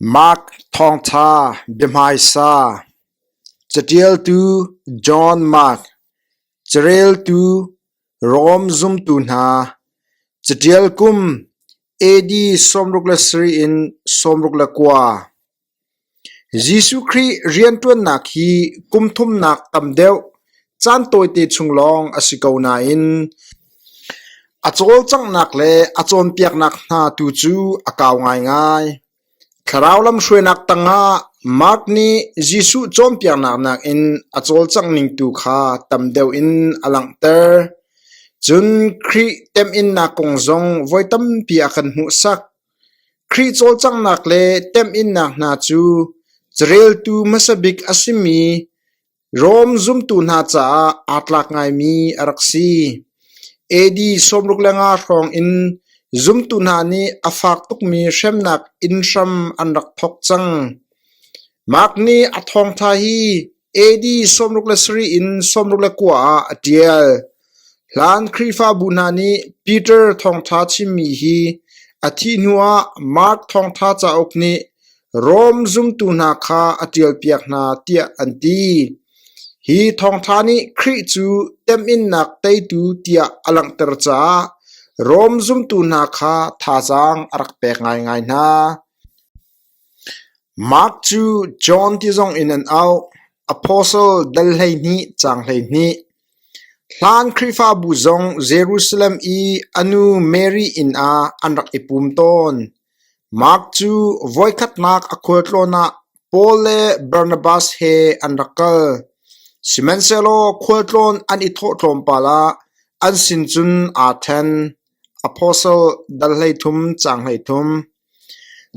Mark Thawngṭha biahmaisa, Caṭialtu John Mark, Careltu Rom zumtu hna, Caṭial kum AD 67 in 69. Jesuh Khrih rianṭuannak hi kum thumnak tam deuh caan tawite chung lawng a si ko nain a cawlcanghnak le a cawnpiaknak hna tu cu a kau ngaingai. Thlarau lamhruainak tangah Mark nih Jesuh cawnpiaknak nakin a cawlcangh ning tu kha tam deuh in a langhter. Cun Khrih temhinnak kong zong voi tampi a kan hmuhsak. Khrih cawlcanghnak le temhinnak hna cu careltu hmasa bik a simi Rom zumtu hna caah aa tlak ngaimi a rak si. AD 65 hrawng in zumtu hna nih a fak tukmi hremnak inn hram an rak thawk cang. Mark nih a thawngṭha hi AD 67 in 69 ah a ṭial. Hlan Khrihfabu hna nih Peter thawngṭha chimmi hi a thih hnuah Mark thawngṭha cauk nih Rom zumtu hna kha a ṭialpiak hna tiah an ti. Hi thawngṭha nih Khrih cu temhinnak teitu tiah a langhter caah Rom zumtu hna kha thazaang a rak pek ngaingai hna. Mark cu John ti zong in an auh. Apostle dal 12 caang 12. Hlan Khrihfabu zong Jerusalem i a nu Mary inn ah an rak i pum tawn. Mark cu voikhatnak a khualtlawn ah Paul le Barnabas he an rak kal. Sihmanhsehlaw khualtlawn an i thawh tlawmpal ah an sin cun aa ṭhen. Apostle dal 13 caang 13.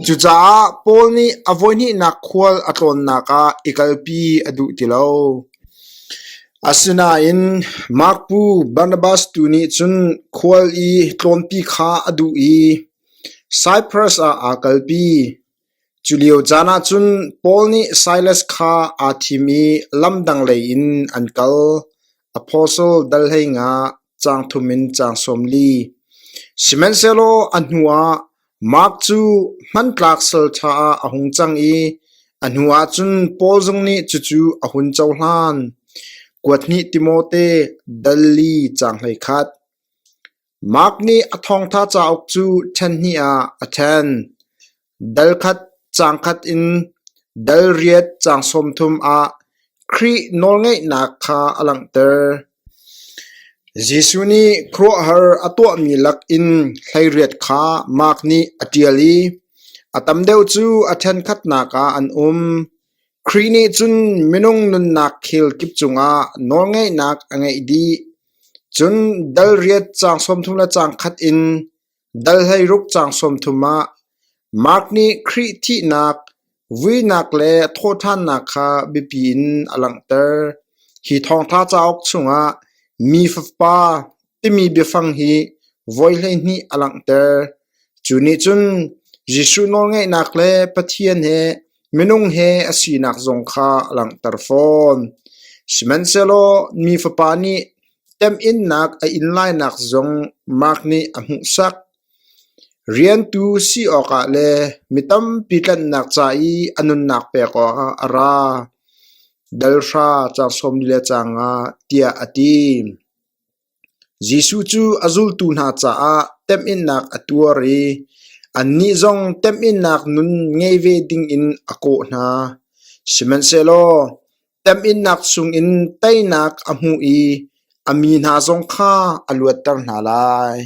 Cucaah Paul nih a voihnihnak khual a tlawnnak ah i kalpi a duh ti lo. Asinain Mark pu Barnabas tu nih cun khual i tlawnpi kha a duh i Saipras ah aa kalpi. Cu lio caan ah cun Paul nih Silas kha aa thim i lam dang lei in an kal. Apostle dal 15, caang thum in caang 40. Sihmanhsehlaw a hnuah Mark cu hmantlak salṭha ah a hung cang i a hnuah cun Paul zong nih cucu a hun cohlan. Kuat hnih Timote dal li caang 11. Mark nih a thawngṭha cauk cu ṭhen hnih ah a ṭhen. Dal khat caang khat in dal riat caang 30 ah Khrih nawlngeihnak kha a langhter. Jesuh nih khuaruahhar a tuahmi lakin hleiriat kha Mark nih a ṭial i a tam deuh cu a ṭhenkhatnak ah an um. Khrih nih cun minung nunnak khel kip cungah nawlngeihnak a ngeih dih. Cun dal riat caang 30 le caang khat in dal 16 caang 30 ah Mark nih Khrih thihnak, vuinak le thawhṭhannak kha biapi in a langhter. Hi thawngṭha cauk chungah mi fapa timi biafang hi voi 12 a langhter. Cu nih cun Jesuh nawlngeihnak le Pathian he minung he a sinak zong kha a langhter fawn. Sihmanhsehlaw mi Fapa nih temhinnak a in lainak zong Mark nih a hmuhsak. Riantu si awkah le mi tampi tlanhnak ca i a nunnak pek awkah a ra. Dal hra caang 40 le caang nga tiah a ti. Jesuh cu a zultu hna caah temhinnak a tuar i annih zong temhinnak nun ngei ve dingin a kawh hna. Sihmanhsehlaw temhinnak chungin teinak a hmu i a mi hna zong kha a luatter hna lai.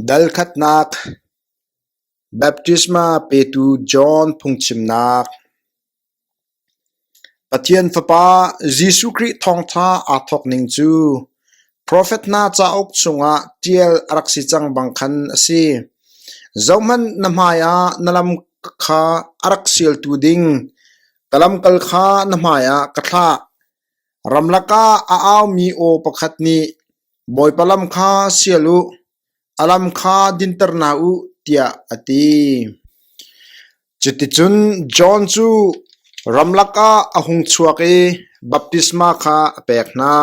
Dal khatnak Baptisma petu John phungchimnak. Pathian Fapa Jesuh Khrih thawngṭha aa thawk ning cu profet hna cauk chungah ṭial a rak si cang bang khan a si. Zohhmanh, na hmaiah na lam kha a rak sialtu ding ka lamkal kha na hmaiah ka thlah. Ramlak ah a aumi aw pakhat nih, Bawipa lam kha sial u, a lam kha dinter hna u, tiah a ti. Cuticun John cu ramlak ah a hung chuak i baptisma kha a pek hna.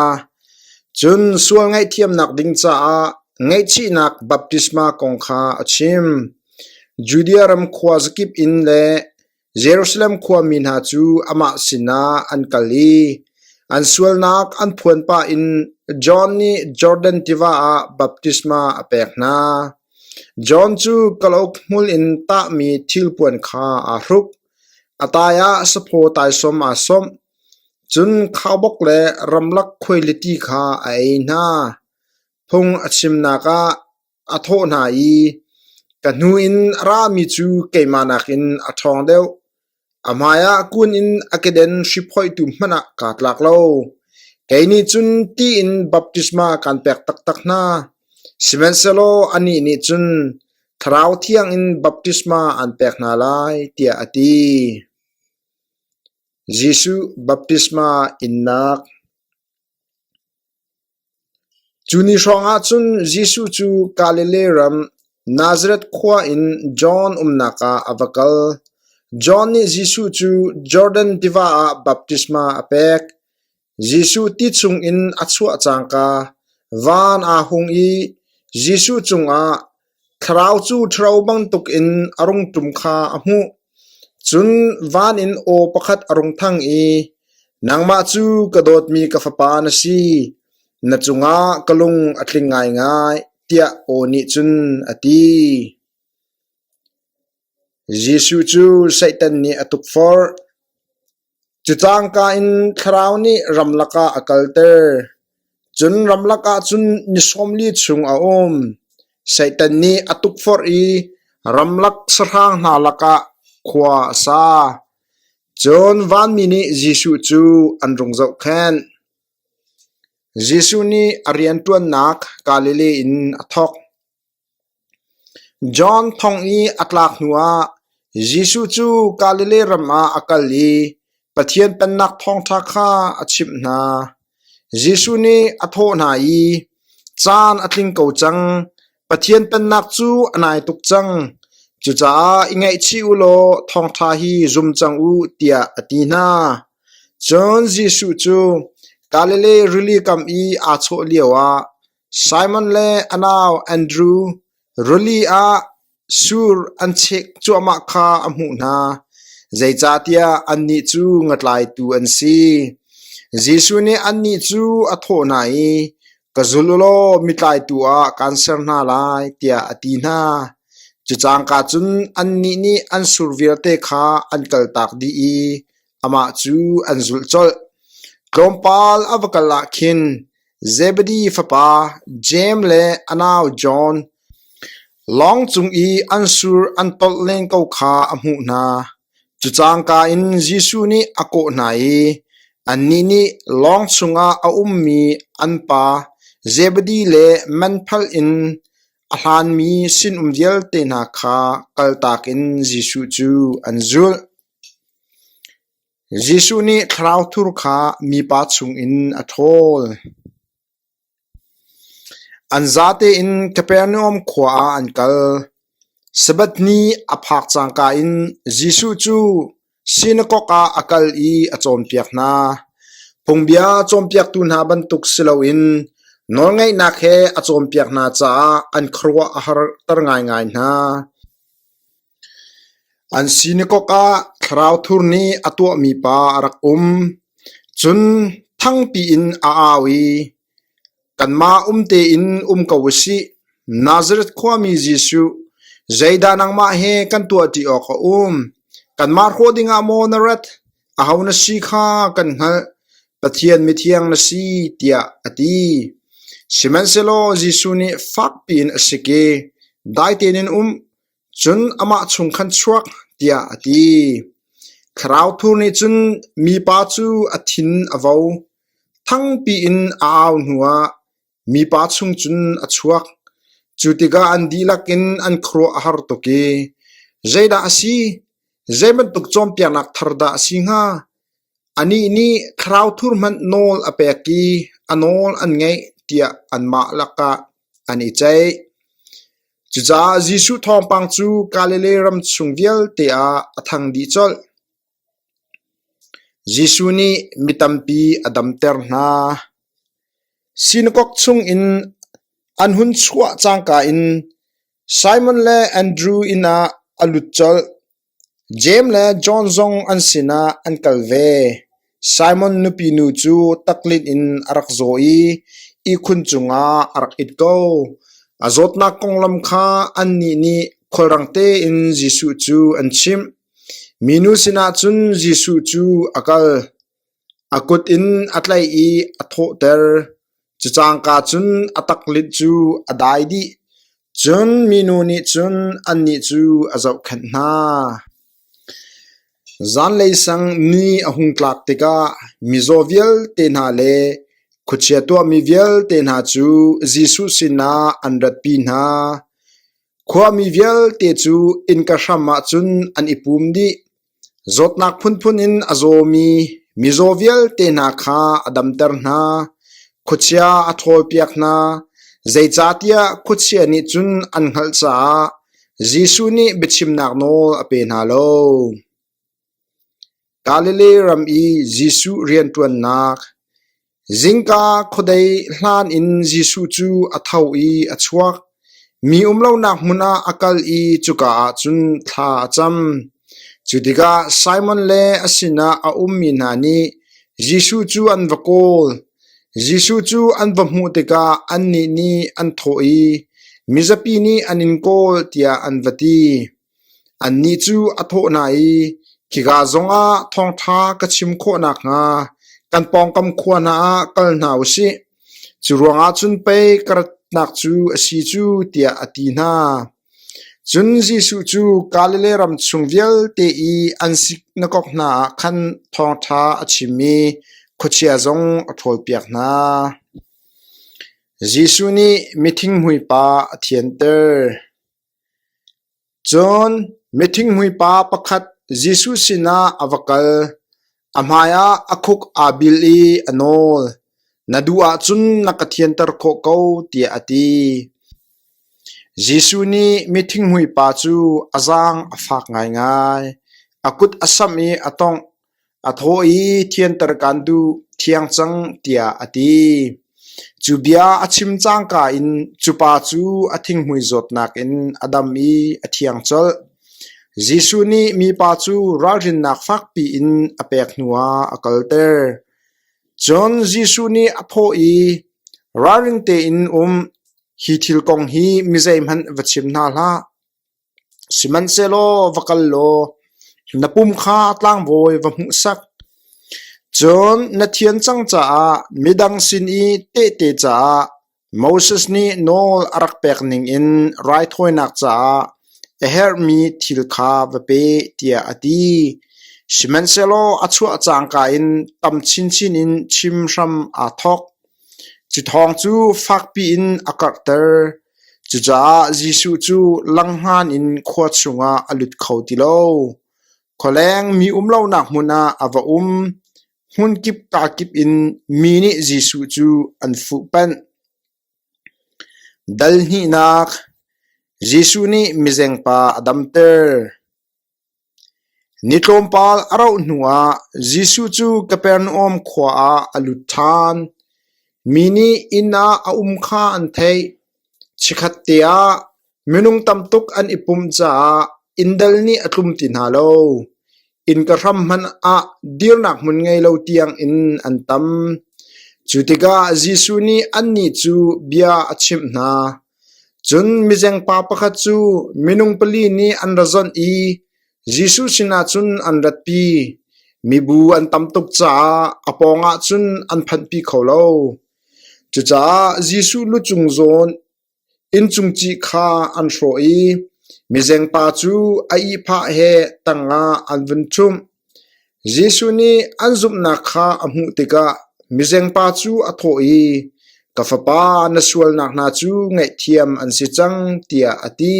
Cun sual ngaihthiamnak ding caah ngaihchihnak baptisma kong kha a chim. Judea ram khua zakip in le Jerusalem khuami hna cu amah sinah an kal i an sualnak an phuan pah in John nih Jordan tiva ah baptisma a pek hna. John cu kalauk hmul in tahmi thilpuan kha aa hruk. A tai ah saphaw taisawm aa sawmh, cun khaubawk le ramlak khuailiti kha a ei hna. Phung a chimnak ah a thawh hna i, “Ka hnu in a rami cu keimah nakin a ṭhawng deuh. A hmaiah kun in a keden hriphoihtu hmanh ah kaa tlak lo. Kei nih cun ti in baptisma kaan pek taktak hna, sihmanhsehlaw anih nih cun Thlarau Thiang in baptisma aan pek hna lai,” tiah a ti. Jesuh baptisma innak. Cu ni hrawngah cun Jesuh cu Galilee ram Nazareth khua in John umnak ah a va kal. John nih Jesuh cu Jordan tiva ah baptisma a pek. Jesuh ti chungin a chuah cangka van aa hung i Jesuh cungah Thlarau cu ṭhuro bantukin a rung ṭum kha a hmuh. Cun van in aw pakhat a rung thang i, “Nangmah cu ka dawtmi ka fapa na si, na cungah ka lung a tling ngaingai,” tiah aw nih cun a ti. Jesuh cu Satan nih a tukforh. Cu cangka in Thlarau nih ramlak ah a kalter. Cun ramlak ah cun ni 40 chung a um. Satan nih a tukforh i ramlak sahrang hna lakah khua a sa. Cun vanmi nih Jesuh cu an rung zohkhenh. Jesuh nih a rianṭuannak Galilee in a thawk. John thong i a tlak hnuah Jesuh cu Galilee ram ah a kal i Pathian Pennak thawngṭha kha a chimh hna. Jesuh nih a thawh hna i, “Caan a tling ko cang, Pathian Pennak cu a nai tuk cang. Cucaah i ngaihchih u law thawngṭha hi zum cang u,” tiah a ti hna. Cun Jesuh cu Galilee rili kam i aa chawh lioah Simon le a nau Andru rili ah sur an chek cuahmah kha a hmuh hna, zeicahtiah annih cu ngatlaitu an si. Jesuh nih annih cu a thawh hna i, “Ka zul u law mitlaitu ah kaan ser hna lai,” tiah a ti hna. Cu cangka cun annih nih an sur vialte kha an kaltak dih i amah cu an zulh colh. Tlawmpal a va kal ah khin Zebedi fapa Jeim le a nau John lawng cung i an sur an tolh len ko kha a hmuh hna. Cu cangka in Jesuh nih a kawh hna i annih nih lawng chungah a ummi an pa Zebedi le manphal in a hlanmi sinum vialte hna kha kaltak in Jesuh cu an zulh. Jesuh nih thlarau thur kha mipa chungin a ṭhawl. An zate in Kapernaum khua ah an kal. Sabbath ni a phak cangka in Jesuh cu sinakok ah a kal i a cawnpiak hna. Phungbia cawnpiaktu hna bantuk si loin nawlngeihnak he a cawnpiak hna caah an khuaruah a harter ngaingai hna. An sinakok ah thlarau thur nih a tuahmi pa a rak um. Cun thangpi in a au i, “Kanmah um tein um ko u sih. Nazareth khuami Jesuh, zeidah nangmah he kan tuahṭi awk a um? Kanmah hrawh dingah maw na rat? Aho na si kha kan hngalh. Pathian mithiang na si,” tiah a ti. Sihmanhsehlaw Jesuh nih fakpi in a sik i, “Dai tein in um! Cun amah chung khan chuak,” tiah a ti. Thlarau thur nih cun mipa cu a thin a vo. Thangpi in a au hnuah mipa chung cun a chuak. Cu tikah an dihlak in an khuaruah a har tuk i, “Zeidah a si? Zei bantuk cawnpiaknak thar dah a si hnga? Anih nih thlarau thur hmanh nawl a pek i a nawl an ngaih,” tiah anmah lakah an i ceih. Cucaah Jesuh thawngpang cu Galilee ram chung vialte ah a thang dih colh. Jesuh nih mi tampi a damter hna. Sinakok chungin an hun chuah cangka in Simon le Andru inn ah. a lut colh. Jeim le John zong an sinah an kal ve. Simon nupi nu cu taklinh in a rak zaw i ihkhun cungah a rak it ko. A zawtnak konglam kha annih nih khulrang tein Jesuh cu an chimh. Minu sinah cun Jesuh cu a kal. A kut in a tlaih i a thawhter. Cu cangka cun a taklinh cu a dai dih. Cun minu nih cun annih cu a zohkhenh hna. Zanlei sang ni a hung tlak tikah mizaw vialte hna le khuachia tuahmi vialte hna cu Jesuh sinah an ratpi hna. Khuami vialte cu innka hram ah cun an i pum dih. Zawtnak phunphun in a zawmi mizaw vialte hna kha a damter hna. Khuachia a ṭhawlpiak hna, zeicahtiah khuachia nih cun an hngalh caah Jesuh nih biachimnak nawl a pe hna lo. Galilee ram i Jesuh rianṭuannak Zingka khuadei hlan in Jesuh cu a tho i a chuak. Mi um lonak hmun ah a kal i cuka ah cun thla a cam. Cu tikah Simon le a sinah a ummi hna nih Jesuh cu an va kawl. Jesuh cu an va hmuh tikah annih nih an thawh i, Mizapi nih an in kawl, tiah an va ti. Annih cu a thawh hna i, “Khika zongah thawngṭha ka chim khawh nakhnga kan pawngkam khua hna ah kal hna u sih. Cu ruangah cun pei ka ratnak cu a si cu,” tiah a ti hna. Cun Jesuh cu Galilee ram chung vialte i an sinakok hna ah khan thawngṭha a chim i khuachia zong a ṭhawlpiak hna. Jesuh nih mithinghmui pa a thianter. Cun mithinghmui pa pakhat Jesuh sinah a va kal. A hmaiah a khuk aa bil i a nawl. “Na duh ahcun na ka thianter khawh ko,” tiah a ti. Jesuh nih mithinghmui pa cu a zaang a fak ngaingai. A kut a samh i a tongh. A thaw i thianter kaan duh, thiang cang tiah a ti. Cu bia a chim cangka in cu pa cu a thinghmui zawtnak in a dam i a thiang colh. Jesuh nih mipa cu ralrinnak fakpi in a pek hnuah a kalter. Cun Jesuh nih a thawh i, Ralring tein um, hi thil kong hi mi zeihmanh va chim hna hlah. Sihmanhsehlaw va kal law na pum kha tlangbawi va hmuhsak. Cun na thian cang caah midang sin i tehte caah Moses nih nawl a rak pek ningin raithawinak caah a herhmi thil kha va pe, tiah a ti. Sihmanhsehlaw a chuah cangka in tam chinchin in chim hram aa thawk. Cu thawng cu fakpi in a karhter. Cucaah Jesuh cu langhngan in khua chungah a lut kho ti lo. Khualeng mi um lonak hmun ah a va um. Hmunkip kakip in mi nih Jesuh cu an fuhpanh. Dal hnihnak Jesuh nih mizengpa a damter. Ni tlawmpal a rauh hnuah Jesuh cu Kapernaum khua ah a lut ṭhan. Mi nih inn ah a um kha an theih. Chikkhatte ah minung tam tuk an i pumh caah inndal nih a tlum ti hna lo. Innka hram hmanh ah dirnak hmun ngei lo tiangin an tam. Cu tikah Jesuh nih annih cu bia a chimh hna. Cun mizengpa pakhat cu minung pali nih an ra zawnh i Jesuh sinah cun an ratpi. Mibu an tam tuk caah a pawngah cun an phanhpi kho lo. Cucaah Jesuh lucung zawn inncung cih kha an hrawh i mizengpa cu a ihphah he tangah an vun ṭhumh. Jesuh nih an zumhnak kha a hmuh tikah mizengpa cu a thawh i, Ka fapa, na sualnak hna cu ngaihthiam an si cang, tiah a ti.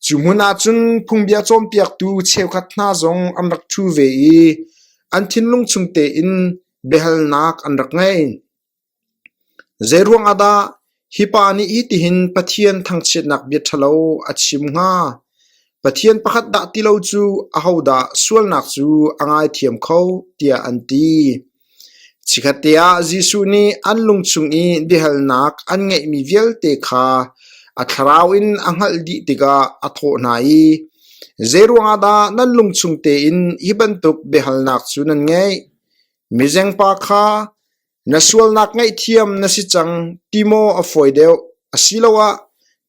Cu hmun ah cun phungbia cawnpiaktu cheukhat hna zong an rak ṭhu ve i an thinlung chung tein biahalnak an rak ngei. Zeiruang ah dah hi pa nih hitihin Pathian thangchiatnak bia ṭhalo a chim hnga? Pathian pakhat dah ti lo cu ahodah sualnak cu a ngaithiam kho? tiah an ti. Chikkhatte ah Jesuh nih an lung chung i biahalnak an ngeihmi vialte kha a thlarau in a hngalh dih tikah a thawh hna i. Zeiruangah dah nan lungchung tein hi bantuk biahalnak cu nan ngeih? Mizengpa kha, Na sualnak ngaihthiam na si cang ti maw a fawi deuh, asiloah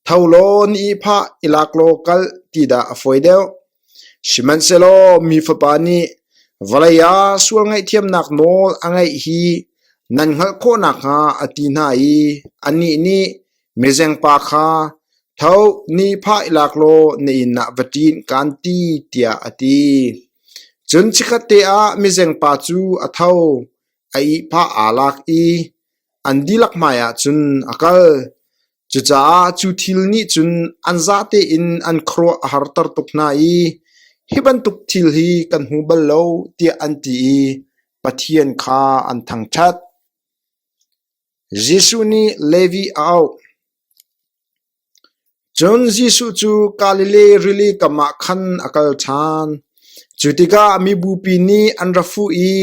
tho law na ihphah i lak law kal ti dah a fawi deuh? Sihmanhsehlaw mi Fapa nih vawlei ah sual ngaihthiamnak nawl a ngeih hi nan hngalh khawh nakhnga a ti hna i anih nih mizengpa kha, Tho, na ihphah i lak law na inn ah va ṭin, kaan ti, tiah a ti. Cun chikkhatte ah mizengpa cu a tho, a ihphah aa lak i an dihlak hmaiah cun a kal. Cucaah cu thil nih cun an zate in an khuaruah a harter tuk hna i hi bantuk thil hi kan hmu bal lo tiah an ti i Pathian kha an thangṭhat. Jesuh nih Levi a auh. Cun Jesuh cu Galilee rili kam ah khan a kal ṭhan. Cu tikah mibupi nih an ra fuh i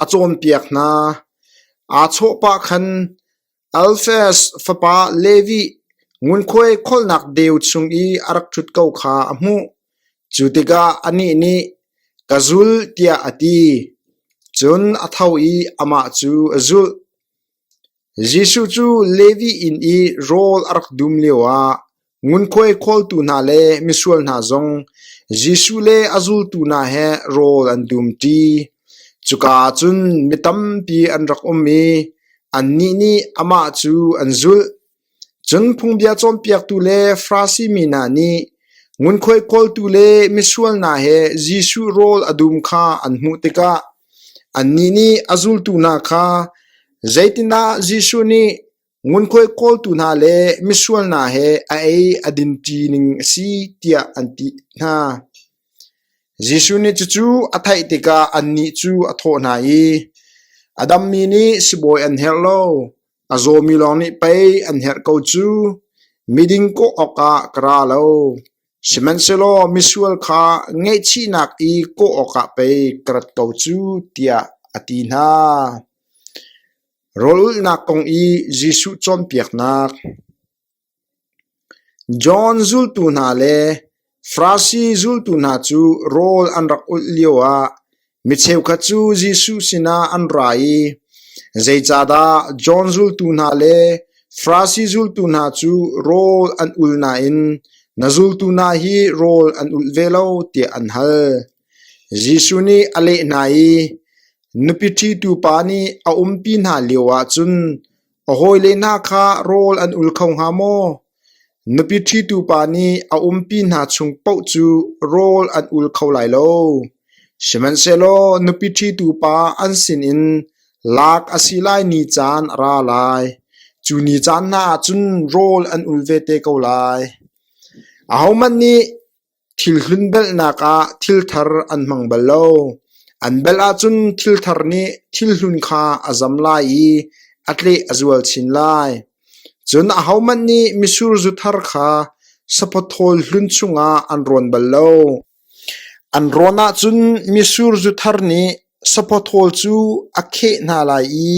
a cawnpiak hna. Aa chawh pah khan Alfeus fapa Levi ngunkhuai kholnak deu chung i a rak ṭhut ko kha a hmuh. Cu tikah anih nih, Ka zul, tiah a ti. Cun a tho i amah cu a zulh. Jesuh cu Levi inn i rawl a rak dum lioah ngunkhuai khawltu hna le misual hna zong Jesuh le a zultu hna he rawl an dumṭi. Cuka ah cun mi tampi an rak um i annih nih amah cu an zulh. Cun phungbia cawnpiaktu le Farasi mi hna nih ngunkhuai kawltu le misual hna he Jesuh rawl a dum kha an hmuh tikah annih nih a zultu hna kha, “Zeitindah Jesuh nih ngunkhuai kawltu hna le misual hna he a ei a dinṭi ning a si?” tiah an ti hna. Jesuh nih cucu a theih tikah annih cu a thawh hna i, “A dammi nih sibawi an herh lo, A zawmi lawng nih pei an herh ko cu. Miding kawh awkah ka ra lo, sihmanhsehlaw misual kha ngaihchihnak i kawh awkah pei ka rat ko cu, tiah a ti hna. Rawl ulhnak kong i Jesuh cawnpiaknak. John zultu hna le Farasi zultu hna cu rawl an rak ulh lioah mi cheukhat cu Jesuh sinah an ra i, “Zeicahdah John zultu hna le Farasi zultu hna cu rawl an ul nain na zultu hna hi rawl an ulh ve lo?” tiah an hal. Jesuh nih a leh hna i, “Nupi ṭhitu pa nih a umpi hna lioah cun A hawile hna kha rawl an ul kho hnga maw? Nupi ṭhitu pa nih a umpi hna chung paoh cu rawl an ul kho lai lo. Sihmanhsehlaw nupi ṭhitu pa an sinin lak a si lai ni caan a ra lai. Cu ni caan hna ah cun rawl an ul ve te ko lai. Ahohmanh nih Thil hlun belhnak ah thil thar an hmang bal lo. An belh ahcun thil thar nih thil hlun kha a zam lai i a tleh a zual chin lai. Cun ahohmanh nih mitsur zu thar kha saphawthawl hlun chungah an rawn bal lo. An rawn ahcun mitsur zu thar nih saphawthawl cu a kheh hna lai i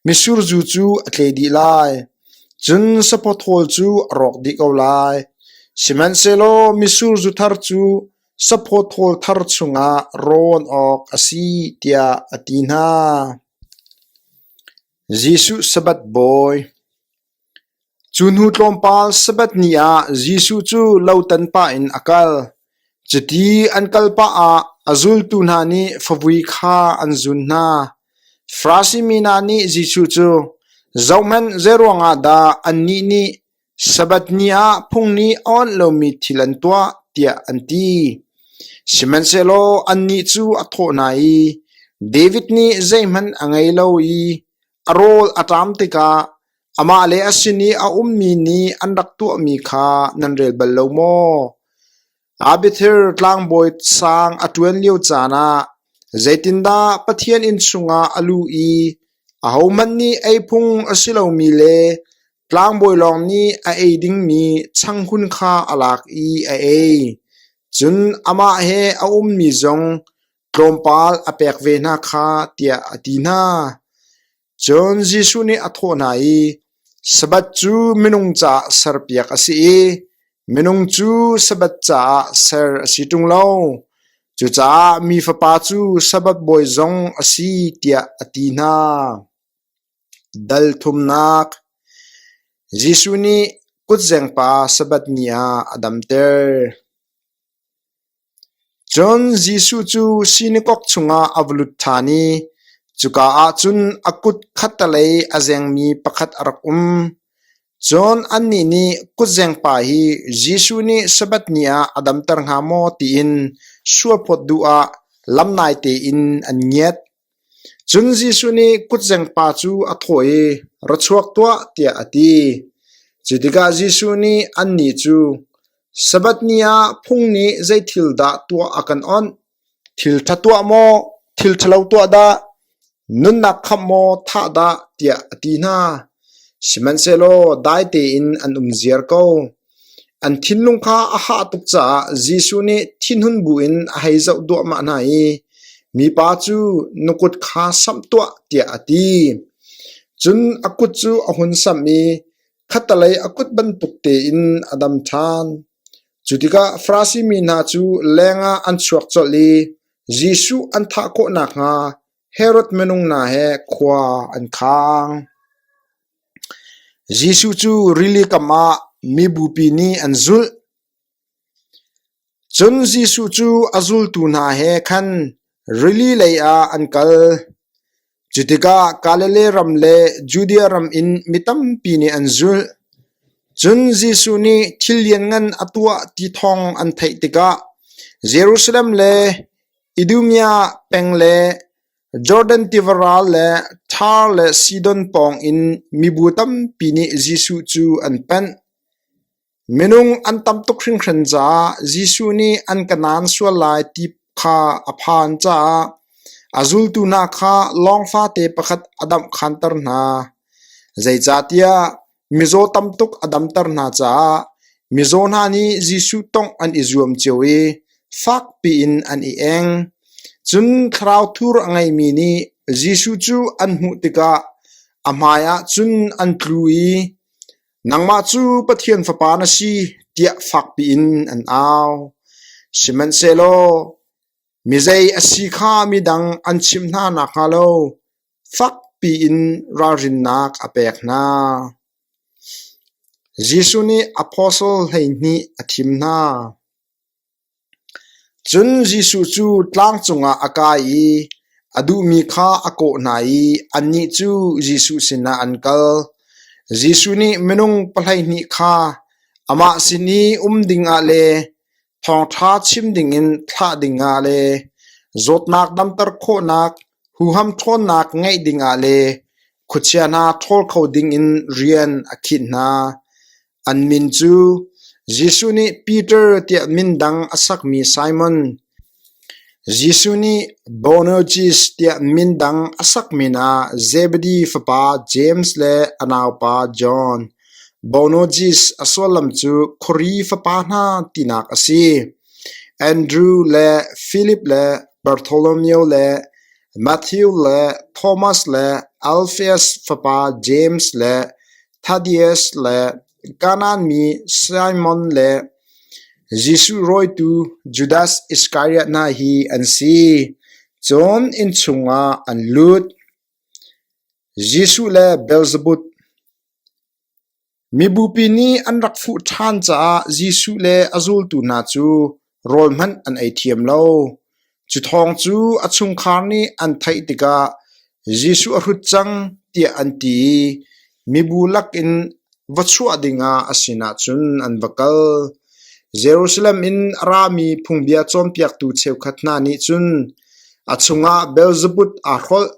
mitsur zu cu a tle dih lai. Cun saphawthawl cu a rawk dih ko lai. Sihmanhsehlaw mitsur zu thar cu saphawthawl thar chungah rawn awk a si, tiah a ti hna. Jesuh Sabbath Bawi Cu hnu tlawmpal Sabbath ni ah Jesuh cu lo tan pah in a kal. Cuti an kal pah ah a zultu hna nih favui kha an zun hna. Farasi mi hna nih Jesuh cu, “Zohhmanh, zeiruang ah dah annih nih Sabbath ni ah phung nih a awnh lomi thil an tuah?” tiah an ti. Sihmanhsehlaw annih cu a thawh hna i, “David nih zeihmanh a ngei lo i a rawl a ṭam tikah amah le a sin i a ummi nih an rak tuahmi kha nan rel bal lo maw? Abiathar tlangbawi sang a ṭuan lio caan ah zeitindah Pathian inn chungah a luh i ahohmanh nih ei phung a si lomi le tlangbawi lawng nih a ei dingmi changhun kha a lak i a ei. Cun amah he a ummi zong tlawmpal a pek ve hna kha tiah a ti hna. Cun Jesuh nih a thawh hna i, Sabbath cu minung caah serpiak a si i. Minung cu Sabbath caah ser a si ṭung lo. Cucaah Mi Fapa cu Sabbath bawi zong a si tiah a ti hna. Dal thumnak Jesuh nih kutzengpa Sabbath ni ah a damter. Cun Jesuh cu sinakok chungah a va lut ṭhan i cuka ah cun a kut khattelei a zengmi pakhat a rak um. Cun annih nih kutzengpa hi Jesuh nih Sabbath ni ah a damter hnga maw tiin sualphawt duh ah lamnai tein an ngiat. Cun Jesuh nih kutzengpa cu a thawh i, “Ra chuak tuah,” tiah a ti. Cu tikah Jesuh nih annih cu, “Sabbath ni ah phung nih zei thil dah tuah a kan awnh? Thil ṭha tuah maw, thil ṭhalo tuah dah? Nunnak khamh maw, thah dah?” tiah a ti hna. Sihmanhsehlaw dai tein an um ziar ko. An thinlung kha a hah tuk caah Jesuh nih thinhun buin a hei zoh duahmah hna i, “Mipa cu na kut kha samh tuah,” tiah a ti. Cun a kut cu a hun samh i khattelei a kut bantuk tein a dam ṭhan. Cu tikah Farasi mi hna cu lengah an chuak colh i Jesuh an thah khawh nakhnga Herod minung hna he khua an khang. Jesuh cu rili kam ah mibupi nih an zulh. Cun Jesuh cu a zultu hna he khan rili lei ah an kal. Cu tikah Galilee ram le Judea ram in mi tampi nih an zulh. Cun Jesuh nih thil lianngan a tuah ti thawng an theih tikah Jerusalem le Idumea peng le Jordan tiva ral le Tar le Sidon pawngin mibu tampi nih Jesuh cu an panh. Minung an tam tuk hringhran caah Jesuh nih an ka naan sual lai ti kha a phan caah a zultu hna kha lawng fate pakhat a damhkhanter hna. Zeicahtiah Mizaw tam tuk a damter hna caah mizaw hna nih Jesuh tongh an i zuam cio i fakpi in an i eng. Cun thlarau thur a ngeimi nih Jesuh cu an hmuh tikah a hmaiah cun an tlu i, “Nangmah cu Pathian Fapa na si,” tiah fakpi in an au. Sihmanhsehlaw mizei a si kha midang an chimh hna nakhnga lo Fakpi in ralrinnak a pek hna. Jesuh nih apostle 12 a thim hna. Cun Jesuh cu tlang cungah a kai i a duhmi kha a kawh hna i annih cu Jesuh sinah an kal. Jesuh nih minung 12 kha amah sin i um dingah le thawngṭha chim dingin thlah dingah le zawtnak damter khawhnak Huham ṭhawnnak ngeih dingah le khuachia hna ṭhawl kho dingin rian a khinh hna. An min cu Jesuh nih Peter tiah min dang a sakmi Simon, Jesuh nih Boanerges tiah min dang a sakmi hna Zebedi fapa James le a naupa John. Boanerges a sullam cu khuari fapa hna tinak a si. Andrew le Filip le Bartholomew le Matthew le Thomas le Alfeus fapa James le Thaddeus le Kanaan mi Simon le Jesuh rawitu Judas Iskariot hna hi an si. Cun inn chungah an lut. Jesuh le Beelzebub Mibupi nih an rak fuh ṭhan caah Jesuh le a zultu hna cu rawl hmanh an ei thiam lo. Cu thawng cu a chungkhar nih an theih tikah Jesuh a hrut cang tiah an ti i mibu lakin va chuah dingah a sinah cun an va kal. Jerusalem in a rami phungbia cawnpiaktu cheukhat hna nih cun a chungah Beelzebub aa hrolh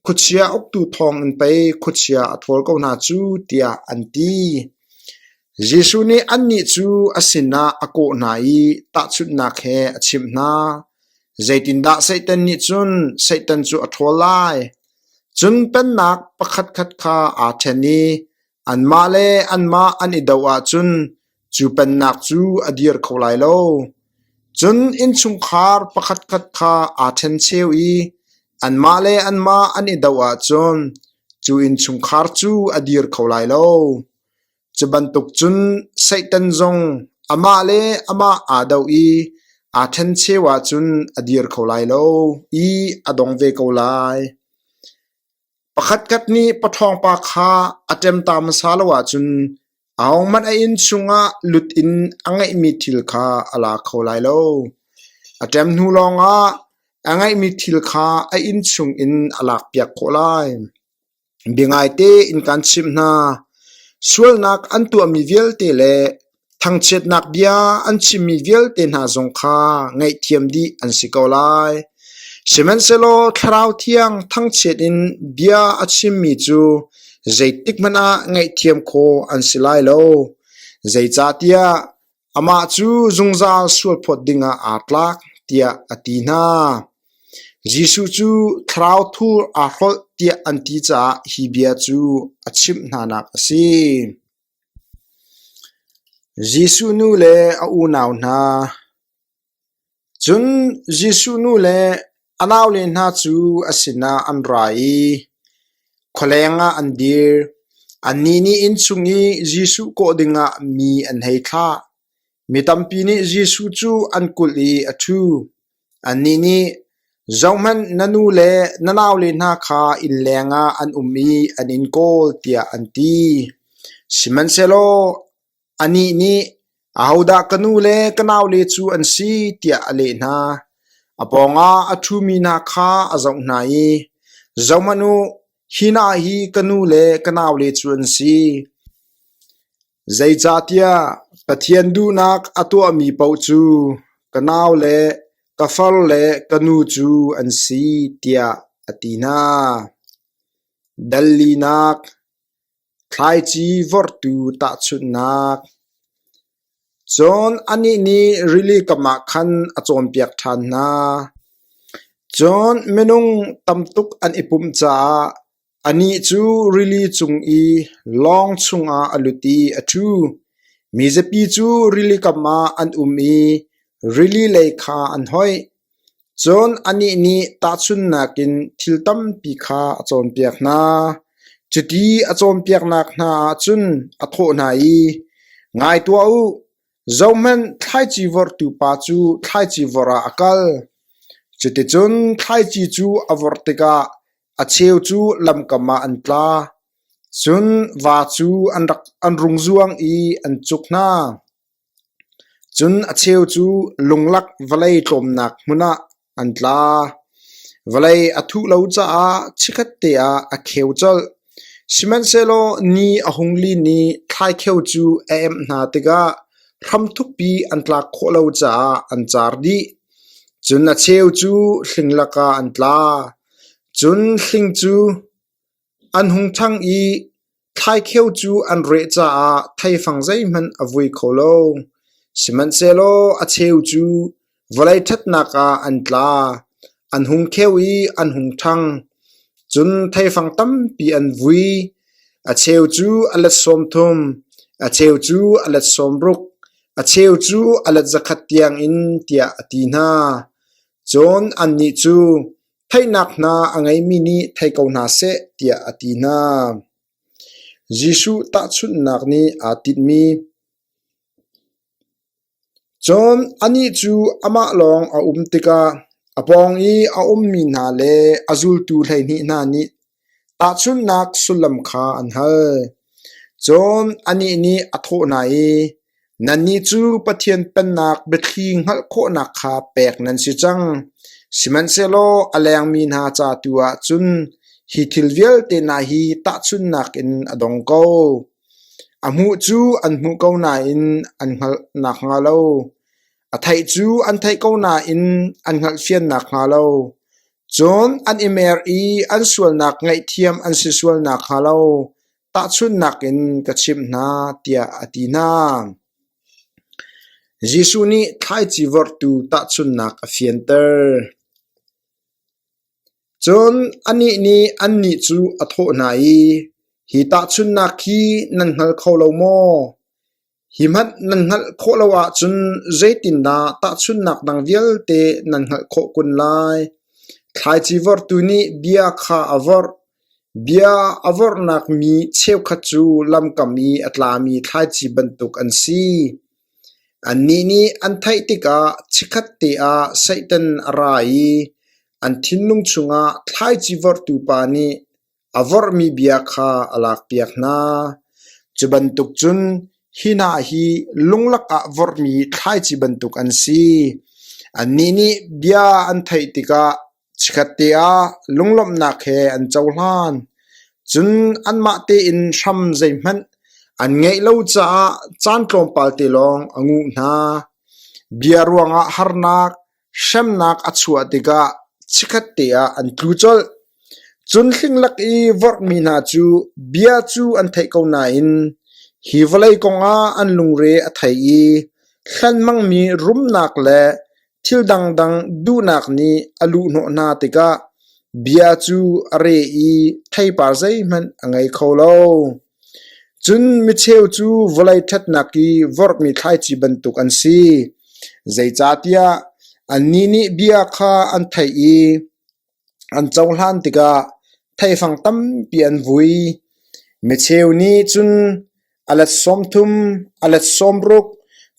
Khuachia uktu thawngin pei khuachia a ṭhawl ko hna cu tiah an ti. Jesuh nih annih cu a sinah a kawh hna i tahchunhnak he a chimh hna. Zeitindah Satan nih cun Satan cu a ṭhawl lai? Cun pennak pakhatkhat kha aa ṭhen i anmah le anmah an i doh ahcun cu pennak cu a dir kho lai lo. Cun innchungkhar pakhatkhat kha aa ṭhencheu i anmah le anmah an i doh ahcun cu innchungkhar cu a dir kho lai lo. Cu bantuk cun Satan zong Amah le amah aa doh i aa ṭhencheu ahcun a dir kho lai lo i a dong ve ko lai. Pakhatkhat nih paṭhawngpa kha a ṭemta hmasa lo ahcun ahohmanh a inn chungah lut in a ngeihmi thil kha a la kho lai lo. A ṭem hnu lawngah a ngeihmi thil kha a inn chungin a lakpiak khawh lai. Biangaite in kaan chimh hna, sualnak an tuahmi vialte le thangchiatnak bia an chimmi vialte hna zong kha ngaihthiam dih an si ko lai. Sihmanhsehlaw Thlarau Thiang thangchiat in bia a chimmi cu zeitikhmanh ah ngaihthiam khawh an si lai lo. Zeicahtiah Amah cu zungzal sualphawt dingah aa tlak, tiah a ti hna. Jesuh cu thlarau thur aa hrolh tiah an ti caah hi bia cu a chimh hnanak a si. Jesuh nu le a unau hna. Cun Jesuh nu le a naule hna cu a sinah an ra i khualeng ah an dir. Annih nih innchung i Jesuh kawh dingah mi an hei thlah. Mi tampi nih Jesuh cu an kulh i a ṭhu. Annih nih, “Zohhmanh, na nu le na naule hna kha inn lengah an um i an in kawl,” tiah an ti. Sihmanhsehlaw Anih nih, “Ahodah ka nu le ka naule cu an si?” tiah a leh hna. A pawngah a ṭhumi hna kha a zoh hna i, “Zohhmanh u, hi hna hi ka nu le ka naule cu an si. Zeicahtiah Pathian duhnak a tuahmi paoh cu ka nau le ka far le ka nu cu an si,” tiah a ti hna. Dal linak Thlaici vorhtu tahchunhnak. Cun anih nih rili kam ah khan a cawnpiak ṭhan hna. Cun minung tam tuk an i pumh caah anih cu rili cung i lawng chungah a lut i a ṭhu. Mizapi cu rili kam ah an um i rili lei kha an hoih. Cun anih nih tahchunhnak in thil tampi kha a cawnpiak hna. Cuti a cawnpiaknak hna ah cun a thawh hna i, “Ngai tuah u, zohhmanh, thlaici vorhtu pa cu thlaici vorh ah a kal. Cuticun thlaici cu a vorh tikah a cheu cu lamkam ah an tla, cun va cu an rung zuang i an cuk hna. Cun a cheu cu lunglak vawlei tlawmnak hmun ah an tla. Vawlei a thuh lo caah chikkhatte ah a kheu colh. Sihmanhsehlaw ni a hung lin i thlaikheu cu a emh hna tikah hramthukpi an tlak khawh lo caah an car dih. Cun a cheu cu hling lakah an tla. Cun hling cu An hung ṭhang i thlaikheu cu an reh caah theifang zeihmanh a vui kho lo. Sihmanhsehlaw a cheu cu vawlei ṭhatnak ah an tla, an hung kheu i an hung ṭhang. Cun theifang tampi an vui. A cheu cu a let 30, a cheu cu a let 60, a cheu cu a let 100 tiangin, tiah a ti hna. Cun annih cu, Theihnak hna a ngeimi nih thei ko hna seh, tiah a ti hna. Jesuh tahchunhnak nih aa tinhmi. Cun anih cu amah lawng a um tikah a pawng i a ummi hna le a zultu 12 hna nih tahchunhnak sullam kha an hal. Cun anih nih a thawh hna i, Nannih cu Pathian Pennak biathli hngalh khawhnak kha pek nan si cang. Sihmanhsehlaw a lengmi hna ca tu ah cun hi thil vialte hna hi tahchunhnak in a dong ko. A hmuh cu an hmuh ko nain an hngalh nakhnga lo, a theih cu an theih ko nain an hngalhfian nakhnga lo, cun an i mer i an sualnak ngaihthiam an si sual nakhnga lo tahchunhnak in ka chimh hna, tiah a ti hna. Jesuh nih thlaici vorhtu tahchunhnak a fianter. Cun anih nih annih cu a thawh hna i, Hi tahchunhnak hi nan hngal kho lo maw? Hi hmanh nan hngalh khawh lo ahcun zeitindah tahchunhnak dang vialte nan hngalh khawh kun lai? Thlaici vorhtu nih bia kha a vorh. Bia a vorhnak mi cheukhat cu lamkam i a tlami thlaici bantuk an si. Annih nih an theih tikah chikkhatte ah Satan a ra i an thinlung chungah thlaici vorhtu pa nih a vorhmi bia kha a lakpiak hna. Cu bantuk cun hi hna hi lunglak ah vorhmi thlaici bantuk an si. Annih nih bia an theih tikah chikkhatte ah lunglawmhnak he an cohlan. Cun anmah tein hram zeihmanh an ngeih lo caah caan tlawmpal te lawng a nguh hna. Bia ruangah harnak, hremnak a chuah tikah chikkhatte ah an tlu colh. Cun hling lak i vorhmi hna cu bia cu an theih ko nain hi vawlei kongah an lungre a thei i hlanhmangmi rumnak le thil dangdang duhnak nih a luhhnawh hna tikah bia cu a re i theipar zeihmanh a ngei kho lo. Cun micheu cu vawlei ṭhatnak i vorhmi thlaici bantuk an si, zeicahtiah annih nih bia kha an theih i an cohlan tikah theifang tampi an vui. Micheu nih cun a let 30, a let 60,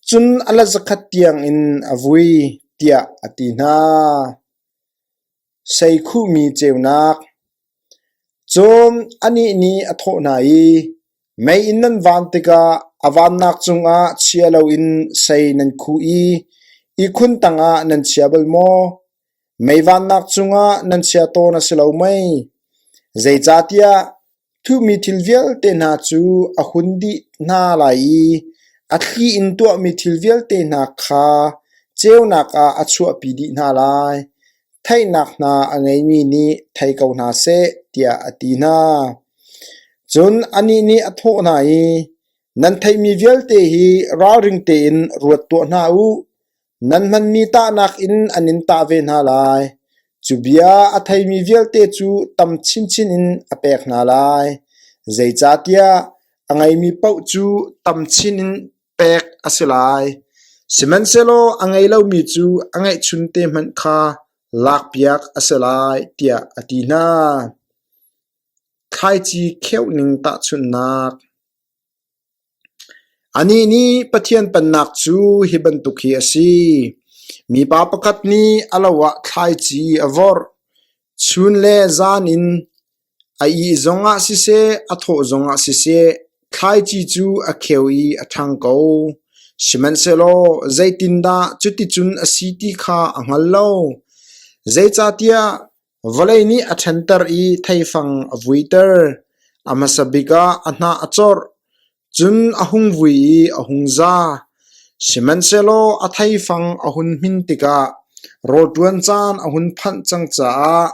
cun a let 100 tiangin a vui, tiah a ti hna. Seikhuhmi ceunak Cun anih nih a thawh hna i, “Meiinn nan van tikah a vannak cungah chia loin sei nan khuh i ihkhun tangah nan chia bal maw? Mei vannak cungah nan chia tawn a si lo mei? Zeicahtiah Thuhmi thil vialte hna cu a hun dih hna lai i a thli in tuahmi thil vialte hna kha ceunak ah a chuahpi dih hna lai. Theihnak hna a ngeimi nih thei ko hna seh, tiah a ti hna. Cun anih nih a thawh hna i, Nan theihmi vialte hi ralring tein ruat tuah hna u. Nan hmanmi tahnak in an in tah ve hna lai. Cu bia a theimi vialte cu tam chinchin in a pek hna lai. Zeicahtiah a ngeimi paoh cu tam chin in pek a si lai. Sihmanhsehlaw a ngei lomi cu a ngeihchunte hmanh kha lakpiak a si lai, tiah a ti hna. Thlaici kheuhning tahchunhnak. Anih nih Pathian Pennak cu hi bantuk hi a si: Mipa pakhat nih a lo ah thlaici a vorh. Chun le zan in a ih zongah siseh, a thawh zongah siseh, thlaici cu a kheu i a ṭhang ko. Sihmanhsehlaw zeitindah cuticun a si ti kha a hngal lo. Zeicahtiah Vawlei nih a ṭhenter i theifang a vuiter. A hmasa bik ah a hnah a corh, cun a hung vui i a hung za. Sihmanhsehlaw a theifang a hun hmin tikah rawlṭuan caan a hun phanh cang caah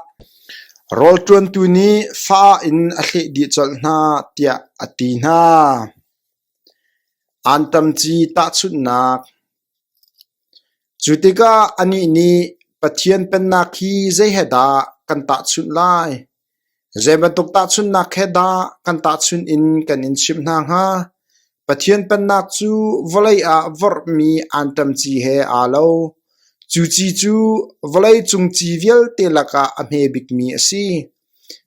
rawlṭuantu nih fa in a thleh dih colh hna, tiah a ti hna. Anṭam ci tahchunhnak. Cu tikah anih nih, Pathian Pennak hi zei he dah kan tahchunh lai? Zei bantuk tahchunhnak he dah kan tahchunh in kan in chimh hna hnga? Pathian Pennak cu vawlei ah vorhmi anṭam ci he aa lo. Cu ci cu vawleicung ci vialte lakah a hme bikmi a si.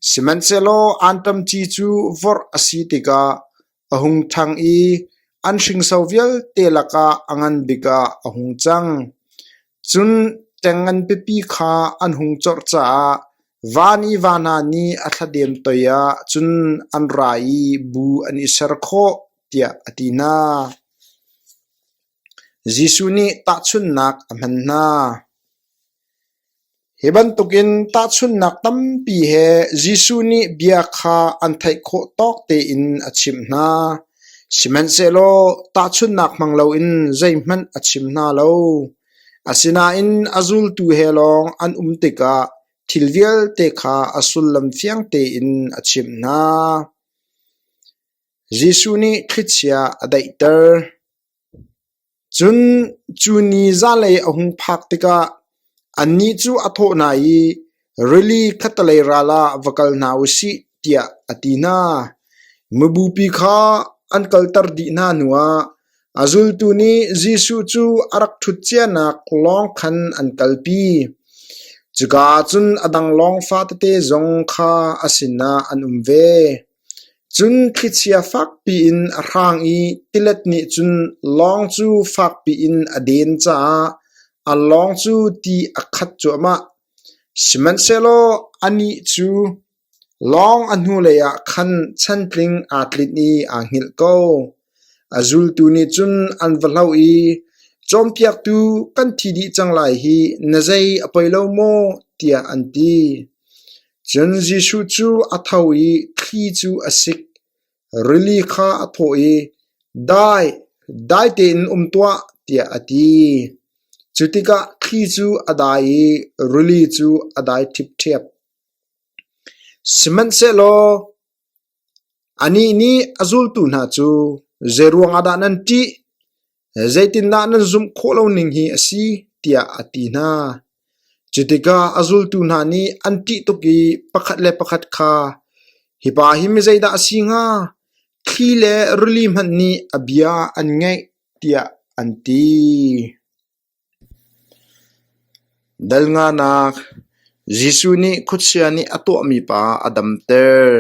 Sihmanhsehlaw anṭam ci cu vorh a si tikah a hung ṭhang i an hringso vialte lakah a ngan bik ah a hung cang. Cun ṭeng ngan pipi kha an hung corh caah van i va hna nih a thladem toiah cun an ra i bu an i ser khawh, tiah a ti hna. Jesuh nih tahchunhnak a hman hna. Hi bantukin tahchunhnak tampi he Jesuh nih bia kha an theih khawh tawk tein a chimh hna. Sihmanhsehlaw tahchunhnak hmang loin zeihmanh a chim hna lo. Asinain a zultu he lawng an um tikah thil vialte kha a sullam fiang tein a chimh hna. Jesuh nih thlichia a daihter. Cun cu ni zanlei a hung phak tikah annih cu a thawh hna i, “Rili khattelei ral ah va kal hna u sih,” tiah a ti hna. Mibupi kha an kalter dih hna hnuah a zultu nih Jesuh cu a rak ṭhut cianak lawng khan an kalpi. Cuka ah cun a dang lawng fatete zong kha a sinah an um ve. Cun thlichia fakpi in a hrang i tilet nih cun lawng cu fakpi in a den caah a lawng cu ti a khat cuahmah. Sihmanhsehlaw anih cu lawng a hnulei ah khan chantling aa tlinh i aa hngilh ko. A zultu nih cun an va hloh i, “Cawnpiaktu, kan thi dih cang lai hih, na zei a poi lo maw?” tiah an ti. Cun Jesuh cu a tho i thli cu a sik. Rili kha a thawh i, “Dai, dai tein um tuah,” tiah a ti. Cu tikah thli cu a dai i rili cu a dai ṭhipṭhep. Sihmanhsehlaw anih nih a zultu hna cu, “Zei ruangah dah nan ṭih? Zeitindah nan zumh khawh lo ning hi a si?” tiah a ti hna. Cu tikah a zultu hna nih an ṭih tuk i pakhat le pakhat kha, “Hi pa hi mi zeidah a si hnga? Thli le rili hmanh nih a bia an ngaih,” tiah an ti. Dal nganak Jesuh nih khuachia nih a tuahmi pa a damter.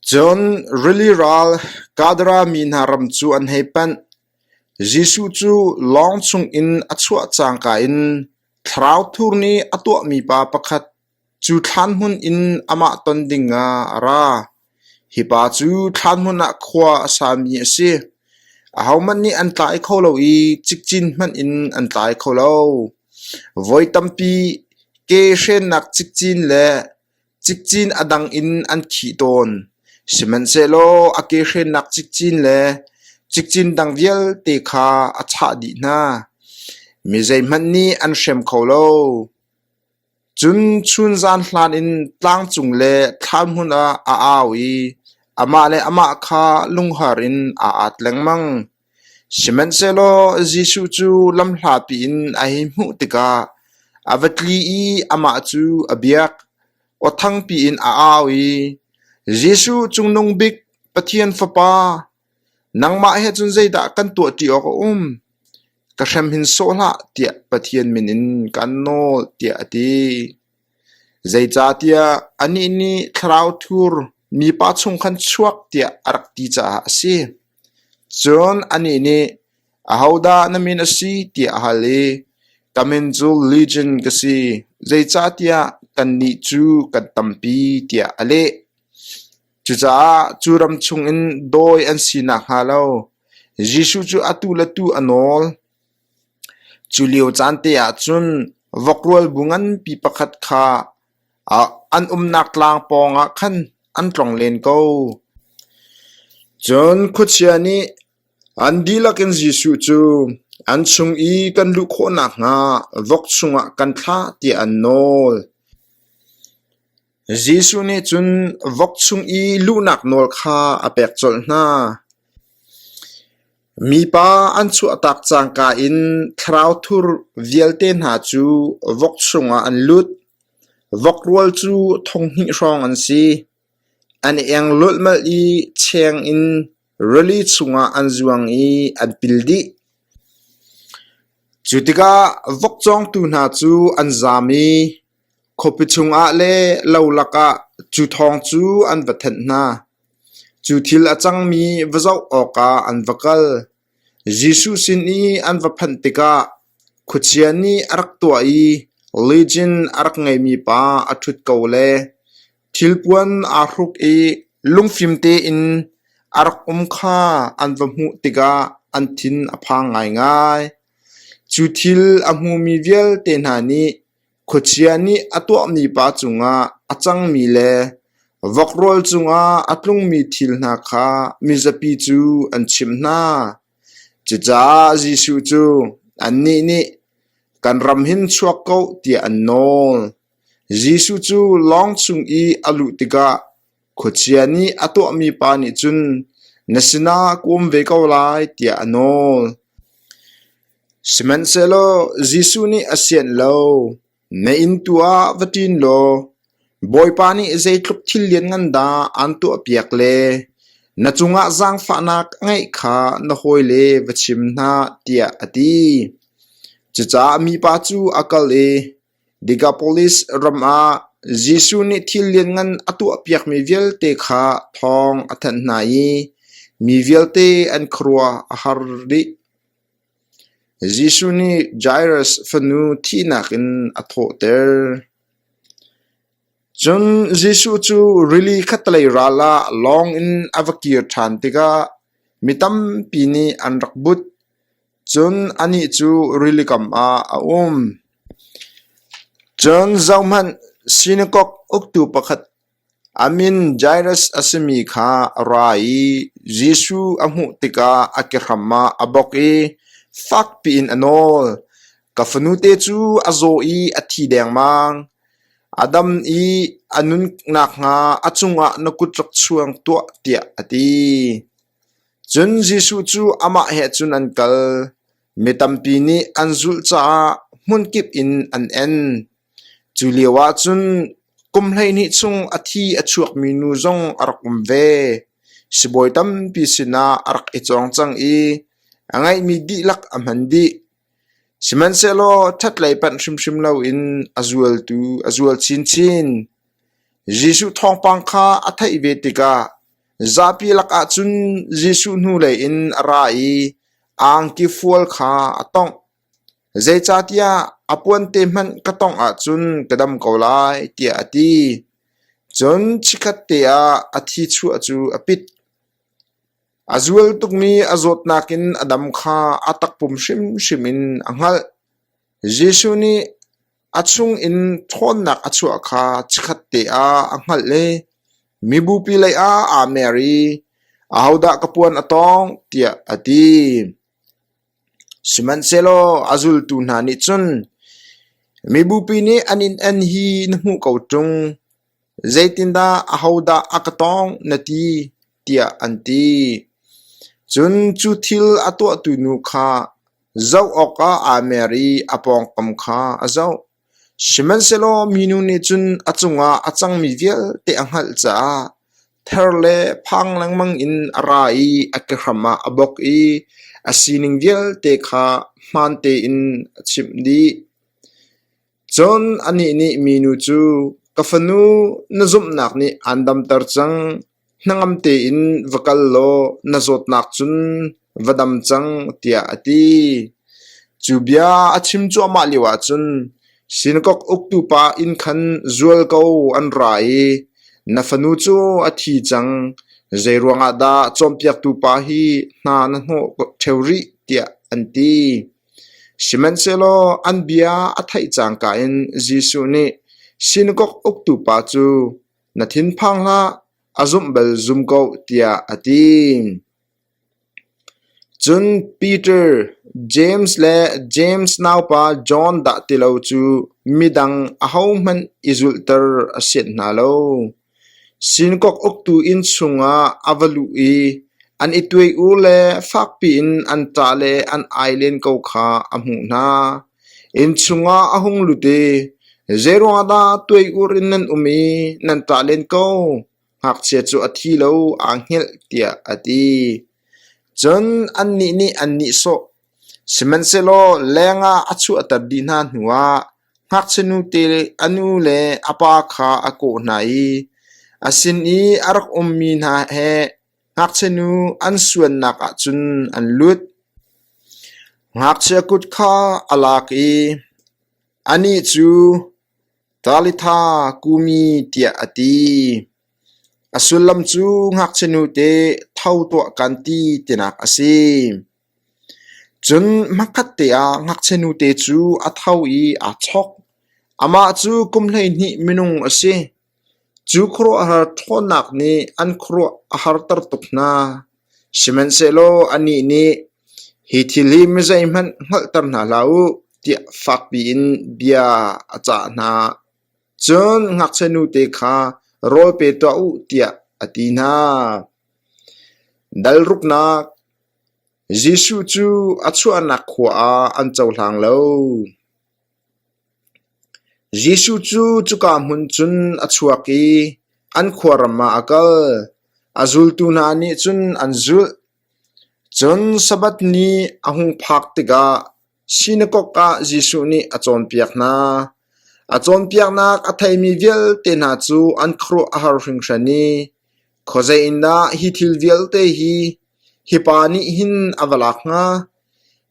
Cun rili ral Gadara mi hna ram cu an hei panh. Jesuh cu lawng chungin a chuah cangka in thlarau thur nih a tuahmi pa pakhat Cu thlanhmun in amah ton dingah a ra. Hi pa cu thlanhmun ah khua a sami a si. Ahohmanh nih an tlai kho lo i cikcin hmanh in an tlai kho lo. Voi tampi ke hrennak cikcin le cikcin a dang in an khih tawn. Sihmanhsehlaw a ke hrennak cikcin le cikcin dang vialte kha a chah dih hna. Mi zeihmanh nih an hrem kho lo. Cun chunzan hlan in tlangcung le thlanhmun ah a au i amah le amah kha lunghar in aa at lengmang. Sihmanhsehlaw Jesuh cu lamhlapi in a hei hmuh tikah a va tli i amah cu a biak. Aw thangpi in a au i, “Jesuh Cungnung Bik Pathian Fapa, Nangmah he cun zeidah kan tuahṭi awk a um? Ka hrem hin sawh hlah tiah Pathian min in kaan nawl tiah a ti. Zeicahtiah anih nih thlarau thur mipa chung khan chuak tiah a rak ti caah a si. Cun anih nih, Ahodah na min a si? tiah a hal i, Ka min cu Legion ka si, zeicahtiah kannih cu kan tampi tiah a leh. Cucaah cu ram chungin dawi an si nakhnga lo Jesuh cu atu le tu a nawl. Cu lio caan te ah cun vokrual bu nganpi pakhat kha an umnak tlang pawngah khan an tlong len ko. Cun khuachia nih an dihlak in Jesuh cu an chung i kan luh khawh nakhnga vok chungah kan thlah tiah an nawl. Jesuh nih cun vok chung i luhnak nawl kha a pek colh hna. Mipa an chuahtak cangka in thlarau thur vialte hna cu vok chungah an lut. Vok rual cu 2000 hrawng an si. An i eng lulhmalh i cheng in rili chungah an zuang i an pil dih. Cu tikah vok cawngtu hna cu an zaam i Khuapi chungah le lo lakah cu thawng cu an va thanh hna. Cu thil a cangmi va zoh awkah an va kal. Jesuh sin i an va phanh tikah khuachia nih a rak tuah i legion a rak ngeimi pa a ṭhut ko le thilpuan aa hruk i lungfim tein a rak um kha an va hmuh tikah an thin a phang ngaingai. Cu thil a hmumi vialte hna nih Khuachia nih a tuahmi pa cungah a cangmi le vok rawl cungah a tlungmi thil hna kha mizapi cu an chimh hna. Cucaah Jesuh cu annih nih, “Kan ram hin chuak ko,” tiah an nawl. Jesuh cu lawng chung i a luh tikah khuachia nih a tuahmi pa nih cun, “Na sinah ka um ve ko lai,” tiah a nawl. Sihmanhsehlaw Jesuh nih a sianh lo. Na inn tu ah va ṭin law Bawipa nih zeitluk thil lianngan dah aan tuahpiak le na cungah zaangfahnak a ngeih kha na hawile va chim hna, tiah a ti. Cucaah mipa cu a kal i Decapolis ram ah Jesuh nih thil lianngan a tuahpiakmi vialte kha thawng a thanh hna i mi vialte an khuaruah a har dih. Jesuh nih Jairus fanu thihnak in a thawhter. Cun Jesuh cu rili khattelei ral ah lawng in a va kir ṭhan tikah mi tampi nih an rak but. Cun anih cu rilikam ah a um. Cun zohhmanh, sinakok uktu pakhat a min Jairus a simi kha a ra i Jesuh a hmuh tikah a kehram ah a bawk i fakpi in a nawl. Ka fanute cu a zaw i a thi dengmang. A dam i a nun nakhnga a cungah na kut rak chuang tuah, tiah a ti. Cun Jesuh cu amah he cun an kal. Mi tampi nih an zulh caah hmunkip in an en. Cu lioah cun kum 12 chung a thi a chuakmi nu zong a rak um ve. Sibawi tampi sinah a rak i cawng cang i a ngeihmi dihlak a hman dih. Sihmanhsehlaw ṭhatlei panh hrimhrim loin a zualtu a zual chinchin. Jesuh thawngpang kha a theih ve tikah zapi lakah cun Jesuh hnulei in a ra i a angki fual kha a tongh. Zeicahtiah a puante hmanh ka tongh ahcun ka dam ko lai, tiah a ti. Cun chikkhatte ah a thi chuah cu a pit. A zual tukmi a zawtnak in a dam kha a takpum hrimhrim in a hngalh. Jesuh nih a chungin ṭhawnnak a chuah kha chikkhatte ah a hngalh i mibupi leiah aa mer i, “Ahodah ka puan a tawng?” tiah a ti. Sihmanhsehlaw a zultu hna nih cun, “Mibupi nih an in en hi na hmuh ko ṭung. Zeitindah ahodah a ka tawng na ti?” tiah an ti. Cun cu thil a tuahtu nu kha zoh awkah aa mer i a pawngkam kha a zoh. Sihmanhsehlaw minu nih cun a cungah a cangmi vialte a hngalh caah ther le phang lengmang in a ra i a kehram ah a bawk i a sining vialte kha hmaan tein a chimh dih. Cun anih nih minu cu, Ka fanu, na zumhnak nih aan damter cang. Hnangam tein va kal law na zawtnak cun va dam cang, tiah a ti. Cu bia a chim cuahmah lioah cun sinakok uktu pa inn khan zualko an ra i, Na fanu cu a thi cang, zeiruang ah dah cawnpiaktu pa hi hna na hnawh ṭheo rih, tiah an ti. Sihmanhsehlaw an bia a theih cangka in Jesuh nih sinakok uktu pa cu, Na thinphang hlah, a zumh bal zum ko, tiah a ti. Cun Peter, James le James naupa John dah ti lo cu midang ahohmanh i zulhter a sianh hna lo. Sinkok uktu inn chungah a va luh i an i tuai-ur le fakpi in an ṭah le an ai len ko kha a hmuh hna. Inn chungah a hung lut i, “Zeiruangah dah tuai-ur in nan um i nan ṭah len ko? Ngakchia cu a thi lo, aa hngilh,” tiah a ti. Cun annih nih an nihsawh. Sihmanhsehlaw lengah a chuahter dih hna hnuah ngakchia nute a nu le a pa kha a kawh hna i a sin i a rak ummi hna he ngakchia nu an suannak ah cun an lut. Ngakchia kut kha a lak i anih cu, Talitha kumi tiah a ti. A sullam cu ngakchia nute tho tuah kan ti tinak a si. Cun hmakhatte ah ngakchia nute cu a tho i aa chawk. Amah cu kum 12 minung a si. Cu khuaruahhar ṭhawnnak nih an khuaruah a harter tuk hna. Sihmanhsehlaw anih nih, “Hi thil hi mi zeihmanh hngalhter hna hlah u,” tiah fakpi in bia a cah hna. Cun ngakchia nute kha rawl pe tuah u tiah a ti hna. Dal ruknak Jesuh cu a chuahnak khua ah an cohlang lo. Jesuh cu cuka hmun cun a chuak i an khuaram ah a kal. A zultu hna nih cun an zulh. Cun Sabbath ni a hung phak tikah sinakok ah Jesuh nih a cawnpiak hna. A cawnpiaknak a theimi vialte hna cu an khuaruah a har hringhran i, Khuazei in dah hi thil vialte hi hi pa nih hin a va lak hnga?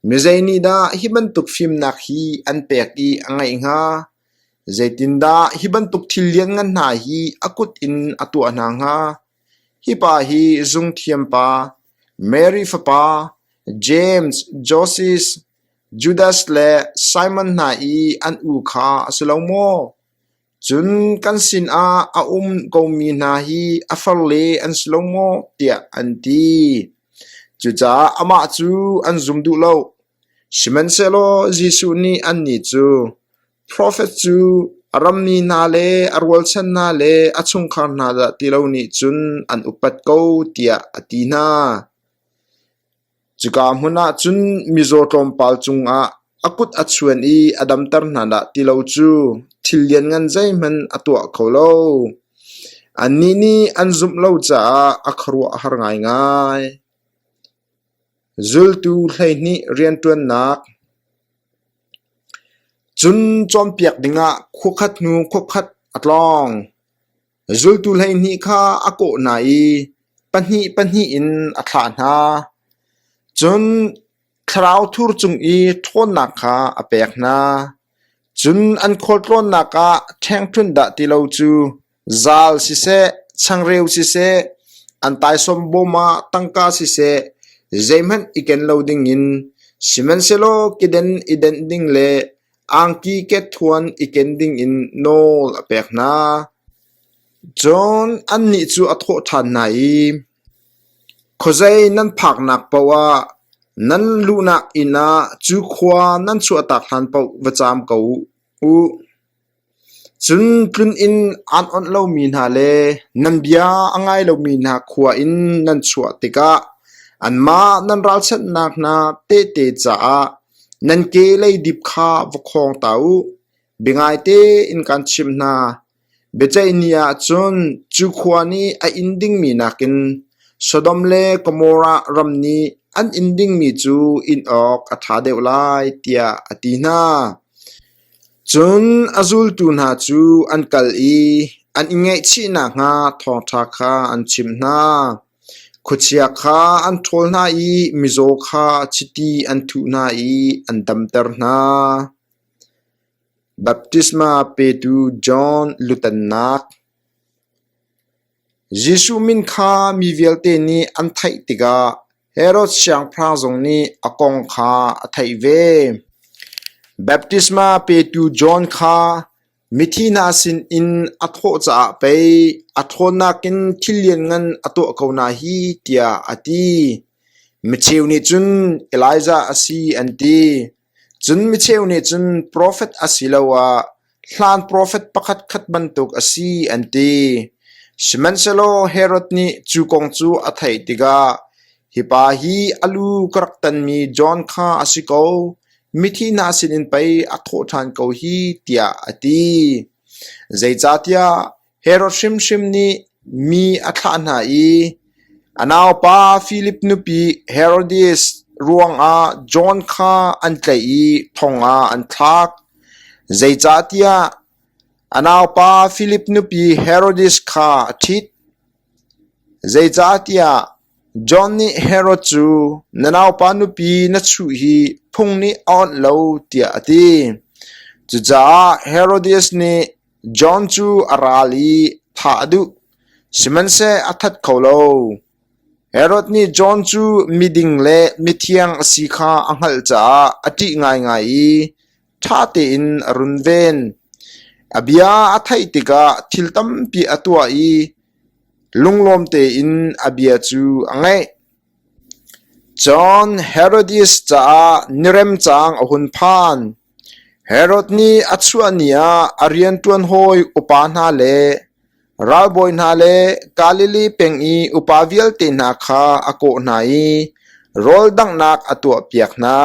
Mizei nih dah hi bantuk fimnak hi an pek i a ngeih hnga? Zeitindah hi bantuk thil lianngan hna hi a kut in a tuah hna hnga? Hi pa hi zungthiam pa, Mary fapa, James, Joses, Judas le Simon hna i an u kha a si lo maw? Cun kan sinah a um komi hna hi a farle an si lo maw? tiah an ti. Cucaah amah cu an zum duh lo. Sihmanhsehlaw Jesuh nih annih cu, Profet cu a rammi hna le a rualchan hna le a chungkhar hna dah ti lo nih cun an upat ko, tiah a ti hna. Cuka hmun ah cun mizaw tlawmpal cungah a kut a chuan i a damter hna dah ti lo cu thil lianngan zeihmanh a tuah kho lo. Annih nih an zumh lo caah a khuaruah a har ngaingai. Zultu 12 rianṭuannak Cun cawnpiak dingah khuakhat hnu khuakhat a tlawng. Zultu 12 kha a kawh hna i pahnih pahnih in a thlah hna. Cun thlarau thur cung i ṭhawnnak kha a pek hna. Cun an khualtlawnnak ah ṭhengṭhunh dah ti lo cu Zal siseh, changreu siseh, an taisawm bawm ah tangka siseh, zeihmanh i ken lo dingin, sihmanhsehlaw keden i denh ding le angki kethuan i ken dingin nawl a pek hna. Cun annih cu a thawh ṭhan hna i, Khuazei nan phaknak paoh ah nan luhnak inn ah cu khua nan chuahtak hlan paoh va caam ko u. Cun tluninn aan onh lomi hna le nan bia a ngai lomi hna khua in nan chuah tikah anmah nan ralchanhnak hna tehte caah nan ke leidip kha va khawng ta u. Biangai tein kaan chimh hna, biaceih ni ah cun cu khua nih a inn dingmi nakin Sodom le Gomorrah ram nih an inn dingmi cu inn awk a ṭha deuh lai, tiah a ti hna. Cun a zultu hna cu an kal i an i ngaihchih nakhnga thawngṭha kha an chimh hna. Khuachia kha an ṭhawl hna i mizaw kha chiti an thuh hna i an damter hna. Baptisma petu John lutannak Jesuh min kha mi vialte nih an theih tikah Herod siangpahrang zong nih a kong kha a theih ve. Baptisma petu John kha mithi hna sinin a thawh caah pei a ṭhawnnak in thil lianngan a tuah ko hna hi tiah a ti. Micheu nih cun Elijah a si an ti. Cun micheu nih cun profet asiloah hlan profet pakhatkhat bantuk a si an ti. Sihmanhsehlaw Herod nih cu kong cu a theih tikah, Hi pa hi a lu ka rak tanmi John kha a si ko, mithi hna sinin pei a thawh ṭhan ko hi, tiah a ti. Zeicahtiah Herod hrimhrim nih mi a thlah hna i a naupa Filip nupi Herodias ruangah John kha an tlaih i thong ah an thlak. Zeicahtiah a naupa Filip nupi Herodias kha a ṭhit. Zeicahtiah John nih Herod cu na naupa nupi na chuh hi phung nih a awnh lo tiah a ti. Cucaah Herodias nih John cu a ral i thah a duh, sihmanhseh a that kho lo. Herod nih John cu miding le mithiang a si kha a hngalh caah a ṭih ngaingai i ṭha tein a runven. A bia a theih tikah thil tampi a tuah i lunglawm tein a bia cu a ngaih. Cun Herodias caah ni remcaang a hun phan. Herod nih a chuah ni ah a rianṭuan hawi upa hna le ralbawi hna le Galilee peng i upa vialte hna kha a kawh hna i rawl danghnak a tuahpiak hna.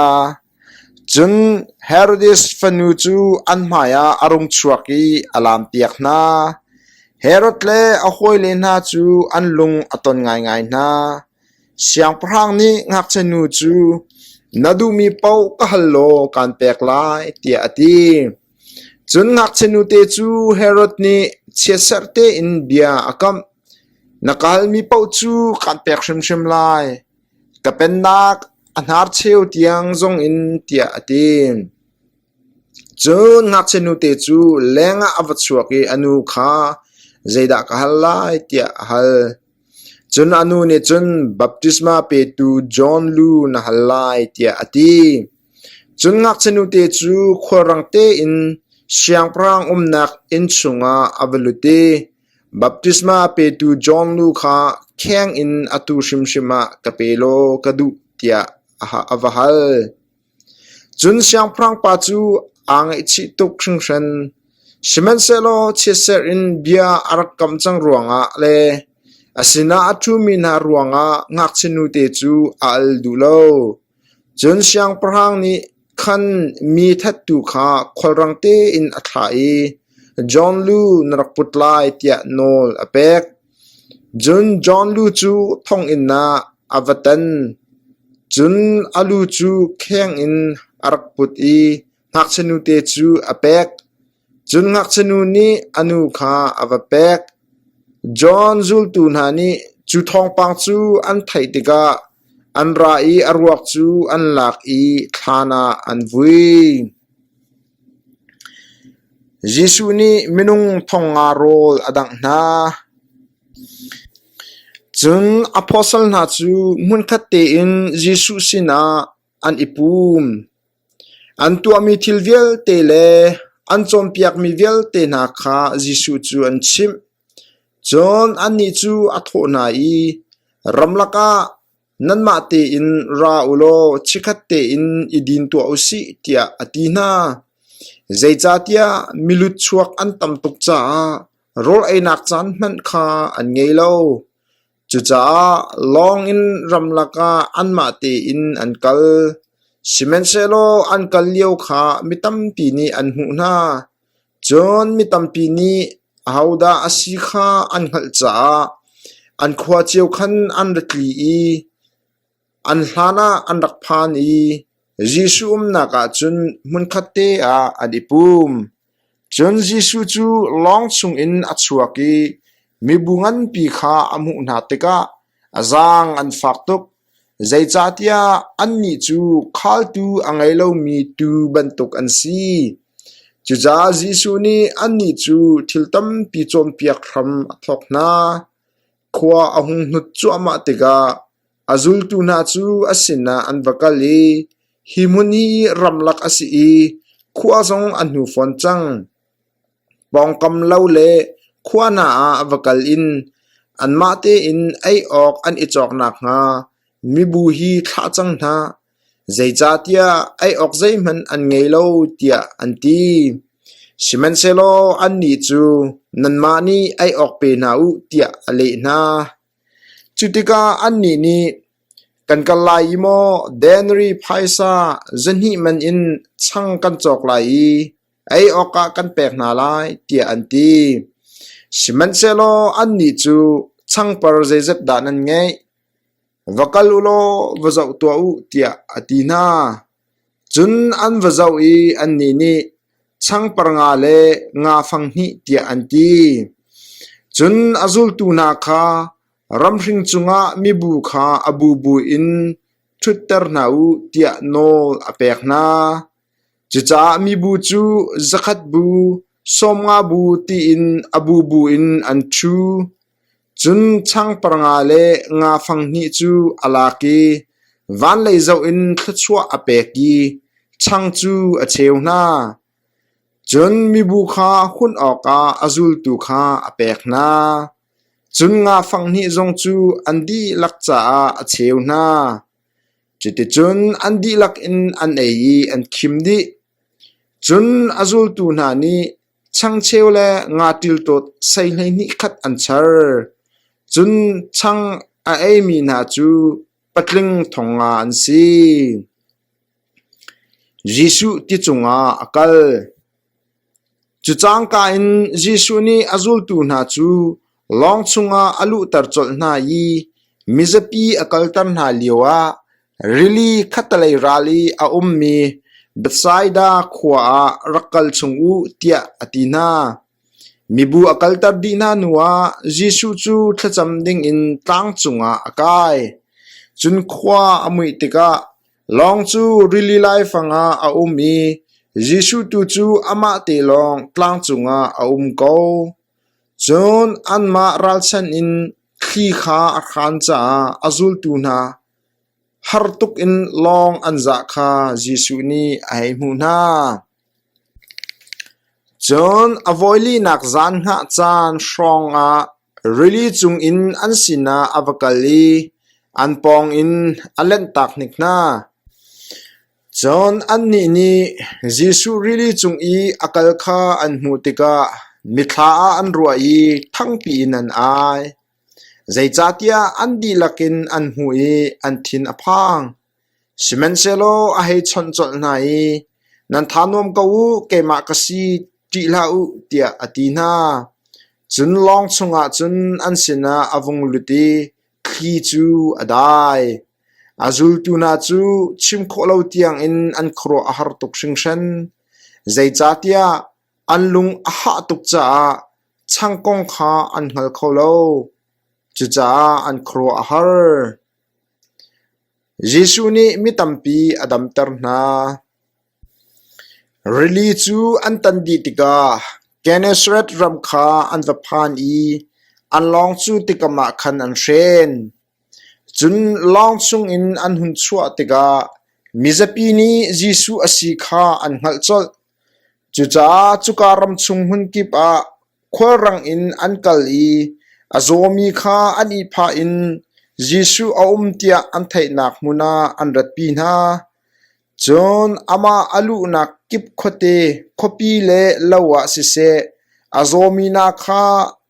Cun Herodias fanu cu an hmaiah a rung chuak i a laampiak hna. Herod le a hawile hna cu an lung a ton ngaingai hna. Siangpahrang nih ngakchianu cu, “Na duhmi paoh ka hal law kaan pek lai,” tiah a ti. Cun ngakchia nute cu Herod nih chiatserh tein bia a kamh. Na ka halmi paoh cu kaan pek hrimhrim lai. Ka pennak a hnarcheu tiang zongin tiah a ti. Cun ngakchia nute cu lengah a va chuak i a nu kha, “Zeidah ka hal lai?” tiah a hal. Cun a nu nih cun, “Baptisma petu John lu na hal lai,” tiah a ti. Cun ngakchia nute cu khualrang tein siangpahrang umnak inn chungah a va lut i baptisma petu John lu kha kheng in atu hrimhrim ah ka pe law ka duh tiah a va hal. Cun siangpahrang pa cu aa ngaihchih tuk hringhran. Sihmanhsehlaw chiatserh in bia a rak kam cang ruangah le a sinah a ṭhumi hna ruangah ngakchia nute cu a al duh lo. Cun siangpahrang nih khan mi thattu kha khualrang tein a thlah i John lu na rak put lai tiah nawl a pek. Cun John lu cu thonginn ah a va tan. Cun a lu cu kheng in a rak put i ngakchia nute cu a pek. Cun ngakchia nu nih a nu kha a va pek. John zultu hna nih cu thawngpang cu an theih tikah an ra i a ruak cu an lak i thlan ah an vui. Jesuh nih minung thong nga rawl a dangh hna. Cun apostle hna cu hmunkhat tein Jesuh sinah an i pum. An tuahmi thil vialte le an cawnpiakmi vialte hna kha Jesuh cu an chimh. Cun annih cu a thawh hna i, “Ramlak ah nanmah tein ra u law chikkhat tein i din tuah u sih,” tiah a ti hna. Zeicahtiah milut chuak an tam tuk caah rawl einak caan hmanh kha an ngei lo. Cucaah lawng in ramlak ah anmah tein an kal. Sihmanhsehlaw an kal lio kha mi tampi nih an hmuh hna. Cun mi tampi nih ahodah a si kha an hngalh caah an khua cio khan an ra tli i an hlanah an rak phan i Jesuh umnak ah cun hmunkhatte ah an i pum. Cun Jesuh cu lawng chungin a chuak i mibu nganpi kha a hmuh hna tikah a zaang an fak tuk, zeicahtiah annih cu khaltu a ngei lomi tuu bantuk an si. Cucaah Jesuh nih annih cu thil tampi cawnpiak hram a thawk hna. Khua a hung hnut cuahmah tikah a zultu hna cu a sinah an va kal i, “Hi hmun hi ramlak a si i khua zong a hnu fawn cang. Pawngkam lo le khua hna ah va kal in anmah tein ei awk an i cawk nakhnga mibu hi thlah cang hna, zeicahtiah ei awk zeihmanh an ngei lo,” tiah an ti. Sihmanhsehlaw annih cu, “Nanmah nih ei awk pe hna u,” tiah a leh hna. Cu tikah annih nih, “Kan kal lai i maw denarii phaisa 200 man in chang kan cawk lai i ei awkah kan pek hna lai,” tiah an ti. Sihmanhsehlaw annih cu, “Changpar zeizat dah nan ngeih? Va kal u law va zoh tuah u,” tiah a ti hna. Cun an va zoh i annih nih, “Changpar nga le nga fang hnih,” tiah an ti. Cun a zultu hna kha ramhring cungah mibu kha a bubu in ṭhutter hna u tiah nawl a pek hna. Cucaah mibu cu 100 bu, 50 bu tiin a bubu in an ṭhu. Cun changpar nga le nga fang hnih cu a lak i vanlei zoh in thluachuah a pek i chang cu a cheu hna. Cun mibu kha hunh awkah a zultu kha a pek hna. Cun nga fang hnih zong cu an dihlak caah a cheu hna. Cuticun an dihlak in an ei i an khim dih. Cun a zultu hna nih changcheu le nga ṭilṭawt sei 12 khat an char. Cun chang a eimi hna cu patling thong nga an si. Jesuh ti cungah a kal. Cu cangka in Jesuh nih a zultu hna cu lawng chungah a luhter colh hna i mizapi a kalter hna lioah rili khattelei ral i a ummi. Bethsaida khua ah rak kal chung u tiah a ti hna. Mibu a kalter dih hna hnuah Jesuh cu thlacam dingin tlang cungah a kai. Cun khua a muih tikah lawng cu rili laifang ah a um i Jesuh tu cu amahte lawng tlang cungah a um ko. Cun anmah ralchanh in thli kha a hran caah a zultu hna har tuk in lawng an zah kha Jesuh nih a hei hmuh hna. Cun a voilinak zan hngah caan hrawngah rili cungin an sinah a va kal i an pawngin a lenhtak hnik hna. Cun annih nih Jesuh rili cung i a kal kha an hmuh tikah mithla ah an ruah i thangpi in an ai. Zeicahtiah an dihlak in an hmuh i an thin a phang. Sihmanhsehlaw a hei chawnh colh hna i, “Nan tha nuam ko u, keimah ka si, ṭih hlah u,” tiah a ti hna. Cun lawng chungah cun an sinah a vung lut i thli cu a dai. A zultu hna cu chim khawh lo tiangin an khuaruah a har tuk hringhran. Zeicahtiah an lung a hah tuk caah changkong kha an hngal kho lo. Cucaah an khuaruah a har. Jesuh nih mi tampi a damter hna. Rili cu an tan dih tikah Gennesaret ram kha an va phan i an lawng cu tikam ah khan an hren. Cun lawng chungin an hun chuah tikah mizapi nih Jesuh a si kha an hngalh colh. Cucaah cuka ram chung hmunkip ah Khualrang in an kal i a zawmi kha an ihphah in Jesuh a um tiah an theihnak hmun ah an ratpi hna. Cun amah a luhnak kip khuate, khuapi le lo ah siseh, a zawmi hna kha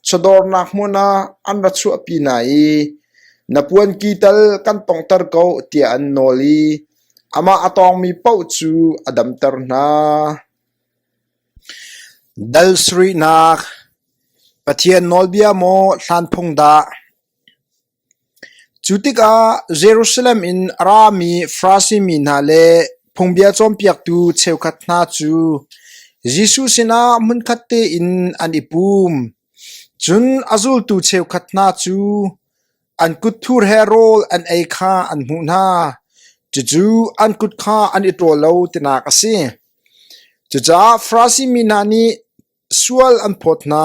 chawdawrnak hmun ah an ra chuahpi hna i, “Na puanki tal kan tonghter ko,” tiah an nawl i amah a tawngmi paoh cu a damter hna. Dal sarihnak Pathian nawlbia maw hlanphung dah? Cu tikah Jerusalem in a rami Farasi mi hna le phungbia cawnpiaktu cheukhat hna cu Jesuh sinah hmunkhat tein an i pum. Cun a zultu cheukhat hna cu an kut thur he rawl an ei kha an hmuh hna. Cucu an kut kha an i ṭawl lo tinak a si. Cucaah Farasi mi hna nih sual an phawt hna.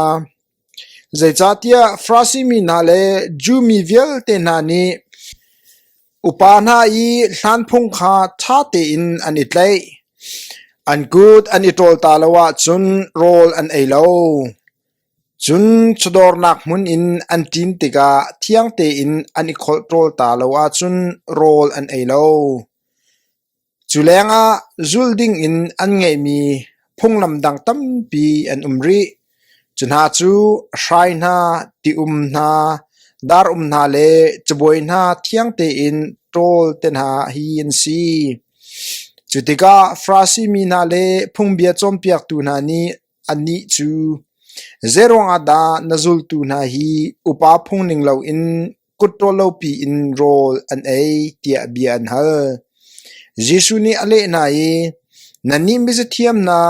Zeicahtiah Farasi mi hna le Jew mi vialte hna nih upa hna i hlanphung kha ṭha tein an i tlaih. An kut an i ṭawl ta lo ahcun rawl an ei lo. Cun chawdawrnak hmun in an ṭin tikah thiang tein an i kholh ṭawl ta lo ahcun rawl an ei lo. Cu lengah zulh dingin an ngeihmi phunglam dang tampi an um rih. Cu hna cu hrai hna, ti-um hna, dar-um hna le cabuai hna thiang tein ṭawl te hna hi an si. Cu tikah Farasi mi hna le phungbia cawnpiaktu hna nih annih cu, “Zeiruang ah dah na zultu hna hi upa phung ning loin kut ṭawl lopi in rawl an ei?” tiah bia an hal. Jesuh nih a leh hna i, “Nannih mizathiam hna,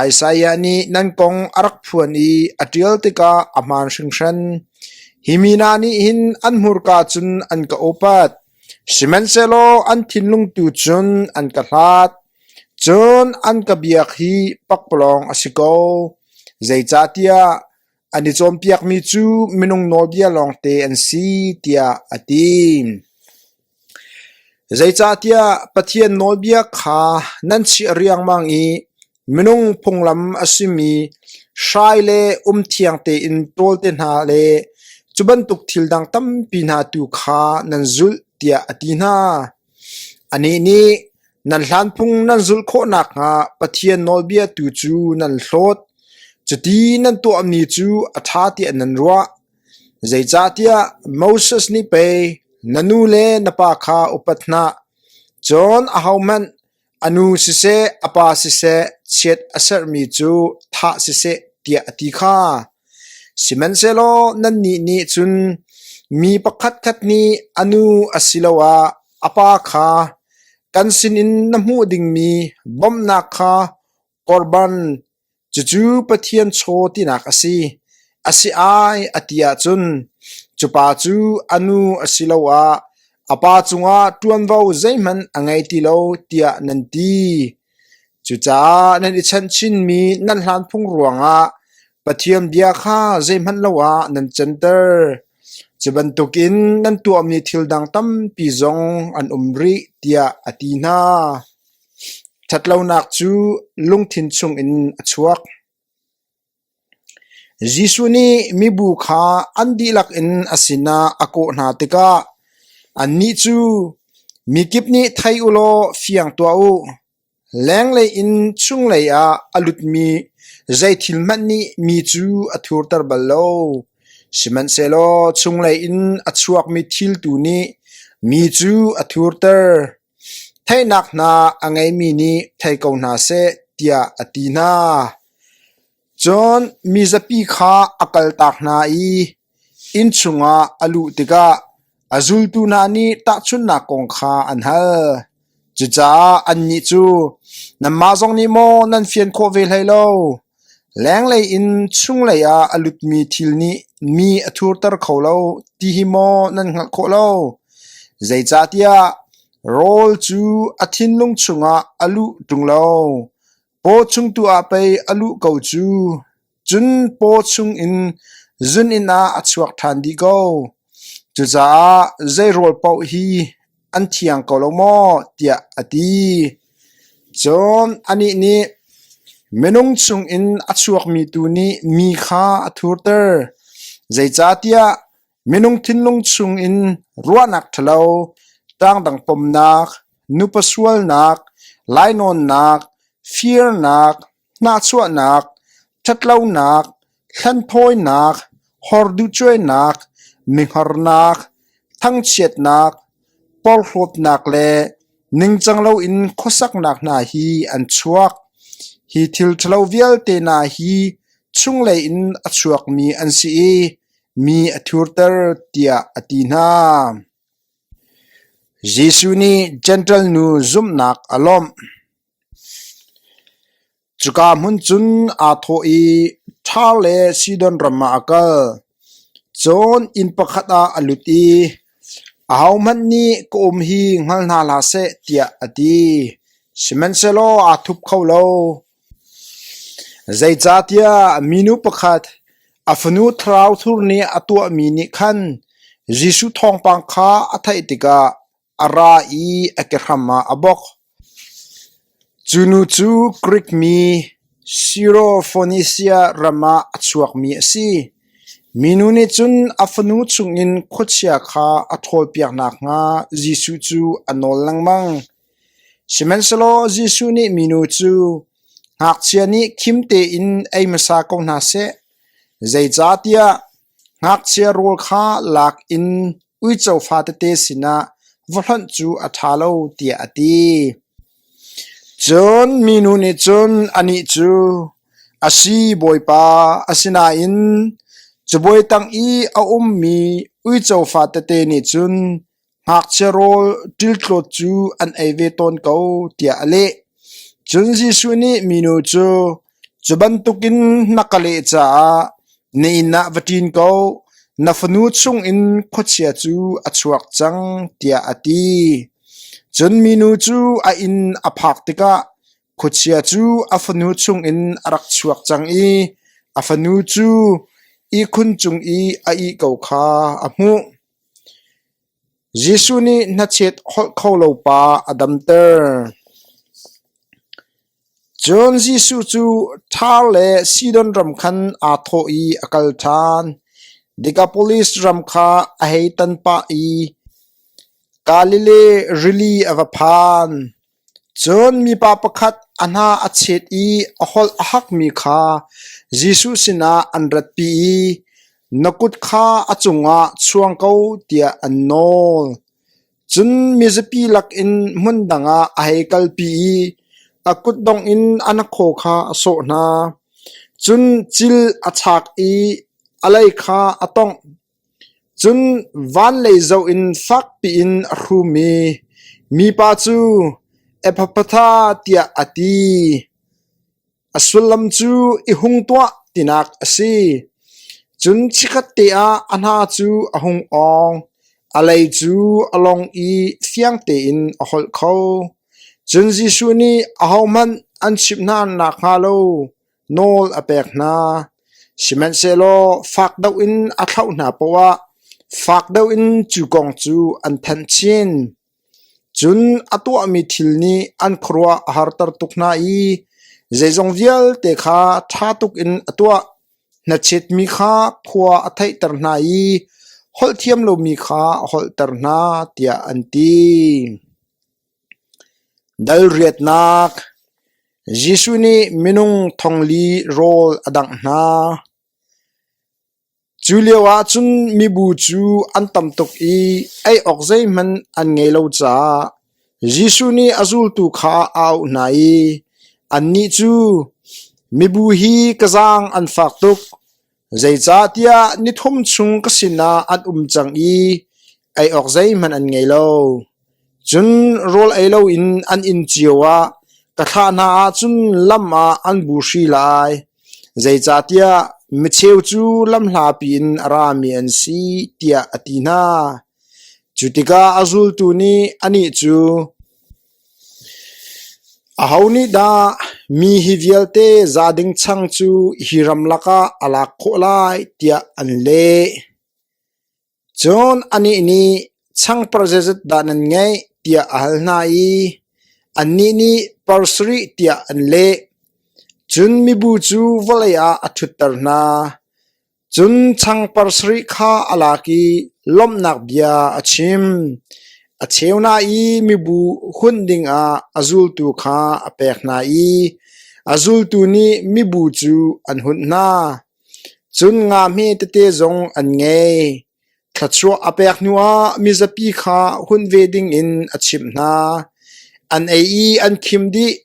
Isaiah nih nan kong a rak phuan i a ṭial tikah a hmaan hringhran. Hi mi hna nih hin an hmurka cun an ka upat, sihmanhsehlaw an thinlung tu cun an ka hlat. Cun an ka biak hi pakpalawng a si ko, zeicahtiah an i cawnpiakmi cu minung nawlbia lawngte an si,” tiah a ti. Zeicahtiah Pathian nawlbia kha nan chiah riangmang i minung phunglam a simi hrai le um thiang tein ṭawl te hna le cu bantuk thil dang tampi hna tu kha nan zulh, tiah a ti hna. Anih nih, Nan hlanphung nan zulh khawh nakhnga Pathian nawlbia tu cu nan hlawt. Cuti nan tuahmi cu a ṭha tiah nan ruah. Zeicahtiah Moses nih pei na nu le na pa kha upat hna, cun ahohmanh a nu siseh a pa siseh chiat a serhmi cu thah siseh tiah a ti kha. Sihmanhsehlaw nannih nih cun mi pakhatkhat nih a nu asiloah a pa kha. Kan sinin na hmuh dingmi bawmhnak kha korban, cucu Pathian chaw tinak a si, a si ai a ti ahcun cu pa cu a nu asiloah a pa cungah ṭuanvo zeihmanh a ngei ti lo tiah nan ti. Cucaah nan i chanh chinmi nan hlanphung ruangah Pathian bia kha zeihmanh lo ah nan canter. Cu bantukin nan tuahmi thil dang tampi zong an um rih tiah a ti hna. Ṭhatlonak cu lungthin chungin a chuak. Jesuh nih mibu kha an dihlak in a sinah a kawh hna tikah annih cu, “Mikip nih thei u law fiang tuah u. Lenglei in chunglei ah a lutmi zei thil hmanh nih mi cu a thurter bal lo. Sihmanhsehlaw chunglei in a chuakmi thil tu nih mi cu a thurter. Theihnak hna a ngeimi nih thei ko hna seh,” tiah a ti hna. Cun mizapi kha a kaltak hna i inn chungah a luh tikah a zultu hna nih tahchunhnak kong kha an hal. Cucaah annih cu, “Nanmah zong nih maw nan fian khawh ve hlei lo? Lenglei in chunglei ah a lutmi thil nih mi a thurter kho lo ti hi maw nan hngalh khawh lo? Zeicahtiah rawl cu a thinlung chungah a luh ṭung lo, paw chung tu ah pei a luh ko cu. Cun paw chungin zuninn ah a chuak ṭhan dih ko. Cucaah zei rawl paoh hi an thiang ko lo maw?” tiah a ti. Cun anih nih, “Minung chungin a chuakmi tu nih mi kha a thurter, zeicahtiah minung thinlung chungin ruahnak ṭhalo, ṭangdang pomnak, nupa sualnak, lainawnnak, firnak, hnahchuahnak, ṭhatlonak, hlenthawinak, horduhcuainak, mihngarnak, thangchiatnak, porhlawtnak le ningcang loin khuasaknak hna hi an chuak. Hi thil ṭhalo vialte hna hi chunglei in a chuakmi an si i mi a thurter tiah a ti hna. Jesuh nih Jentail nu zumhnak a lawmh. Cuka hmun cun aa thawh i Ṭhar le Sidon ram ah a kal. Cun inn pakhat ah a lut i, “Ahohmanh nih ka um hi hngal hna hlah seh,” tiah a ti. Sihmanhsehlaw aa thup kho lo. Zeicahtiah minu pakhat a fanu thlarau thur nih a tuahmi nih khan Jesuh thawngpang kha a theih tikah a ra i a kehram ah a bawk. Cu nu cu Grik mi Syrofonisia ram ah a chuakmi a si. Minu nih cun a fanu chungin khuachia kha a ṭhawlpiak nakhnga Jesuh cu a nawl lengmang. Sihmanhsehlaw Jesuh nih minu cu, “Ngakchia nih khim tein ei hmasa ko hna seh, zeicahtiah Ngakchia rawl kha lak in uico fatete sinah va hlonh cu a ṭha lo,” tiah a ti. Cun minu nih cun anih cu, “A si, Bawipa, asinain cabuai tang i a ummi uico fatete nih cun Ngakchia rawl ṭiltlawt cu an ei ve tawn ko,” tiah a leh. Cun Jesuh nih minu cu, “Cu bantukin na ka leh caah na inn ah va ṭin ko; na fanu chungin khuachia cu a chuak cang,” tiah a ti. Cun minu cu a inn a phak tikah khuachia cu a fanu chungin a rak chuak cang i a fanu cu ihkhun cung i a ih ko kha a hmuh. Jesuh nih hnachet holh kho lo pa a damter. Cun Jesuh cu Ṭhar le Sidon ram khan aa thawh i a kal ṭhan. Dekapolis ram kha a hei tan pah i Galilee rili a va phan. Cun mipa pakhat a hna a chet i a holh a hakmi kha Jesuh sinah an ratpi i, “Na kut kha a cungah chuang ko,” tiah an nawl. Cun mizapi lakin hmun dang ah a hei kalpi i a kutdong in a hnakhaw kha a sawh hna. Cun cil a chak i a lei kha a tawngh. Cun van lei zoh in fak piin a hrum i mipa cu. Ephphatha tiah a ti. A sullam cu i hung tuah tinak a si. Cun chikkhatte ah a hna cu a hung awng, a lei cu a long i fiang tein a holh kho. Cun Jesuh nih ahohmanh an chimh hna nakhnga lo nawl a pek hna. Sihmanhsehlaw fak deuh in a thlauh hna poah ah fak deuh in cu kong cu an thanh chin. Cun a tuahmi thil nih an khuaruah a harter tuk hna i zeizong vialte kha ṭha tuk in a tuah. Hnachetmi kha khua a theihter hna i holh thiam lomi kha a holhter hna, tiah an ti. Dal riatnak Jesuh nih minung thongli rawl a dangh hna. Cu lioah cun mibu cu an tam tuk i ei awk zeihmanh an ngei lo caah Jesuh nih a zultu kha a auh hna i annih cu, “Mibu hi ka zaang an fak tuk, zeicahtiah nithum chung ka sinah an um cang i ei awk zeihmanh an ngei lo. Cun rawl ei loin an inn cio ah ka thlah hna ahcun lam ah an buhri lai, zeicahtiah micheu cu lamhlapi in a rami an si,” tiah a ti hna. Cu tikah a zultu nih anih cu, “Aho nih dah mi hi vialte za ding chang cu hi ramlak ah a lak khawh lai?” tiah an leh. Cun anih nih, “Changpar zeizat dah nan ngeih?” tiah a hal hna i annih nih, “Par sarih,” tiah an leh. Cun mibu cu vawlei ah a ṭhutter hna. Cun changpar sarih kha a lak i lawmhnak bia a chim. A cheu hna i mibu hunh dingah a zultu kha a pek hna i a zultu nih mibu cu an hunh hna. Cun nga hme tete zong an ngei. Thluachuah a pek hnuah mizapi kha hunh ve dingin a chimh hna. An ei i an khim dih.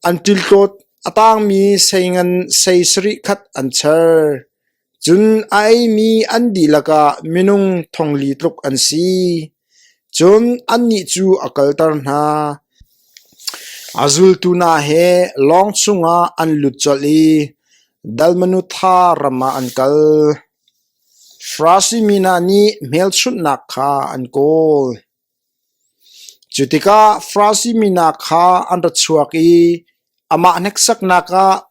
An ṭiltlawt a tangmi sei ngan sei sarih khat an char. Cun a eimi an dihlak ah minung thongli tluk an si. Cun annih cu a kalter hna. A zultu hna he lawng chungah an lut colh i Dalmanutha ram ah an kal. Farasi mi hna nih hmelchunhnak kha an kawl. Cu tikah Farasi mi hna kha an ra chuak i amah hneksaknak ah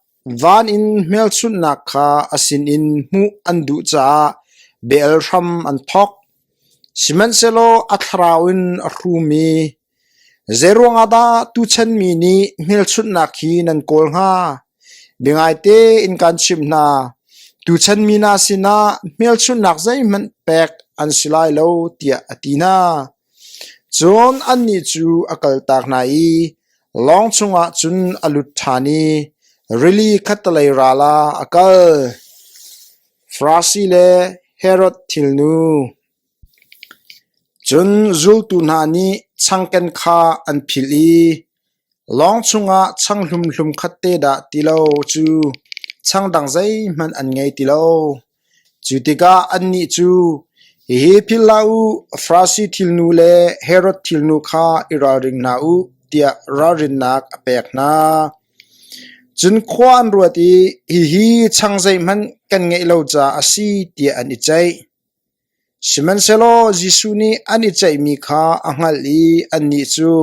van in hmelchunhnak kha a sinin hmuh an duh caah bia-al hram an thawk. Sihmanhsehlaw a thlarau in a hrum i, “Zeiruang ah dah tuchan mi nih hmelchunhnak hi nan kawl hnga? Biangaite in kaan chimh hna, tuchan mi hna sinah hmelchunhnak zeihmanh pek an si lai lo,” tiah a ti hna. Cun annih cu a kaltak hna i lawng chungah cun a lut ṭhan i rili khattelei ral ah a kal. Farasi le Herod thilnu. Cun zultu hna nih changken kha an philh i lawng chungah chang hlumhlum khatte dah ti lo cu chang dang zeihmanh an ngei ti lo. Cu tikah annih cu, “Hihi philh hlah u, Farasi thilnu le Herod thilnu kha i ralring hna u,” tiah ralrinnak a pek hna. Cun khua an ruat i, “Hihi chang zeihmanh kan ngeih lo caah a si,” tiah an i ceih. Sihmanhsehlaw Jesuh nih an i ceihmi kha a hngalh i annih cu,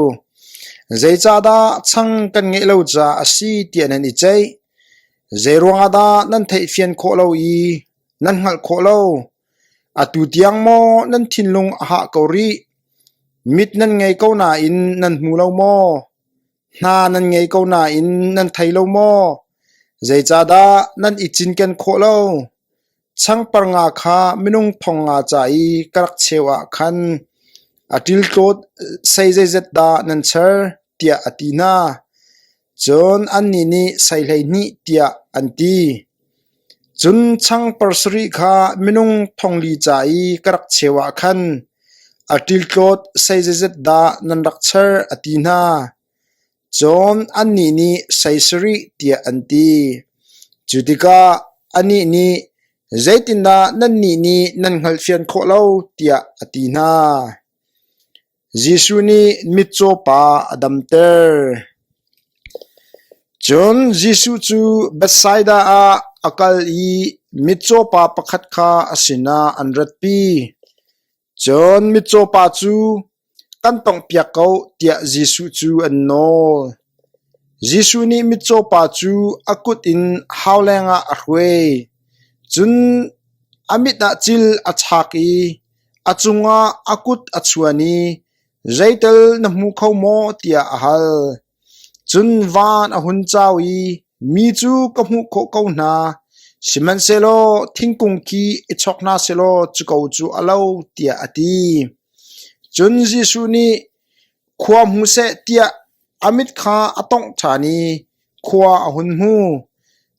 “Zeicahdah chang kan ngeih lo caah a si tiah nan i ceih? Zeiruang ah dah nan theihfian khawh lo i nan hngalh khawh lo? Atu tiang maw nan thinlung a hah ko rih? Mit nan ngei ko nain nan hmu lo maw? Hna nan ngei ko nain nan thei lo maw? Zeicahdah nan i cinken khawh lo? Changpar nga kha minung thong nga ca i ka rak cheu ah khan a ṭiltlawt sei zeizat dah nan char?" tiah a ti hna. Cun annih nih sei 12 tiah an ti. Cun changpar sarih kha minung thong li ca i ka rak cheu ah khan a ṭiltlawt sei zeizat dah nan rak char? a ti hna. Cun annih nih sei sarih tiah an ti. Cu tikah anih nih, “Zeitindah nannih nih nan hngalhfian khawh lo?” tiah a ti hna. Jesuh nih mitcaw pa a damter. Cun Jesuh cu Bethsaida ah a kal i mitcaw pa pakhat kha a sinah an ratpi. Cun mitcaw pa cu, Kan tawnghpiak ko, tiah Jesuh cu an nawl. Jesuh nih mitcaw pa cu a kut in hauleng ah a hruai. Cun a mit ah cil a chak i a cungah a kut a chuan i, Zeital na hmu kho maw? tiah a hal. Cun van a hun cau i mi cu ka hmuh khawh ko hna, sihmanhsehlaw thingkung khi i chawk hna sehlaw cu ko cu a lo, tiah a ti. Cun Jesuh nih, Khua hmu seh, tiah a mit kha a tongh ṭhan i khua a hun hmu.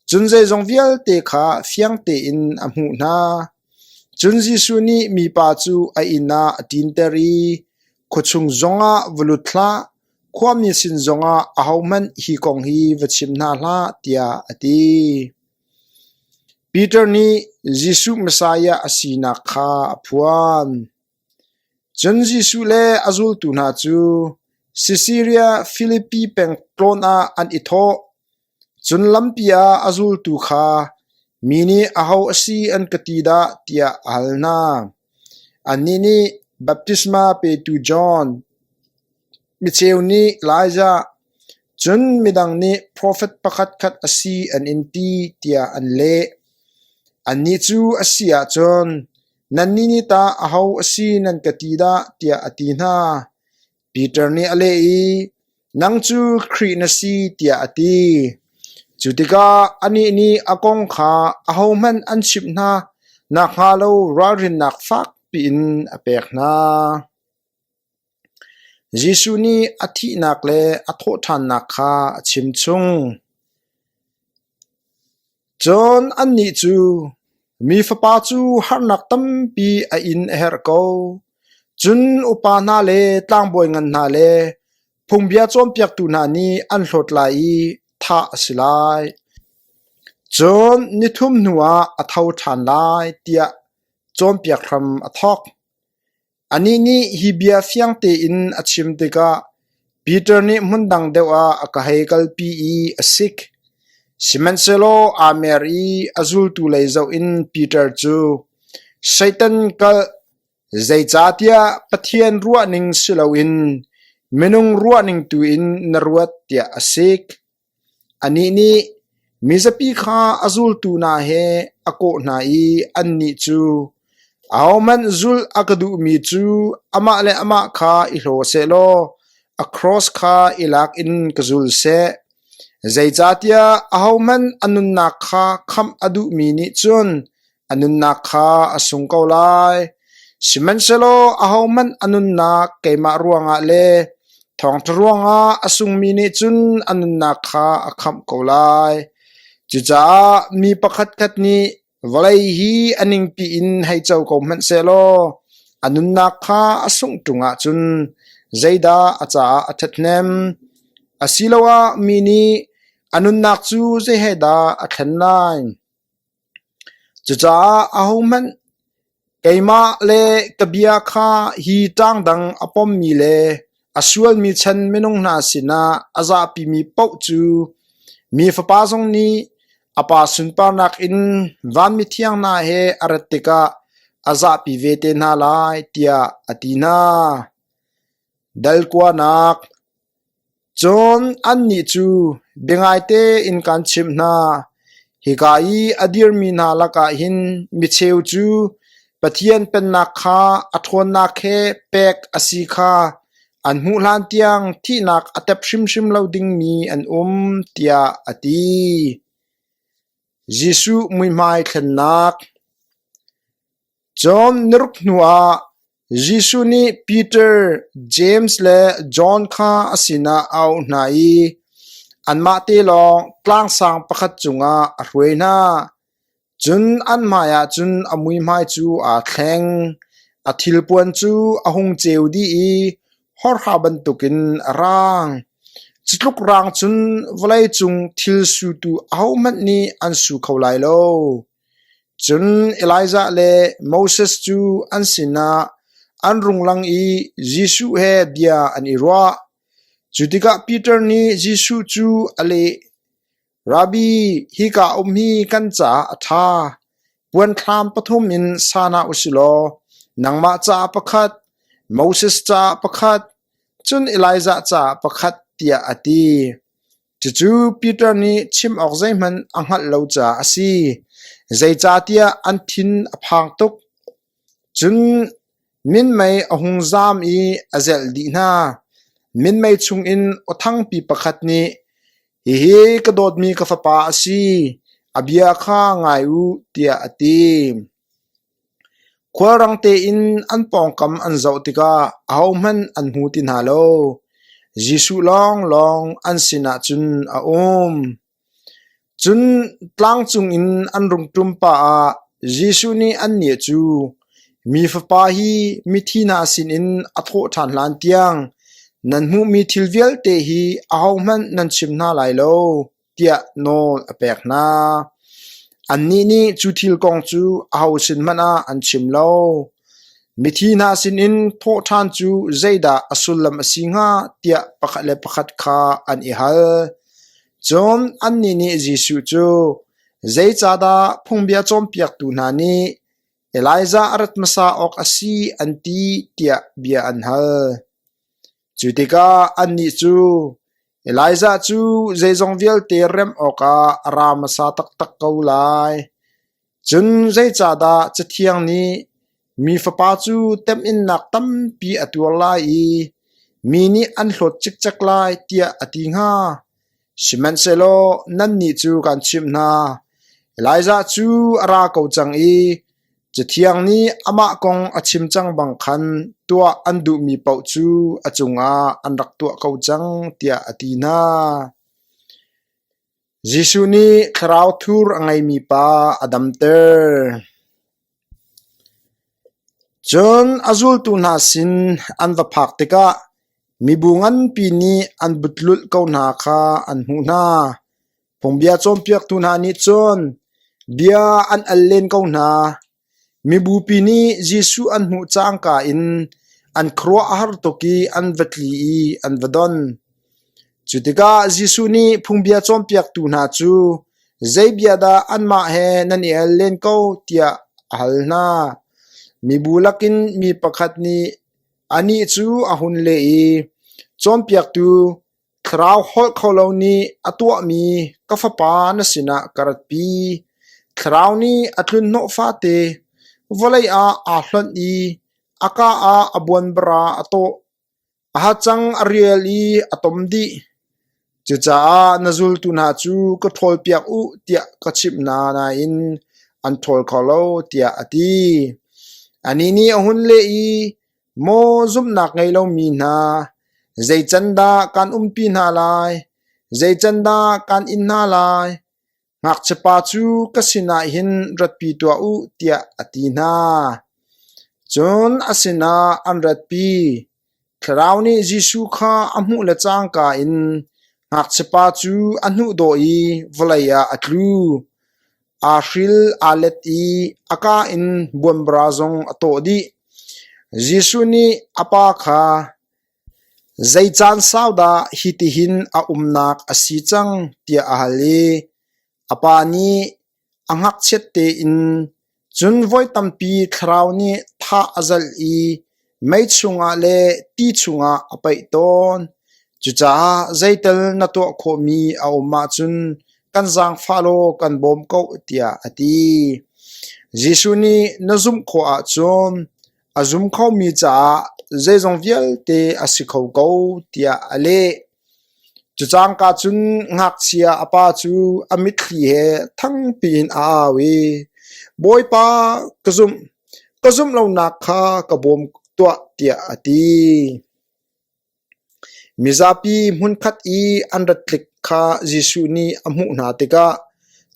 Cun zeizong vialte kha fiang tein a hmuh hna. Cun Jesuh nih mipa cu a inn ah a ṭinter i, Khuachung zongah va lut hlah, khuami sin zongah ahohmanh hi kong hi va chim hna hlah, tiah a ti. Peter nih Jesuh Messiah a sinak kha a phuan. Cun Jesuh le a zultu hna cu Sisaria Filipi peng tlawn ah an i thawh. Cun lampi ah a zultu kha, “Mi nih aho a si an ka ti dah?” tiah a hal hna. Annih nih, “Baptisma petu John, micheu nih Elijah, cun midang nih profet pakhatkhat a si an in ti,” tiah an leh. Annih cu a si ahcun, “Nannih nih tah aho a si nan ka ti dah?” tiah a ti hna. Peter nih a leh i, “Nang cu Khrih na si,” tiah a ti. Cu tikah anih nih a kong kha ahohmanh an chimh hna nakhnga lo ralrinnak fak piin a pek hna. Jesuh nih a thihnak le a thawhṭhannak kha a chimchung. Cun annih cu, Mi Fapa cu harnak tampi a in a herh ko. Cun upa hna le tlangbawi ngan hna le phungbia cawnpiaktu hna nih an hlawt lai i thah a si lai. Cun nithum hnuah a tho ṭhan lai, tiah cawnpiak hram a thawk. Anih nih hi bia fiang tein a chim tikah Peter nih hmundang deuh ah a ka hei kalpi i a sik. Sihmanhsehlaw aa mer i a zultu lei zoh in Peter cu, “Satan kalh, zeicahtiah Pathian ruahning si loin minung ruahning tu in na ruat,” tiah a sik. Anih nih mizapi kha a zultu hna he a kawh hna i annih cu, “Ahohmanh zulh a ka duhmi cu amah le amah kha i hlaw sehlaw a cross kha i lak in ka zul seh. Zeicahtiah ahohmanh a nunnak kha khamh a duhmi nih cun a nunnak kha a sung ko lai. Sihmanhsehlaw ahohmanh a nunnak keimah ruangah le thawngṭha ruangah a sungmi nih cun a nunnak kha a khamh ko lai. Cucaah mi pakhatkhat nih vawlei hi a ningpi in hei co ko hmanh sehlaw a nunnak kha a sungh ṭung ahcun zeidah a caah a ṭhathnem? Asiloah mi nih a nunnak cu zei he dah a thlen lai? Cucaah ahohmanh keimah le ka bia kha hi ṭangdang a pommi le a sualmi chan minung hna sinah a zahpimi paoh cu Mi Fapa zong nih a Pa sunparnak in vanmi thiang hna he a rat tikah a zahpi ve te hna lai, tiah a ti hna. Dal kuanak Cun annih cu, Biangaite in kaan chimh hna, hika i a dirmi hna lakah hin micheu cu Pathian Pennak kha a ṭhawnnak he pek a si kha an hmuh hlantiang thihnak a tep hrimhrim lo dingmi an um, tiah a ti. Jesuh muihmai thlennak. Cun niruk hnuah Jesuh nih Peter, Jeim le John kha a sinah a auh hna i anmah te lawng tlangsang pakhat cungah a hruai hna. Cun an hmaiah cun a muihmai cu aa thleng. A thilpuan cu a hung ceu dih i hawrha bantukin a raang. Cu tluk raang cun vawleicung thil sutu ahohmanh nih an su kho lai lo. Cun Elijah le Moses cu an sinah. An rung lang i Jesuh he bia an i ruah. Cu tikah Peter nih Jesuh cu a leh, “Rabbi, hika um hi kan caah a ṭha. Puanthlam pathum in sa hna u si law nangmah caah pakhat, Moses caah pakhat, cun Elijah caah pakhat,” tiah a ti. Cucu Peter nih chim awk zeihmanh a hngalh lo caah a si, zeicahtiah an thin a phang tuk. Cun minmei a hung zaam i a zelh dih hna. Minmei chungin aw thangpi pakhat nih, “Hihi ka dawtmi ka fapa a si, a bia kha ngai u,” tiah a ti. Khualrang tein an pawngkam an zoh tikah ahohmanh an hmu ti hna lo; Jesuh lawnglawng an sinah cun a um. Cun tlang cungin an rung ṭum pah ah Jesuh nih annih cu, “Mi Fapa hi mithi hna sinin a thawh ṭhan hlantiang nan hmuhmi thil vialte hi ahohmanh nan chim hna lai lo,” tiah nawl a pek hna. Annih nih cu thil kong cu aho sin hmanh ah an chim lo. Mithi hna sinin thawh ṭhan cu zeidah a sullam a si hnga tiah pakhat le pakhat kha an i hal. Cun annih nih Jesuh cu, “Zeicahdah phungbia cawnpiaktu hna nih Elijah a rat hmasa awk a si an ti?” tiah bia an hal. Cu tikah annih cu, “Elijah cu zeizong vialte remh awkah a ra hmasa taktak ko lai. Cun zeicahdah Cathiang nih Mi Fapa cu temhinnak tampi a tuar lai i mi nih an hlawt cikcek lai tiah a ti hnga? Sihmanhsehlaw nannih cu kaan chimh hna, Elijah cu a ra ko cang i Cathiang nih amah kong a chim cang bang khan tuah an duhmi paoh cu a cungah an rak tuah ko cang,” tiah a ti hna. Jesuh nih thlarau thur a ngeimi pa a damter. Cun a zultu hna sin an va phak tikah mibu nganpi nih an butlulh ko hna kha an hmuh hna. Phungbia cawnpiaktu hna nih cun bia an al len ko hna. Mibupi nih Jesuh an hmuh cangka in an khuaruah a har tuk i an va tli i an va don. Cu tikah Jesuh nih phungbia cawnpiaktu hna cu, “Zei bia dah anmah he nan i al len ko?” tiah a hal hna. Mibu lakin mi pakhat nih anih cu a hun leh i, “Cawnpiaktu, Thlarau holh kho lo nih a tuahmi ka fapa na sinah ka ratpi. Thlarau nih a tlunhnawh fate vawlei ah aa hlonh i a kaa ah a buanbara a tawh. A hacang a rial i a tom dih. Cucaah na zultu hna cu ka ṭhawlpiak u tiah ka chimh hna nain an ṭhawl kho lo, tiah a ti. Anih nih a hun leh i, Maw zumhnak ngei lomi hna, zei can dah kaan umpi hna lai? Zei can dah kaan in hna lai? Ngakchiapa cu ka sinah hin ratpi tuah u, tiah a ti hna. Cun a sinah an ratpi. Thlarau nih Jesuh kha a hmuh le cangka in ngakchiapa cu a hnuhdawh i vawlei ah a tlu. Aa hril aa let i a kaa in buanbara zong a tawh dih. Jesuh nih a pa kha, “Zei caan sau dah hitihin a umnak a si cang?” tiah a hal i a pa nih a ngakchiat tein cun voi tampi thlarau nih thah a zalh i mei chungah le ti chungah a paih tawn. Cucaah zeital na tuah khawhmi a um ahcun kan zaangfah law kan bawm ko, tiah a ti. Jesuh nih na zumh khawh ahcun a zum khomi caah zeizong vialte a si kho ko, tiah a leh. Cu cangka cun ngakchia a pa cu a mitthli he thangpi in a au i, “Bawipa, ka zumh! Ka zumh lonak kha ka bawm tuah,” tiah a ti. Mizapi hmunkhat i an rat tlik kha Jesuh nih a hmuh hna tikah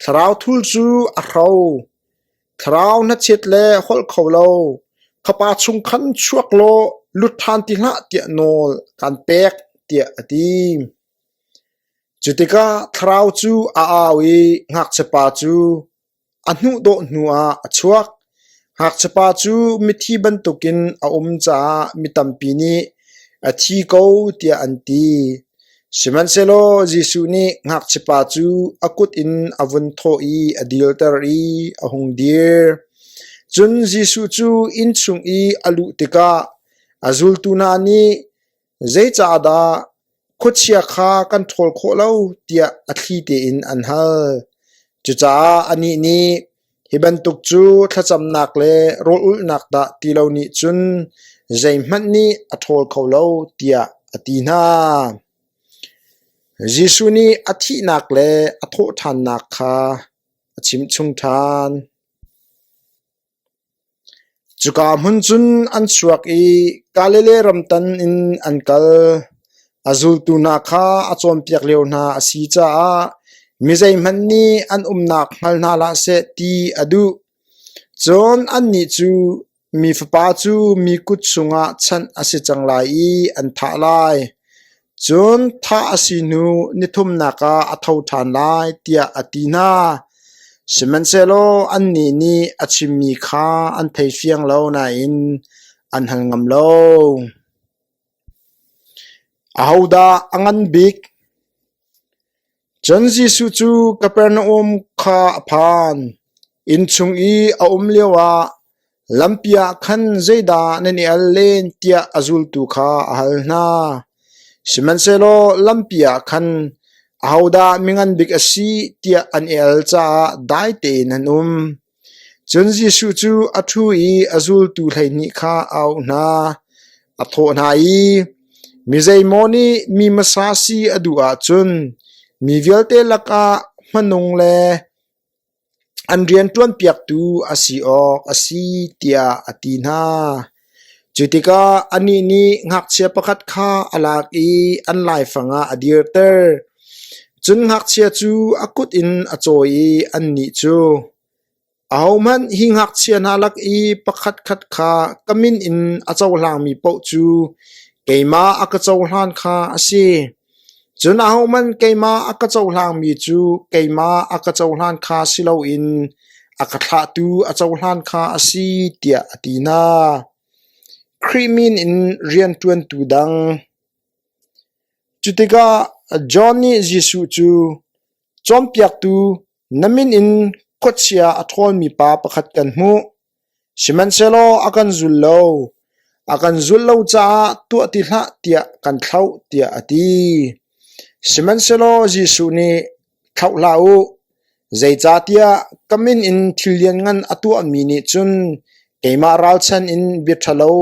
thlarau thul cu a hro. Thlarau hnachet le holh kho lo, ka pa chung khan chuak law lut ṭhan ti hlah tiah nawl kaan pek, tiah a ti. Cu tikah thlarau cu a au i ngakchiapa cu a hnuhdawh hnuah a chuak. Ngakchiapa cu mithi bantukin a um caah mi tampi nih a thi ko tiah an ti. Sihmanhsehlaw Jesuh nih ngakchiapa cu a kut in a vun thawh i a dirter i a hung dir. Cun Jesuh cu inn chung i a luh tikah a zultu hna nih, Zeicahdah khuachia kha kan ṭhawl khawh lo tiah a thli tein an hal. Cucaah anih nih, Hi bantuk cu thlacamnak le rawl-ulhnak dah ti lo nih cun zeihmanh nih a ṭhawl kho lo, tiah a ti hna. Jesuh nih a thihnak le a thawhṭhannak kha a chimchung ṭhan. Cuka hmun cun an chuak i Galilee ramtan in an kal. A zultu hna kha a cawnpiak lio hna a si caah mi zeihmanh nih an umnak hngal hna hlah seh ti a duh. Cun annih cu Mi Fapa cu mi kut chungah chanh a si cang lai i an thah lai. Cun thah a si hnu ni thumnak ah a tho ṭhan lai, tiah a ti hna. Sihmanhsehlaw annih nih a chimmi kha an thei fiang lo nain an hal ngam lo. Ahodah a ngan bik? Cun Jesuh cu Kapernaum kha a phan. Inn chung i a um lioah lampi ah khan zeidah nan i al len tiah a zultu kha a hal hna. Sihmanhsehlaw lampi ah khan ahodah mingan bik a si tiah an i al caah dai tein an um. Cun Jesuh cu a ṭhu i a zultu 12 kha a auh hna. A thawh hna i, “Mi zeimaw nih mi hmasa si a duh ahcun mi vialte lakah hmanung le an rian ṭuanpiaktu a si awk a si,” tiah a ti hna. Cu tikah anih nih ngakchia pakhat kha a lak i an laifang ah a dirter. Cun ngakchia cu a kut in a cawi i annih cu, “Ahohmanh hi ngakchia hna lak i pakhatkhat kha ka min in a cohlangmi paoh cu keimah a ka cohlan kha a si. Cun ahohmanh keimah a ka cohlangmi cu keimah a ka cohlan kha si loin a ka thlahtu a cohlan kha a si,” tiah a ti hna. Khrih min in rianṭuantu dang. Cutikah John nih Jesuh cu, “Cawnpiaktu, na min in khuachia a ṭhawlmi pa pakhat kan hmuh. Sihmanhsehlaw a kan zul lo. A kan zulh lo caah tuah ti hlah tiah kan thlauh,” tiah a ti. Sihmanhsehlaw Jesuh nih, “Thlauh hlah u. Zeicahtiah ka min in thil lianngan a tuahmi nih cun keimah ralchan in bia ṭhalo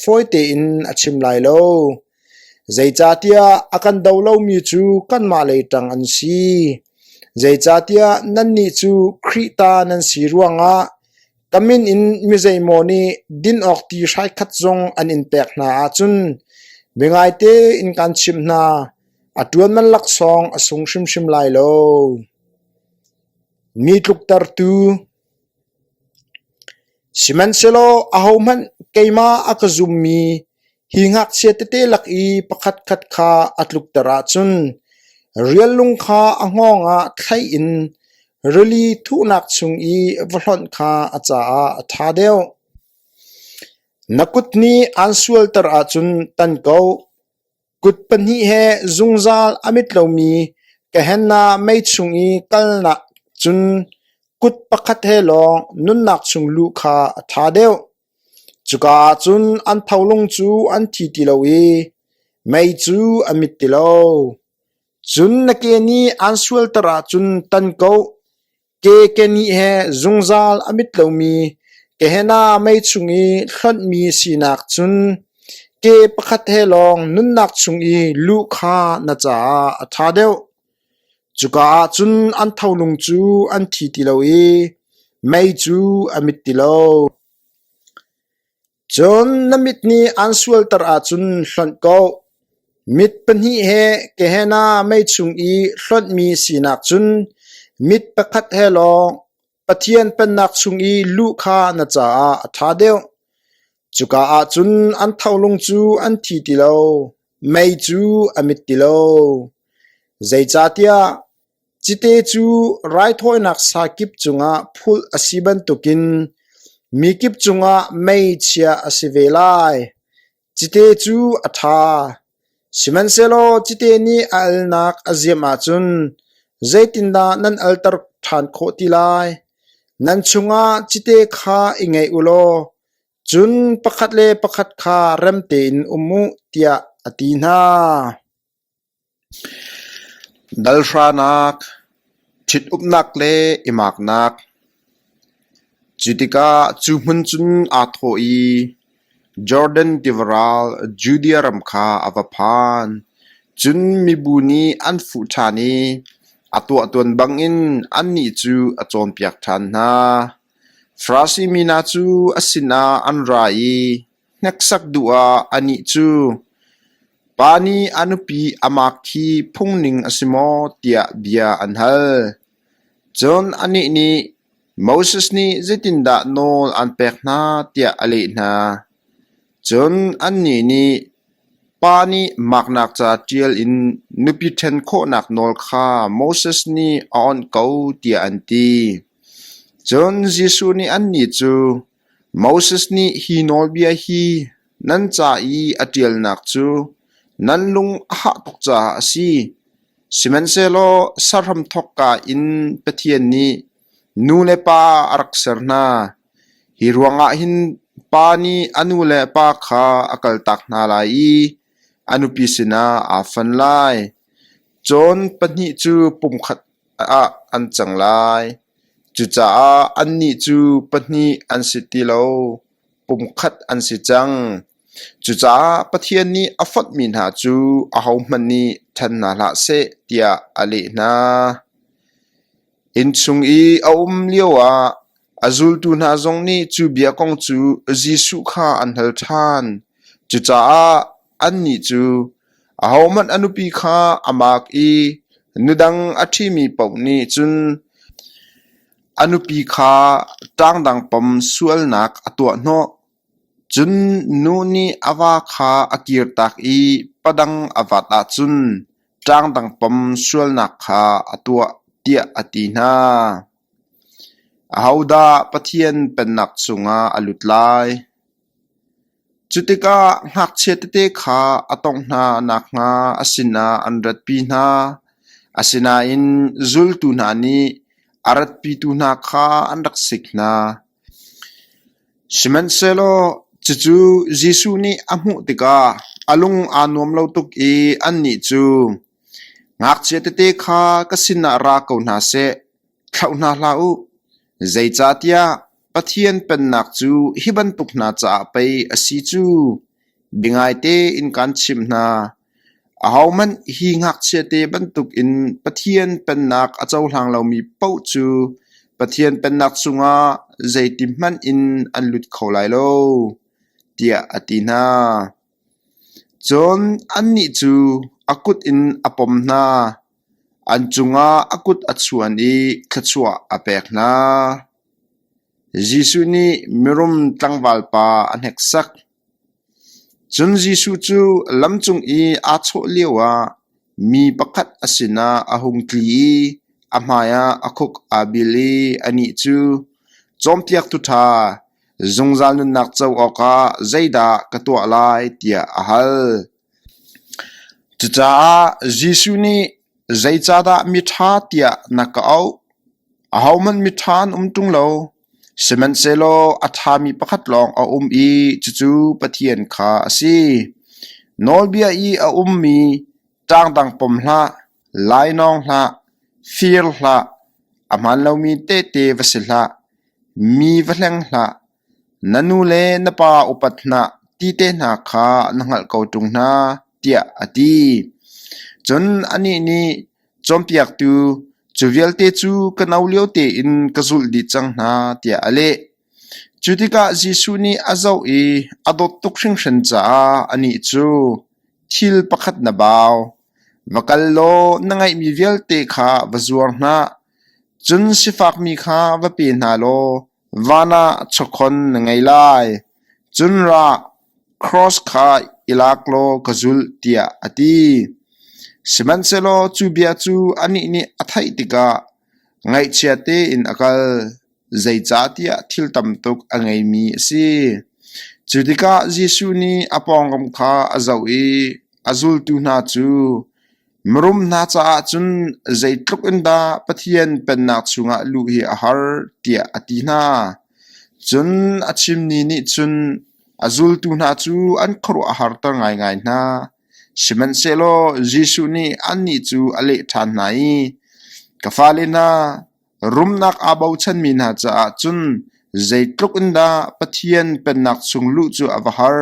fawi tein a chim lai lo. Zeicahtiah a kan do lomi cu kanmah lei ṭang an si. Zeicahtiah nannih cu Khrih ta nan si ruangah ka min in mi zeimaw nih din awk ti hraikhat zong an in pek hna ahcun biangaite in kaan chimh hna, a ṭuan man laksawng a sung hrimhrim lai lo. Mi tluktertu Sihmanhsehlaw ahohmanh keimah a ka zummi hi ngakchia tete lak i pakhatkhat kha a tlukter ahcun riallung kha a hngawng ah thlaih in rili thuhnak chung i va hlonh kha a caah a ṭha deuh. Na kut nih aan sualter ahcun tan ko. Kut pahnih he zungzal a mit lomi Gehenna mei chung i kalnak cun kut pakhat he lawng nunnak chung luh kha a ṭha deuh. Cuka ah cun an tholung cu an thi ti lo i mei cu a mit ti lo. Cun na ke nih aan sualter ahcun tan ko. Ke kenih he zungzal a mit lomi Gehenna mei chung i hlonhmi sinak cun ke pakhat he lawng nunnak chung i luh kha na caah a ṭha deuh. Cuka ah cun an tholung cu an thi ti lo i mei cu a mit ti lo. Cun na mit nih aan sualter ahcun hlonh ko. Mit pahnih he Gehenna mei chung i hlonhmi sinak cun mit pakhat he lawng Pathian Pennak chung i luh kha na caah a ṭha deuh. Cuka ah cun an tholung cu an thi ti lo, mei cu a mit ti lo. Zeicahtiah Cite cu raithawinak sa kip cungah phulh a si bantukin. Mikip cungah mei chiah a si ve lai. Cite cu a ṭha, sihmanhsehlaw cite nih a alnak a ziam ahcun zeitindah nan alter ṭhan khawh ti lai? Nan chungah cite kha i ngeih u law cun pakhat le pakhat kha rem tein um u, tiah a ti hna. Dalhranak, ṭhitumnak le i maknak. Cu tikah cu hmun cun aa thawh i Jordan tiva ral Judea ram kha a va phan. Cun mibu nih an fuh ṭhan i a tuah tawn bangin annih cu a cawnpiak ṭhan hna. Farasi mi hna cu a sinah an ra i Hneksak duh ah anih cu, "Pa nih a nupi a maak hi phungning a si maw?" tiah bia an hal. Cun anih nih, "Moses nih zeitindah nawl aan pek hna?" tiah a leh hna. Cun annih nih, "Pa nih maaknak ca ṭial in nupi ṭhen khawhnak nawl kha Moses nih a awnh ko," tiah an ti. Cun Jesuh nih annih cu, Moses nih hi nawlbia hi nan ca i a ṭialnak cu nan lung a hah tuk caah a si. Sihmanhsehlaw sahram thawkka in Pathian nih nu le pa a rak ser hna. Hi ruangah hin pa nih a nu le a pa kha a kaltak hna lai i a nupi sinah aa fon lai. Cawn pahnih cu pumkhat ah an cang lai. Cucaah annih cu pahnih an si ti lo, pumkhat an si cang. Cucaah Pathian nih a fonhmi hna cu ahohmanh nih ṭhen hna hlah seh tiah a leh hna. Innchung i a um lioah a zultu hna zong nih cu bia kong cu Jesuh kha an hal ṭhan. Cucaah annih cu, “Ahohmanh a nupi kha a maak i nudang a ṭhimi paoh nih cun a nupi kha ṭangdang pom sualnak a tuah hnawh. Cun nu nih a va kha a kirtak i padang a vat ahcun ṭangdang pom sualnak kha a tuah,” tiah a ti hna. Ahodah Pathian Pennak chungah a lut lai? Cu tikah ngakchia tete kha a tawngh hna nakhnga a sinah an ratpi hna. Asinain zultu hna nih a ratpitu hna kha an rak sik hna. Sihmanhsehlaw cucu Jesuh nih a hmuh tikah a lung aa nuam lo tuk i annih cu, “Ngakchia tete kha ka sinah ra ko hna seh, thlauh hna hlah u, zeicahtiah Pathian Pennak cu hi bantuk hna caah pei a si cu. Biangaite in kaan chimh hna, ahohmanh hi ngakchiate bantukin Pathian Pennak a cohlang lomi paoh cu Pathian Pennak chungah zeitihmanh in an lut kho lai lo,” tiah a ti hna. Cun annih cu a kut in a pom hna. An cungah a kut a chuan i thluachuah a pek hna. Jesuh nih mirum tlangvalpa a hneksak. Cun Jesuh cu lamcung i aa chawh lioah mi pakhat a sinah a hung tli i a hmaiah a khuk aa bil i anih cu, “Cawnpiaktu ṭha, zungzal nunnak co awkah zeidah ka tuah lai?” tiah a hal. Cucaah Jesuh nih, “Zeicahdah miṭha tiah na ka auh? Ahohmanh miṭha an um ṭung lo. Sihmanhsehlaw a ṭhami pakhat lawng a um i cucu Pathian kha a si. Nawlbia i a ummi ṭangdang pom hlah, lainawng hlah, fir hlah, a hmaan lomi tehte va si hlah, mi va hleng hlah, Na nu le na pa upat hna ti te hna kha na hngalh ko ṭung hna,” tiah a ti. Cun anih nih, “Cawnpiaktu, cu vialte cu ka no lio tein ka zulh dih cang hna,” tiah a leh. Cu tikah Jesuh nih a zoh i a dawt tuk hringhran caah anih cu, “Thil pakhat na bau. Va kal law na ngeihmi vialte kha va zuar hna, cun sifakmi kha va pe hna law Van ah chawkhon na ngei lai. Cun ra, cross kha i lak law ka zulh, tiah a ti. Sihmanhsehlaw cu bia cu anih nih a theih tikah ngaihchia tein a kal. zeicahtiah thil tam tuk a ngeimi a si. Cu tikah Jesuh nih a pawngkam kha a zoh i a zultu hna cu, Mirum hna caah cun zeitluk in dah Pathian Pennak chungah luh hi a har, tiah a ti hna. Cun a chimmi nih cun a zultu hna cu an khuaruah a harter ngaingai hna. Sihmanhsehlaw Jesuh nih annih cu a leh ṭhan hna i, Ka fale hna, rumnak aa bochanmi hna caah cun zeitluk in dah Pathian Pennak chung luh cu a va har!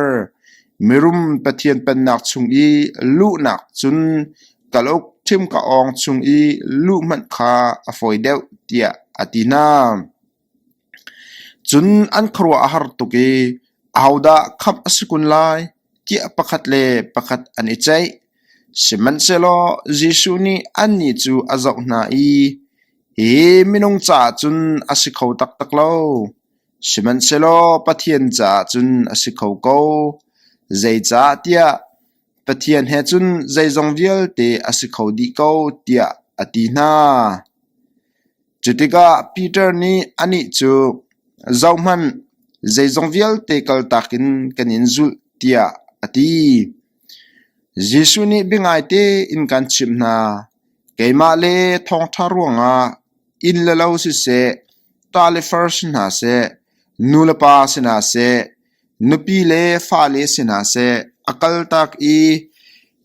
Mirum Pathian Pennak chung i luhnak cun kalauk ṭhimka awng chung i luh hmanh kha a fawi deuh, tiah a ti hna. Cun an khuaruah a har tuk i, “Ahodah khamh a si kun lai?” tiah pakhat le pakhat an i ceih. Sihmanhsehlaw Jesuh nih annih cu a zoh hna i, “Hihi minung caah cun a si kho taktak lo, sihmanhsehlaw Pathian caah cun a si kho ko. Zeicahtiah Pathian he cun zeizong vialte a si kho dih ko,” tiah a ti hna. Cu tikah Peter nih anih cu, “Zohhmanh, zeizong vialte kaltak in kan in zulh,” tiah a ti. Jesuh nih biangai tein kaan chimh hna, keimah le thawngṭha ruangah inn le lo siseh, ṭa le far si hna seh, nu le pa si hna seh, nupi le fale si hna seh, a kaltak i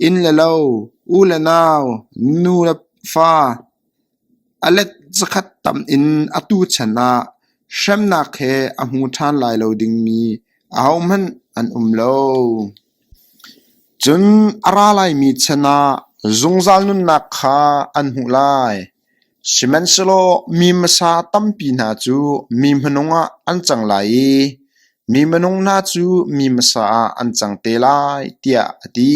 inn le lo, u le nau, nu le fa, A let zakhat tam in atu chan ah hremnak he a hmu ṭhan lai lo dingmi ahohmanh an um lo. Cun a ra laimi chan ah zungzal nunnak kha an hmuh lai. Sihmanhsehlaw mi hmasa tampi hna cu mi hmanung ah an cang lai i mi hmanung hna cu mi hmasa ah an cang te lai, tiah a ti.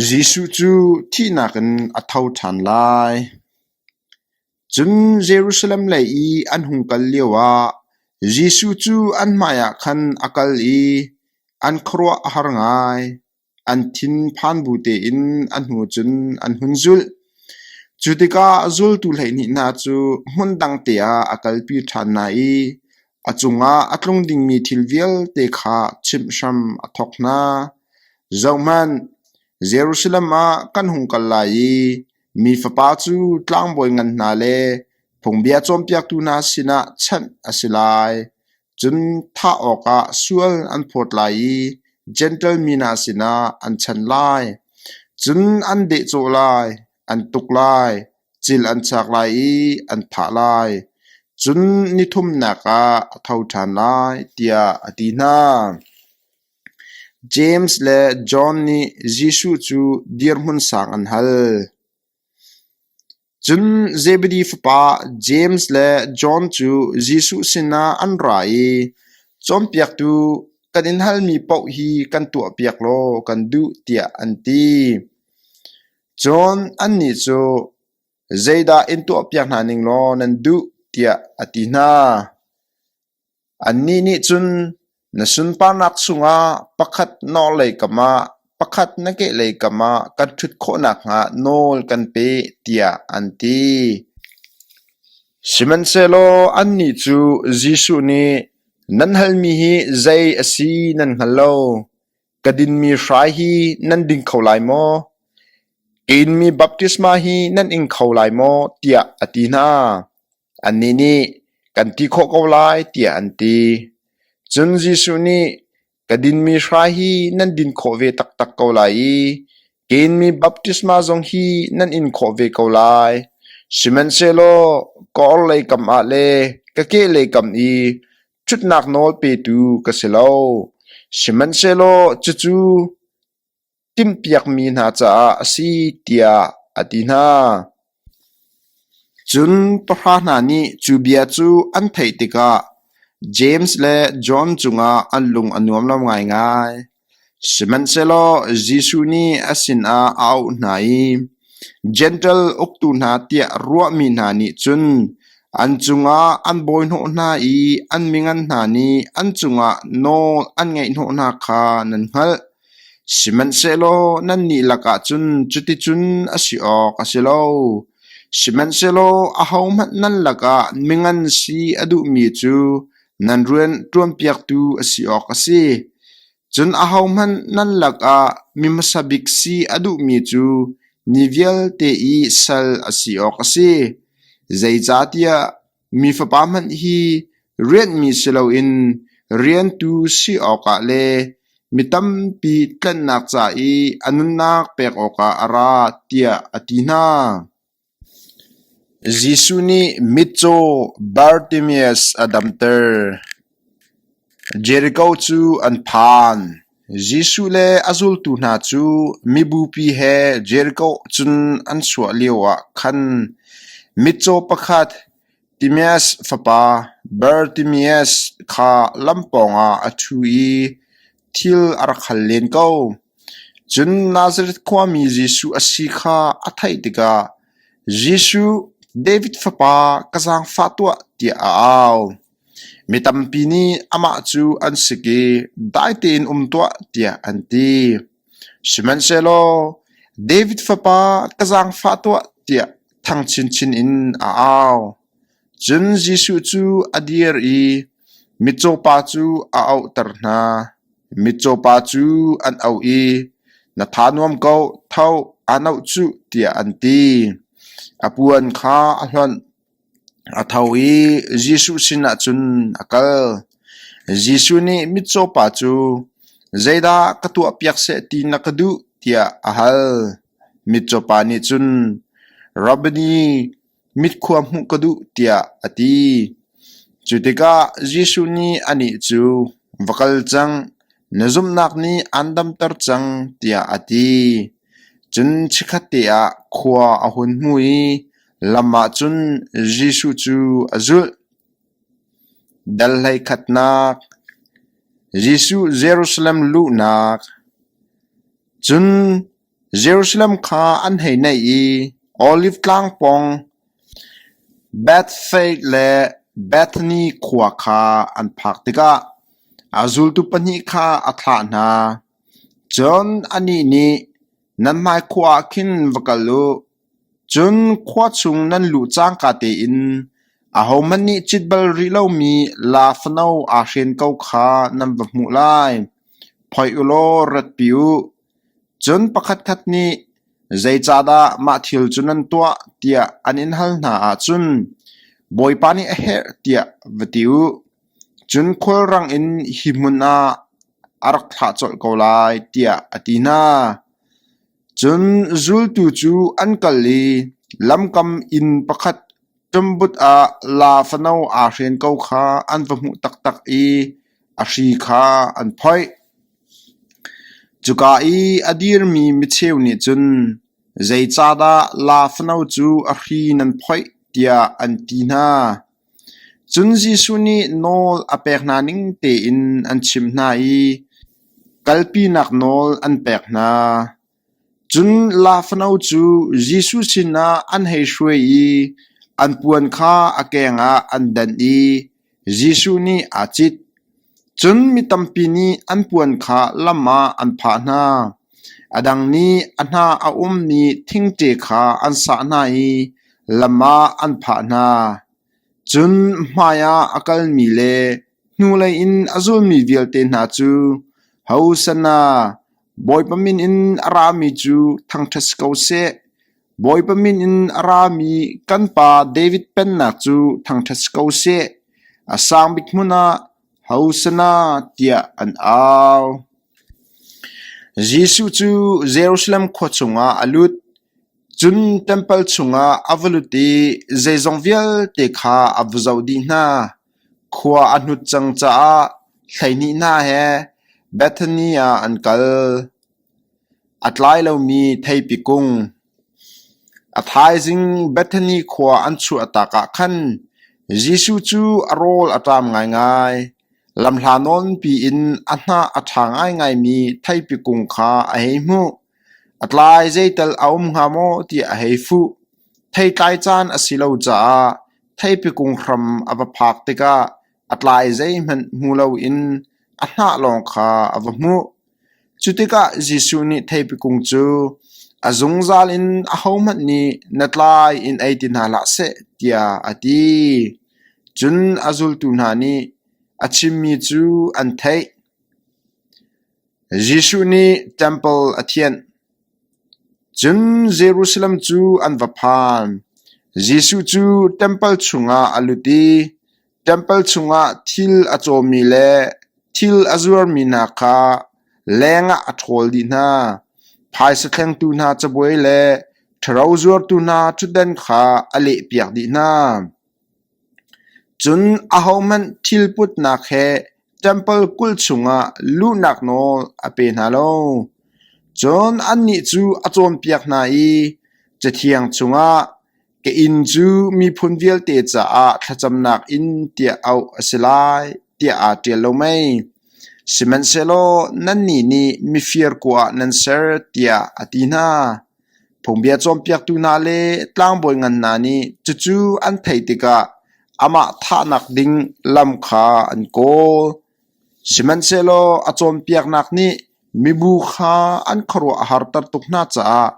Jesuh cu thihnak in a tho ṭhan lai. Cun Jerusalem lei i an hung kal lioah Jesuh cu an hmaiah khan a kal i an khuaruah a har ngai. An thin phan bu tein a hnu cun an hun zulh. Cu tikah zultu 12 hna cu hmun dangte ah a kalpi ṭhan hna i A cungah a tlung dingmi thil vialte kha chimh hram a thawk hna. Zohhmanh, Jerusalem ah kan hung kal lai i Mi Fapa cu tlangbawi ngan hna le phungbia cawnpiaktu hna sinah chanh a si lai. Cun thah awkah sual an phawt lai i Jentail mi hna sinah an chanh lai. Cun an dehcawh lai, an tuk lai, cil an chak lai i an thah lai. Cun ni thumnak ah a tho ṭhan lai, tiah a ti hna. James le John nih Jesuh cu dirhmun sang an hal. Cun Zebedi fapa James le John cu Jesuh sinah an ra i, “Cawnpiaktu, kan in halmi paoh hi kan tuahpiak law kan duh,” tiah an ti. Cun annih cu, “Zeidah in tuahpiak hna ning law nan duh?” tiah a ti hna. Annih nih cun, “Na sunparnak chungah pakhat na orhlei kam ah, pakhat na kehlei kam ah kan ṭhut khawh nakhnga nawl kan pe,” tiah an ti. Sihmanhsehlaw annih cu Jesuh nih, “Nan halmi hi zei a si nan hngal lo. Ka dinmi hrai hi nan ding kho lai maw? Ka inmi baptisma hi nan ing kho lai maw? tiah a ti hna. Annih nih, Kan ti khawh ko lai, tiah an ti. Cun Jesuh nih, Ka dinmi hrai hi nan din khawh ve taktak ko lai i ka inmi baptisma zong hi nan in khawh ve ko lai. Sihmanhsehlaw ka orhlei kam ah le ka kehlei kam i Ṭhutnak nawl petu ka si lo, sihmanhsehlaw cucu timhpiakmi hna caah a si, tiah a ti hna. Cun pahra hna nih cu bia cu an theih tikah James le John cungah an lung a nuam lo ngaingai. Sihmanhsehlaw Jesuh nih a sinah a auh hna i Jentail uktu hna tiah ruahmi hna nih cun an cungah an bawihnawh hna i an mingan hna nih an cungah nawl an ngeihhnawh hna kha nan hngalh. Sihmanhsehlaw nannih lakah cun cuticun a si awk a si lo. Sihmanhsehlaw ahohmanh nan lakah mingan si a duhmi cu nan rian ṭuanpiaktu a si awk a si. Cun ahohmanh nan lakah mi hmasa bik si a duhmi cu mi vialte i sal a si awk a si. Zeicahtiah Mi Fapa hmanh hi rianhmi si loin riantu si awkah le mi tampi tlanhnak ca i a nunnak pek awkah a ra, tiah a ti hna. Jesuh nih mitcaw Bartimaeus a damter. Jeriko cu an phan. Jesuh le a zultu hna cu mibupi he Jeriko cun an chuah lioah khan mitcaw pakhat Timaeus fapa Bartimaeus kha lam pawngah a ṭhu i thil a rak hal len ko. Cun Nazareth khuami Jesuh a si kha a theih tikah, “Jesuh, David fapa, ka zaangfah tuah,” tiah a au. Mi tampi nih amah cu an sik i, “Dai tein um tuah,” tiah an ti. Sihmanhsehlaw, “David fapa, ka zaangfah tuah,” tiah thang chinchin in a au. Cun Jesuh cu a dir i mitcaw pa cu a auhter hna. Mitcaw pa cu an auh i, “Na tha nuam ko, tho, aan auh cuh,” tiah an ti. A puan kha a hlonh. A tho i Jesuh sinah cun a kal. Jesuh nih mitcaw pa cu, “Zeidah ka tuahpiak seh ti na ka duh?” tiah a hal. Mitcaw pa nih cun, “Rabboni, mitkhua hmuh ka duh,” tiah a ti. Cu tikah Jesuh nih anih cu, “Va kal cang, na zumhnak nih aan damter cang,” tiah a ti. Cun chikkhatte ah khua a hun hmu i lam ah cun Jesuh cu a zulh. Dal hleikhatnak Jesuh Jerusalem luhnak Cun Jerusalem kha an hei naih i Oliv Tlang pawng Bethphage le Bethani khua kha an phak tikah a zultu pahnih kha a thlah hna. Cun anih nih, “Nan hmaikhua ah khin va kal u. Cun khua chung nan luh cangka tein ahohmanh nih cit bal rih lomi laa fano aa hren ko kha nan va hmuh lai. Phoih u law ratpi u. Cun pakhatkhat nih, ‘Zeicahdah mah thil cu nan tuah?’ tiah an in hal hna ahcun, ‘Bawipa nih a herh,’ tiah va ti u. Cun khulrang in hi hmun ah a rak thlah colh ko lai,” tiah a ti hna. Cun zultu cu an kal i lamkam inn pakhat ṭumbut ah laa fano aa hren ko kha an va hmuh taktak i a hri kha an phoih. Cuka i a dirmi micheu nih cun, “Zeicahdah laa fano cu a hri nan phoih?” tiah an ti hna. Cun Jesuh nih nawl a pek hna ning tein an chimh hna i kalpinak nawl an pek hna. Cun laa fano cu Jesuh sinah an hei hruai i an puan kha a keng ah an danh i Jesuh nih aa cit. Cun mi tampi nih an puan kha lam ah an phah hna. A dang nih a hna a ummi thingṭe kha an sah hna i lam ah an phah hna. Cun hmaiah a kalmi le hnulei in a zulmi vialte hna cu, “Hosanna! Bawipa min in a rami cu thangṭhat si ko seh! Bawipa min in a rami kan pa David pennak cu thangṭhat si ko seh! A sang bik hmun ah Hosanna!” tiah an au. Jesuh cu Jerusalem khua chungah a lut. Cun ṭempal chungah a va lut i zeizong vialte kha a va zoh dih hna. Khua a hnut cang caah 12 hna he Bethani ah an kal. A tlai lomi theipi kung. A thaizing Bethani khua an chuahtak ah khan Jesuh cu a rawl a ṭam ngaingai. Lamhla nawnpi in a hnah a ṭha ngaingaimi theipi kung kha a hei hmuh. A tlai zeital a um hnga maw tiah a hei fuh. Theitlai caan a si lo caah theipi kung hram a va phak tikah a tlai zeihmanh hmu loin a hnah lawng kha a va hmuh. Cu tikah Jesuh nih theipi kung cu. A zungzal in ahohmanh nih na tlai in ei ti hna hlah seh, tiah a ti. Cun a zultu hna nih a chimmi cu an theih. Jesuh nih ṭempal a thianh. Cun Jerusalem cu an va phan. Jesuh cu ṭempal chungah a lut i Ṭempal chungah thil a cawmi le thil a zuarmi hna kha lengah a ṭhawl dih hna. Phaisa thlengtu hna cabuai le ṭharo zuartu hna ṭhutdan kha a lehpiak dih hna. Cun ahohmanh thil putnak he ṭempal kulh chungah luhnak nawl a pe hna lo. Cun annih cu a cawnpiak hna i Cathiang chungah Ka inn cu miphun vialte caah thlacamnak inn tiah auh a si lai, tiah aa ṭial lo mei? Sihmanhsehlaw nannih nih mifir kua ah nan ser, tiah a ti hna. Phungbia cawnpiaktu hna le tlangbawi ngan hna nih cucu an theih tikah amah thahnak ding lam kha an kawl. Sihmanhsehlaw a cawnpiaknak nih mibu kha an khuaruah a harter tuk hna caah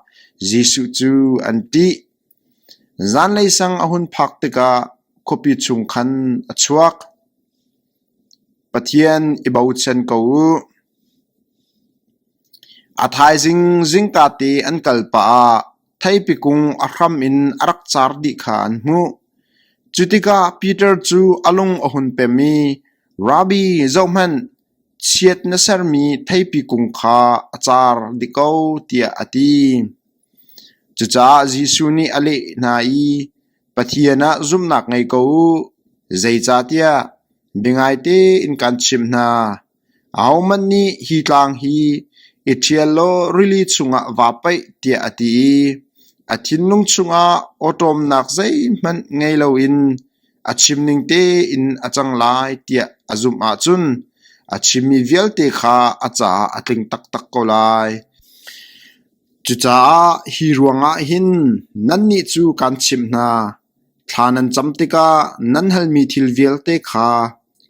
Jesuh cu an ṭih. Zanlei sang a hun phak tikah khuapi chung khan a chuak. Pathian i bochan ko u. A thaizing zingkate an kal pah ah theipi kung a hram in a rak car dih kha an hmuh. Cu tikah Peter cu a lung a hun pem i, Rabbi, zohhmanh, chiat na sermi theipi kung kha a car dih ko, tiah a ti. Cucaah Jesuh nih a leh hna i, Pathian ah zumhnak ngei ko u, zeicahtiah biangai tein kaan chimh hna, ahohmanh nih hi tlang hi i ṭhial law rili chungah vaa paih tiah a ti i a thinlung chungah awṭawmnak zeihmanh ngei loin a chim ning tein a cang lai tiah a zumh ahcun a chimmi vialte kha a caah a tling taktak ko lai. Cucaah hi ruangah hin nannih cu kaan chimh hna: thla nan cam tikah nan halmi thil vialte kha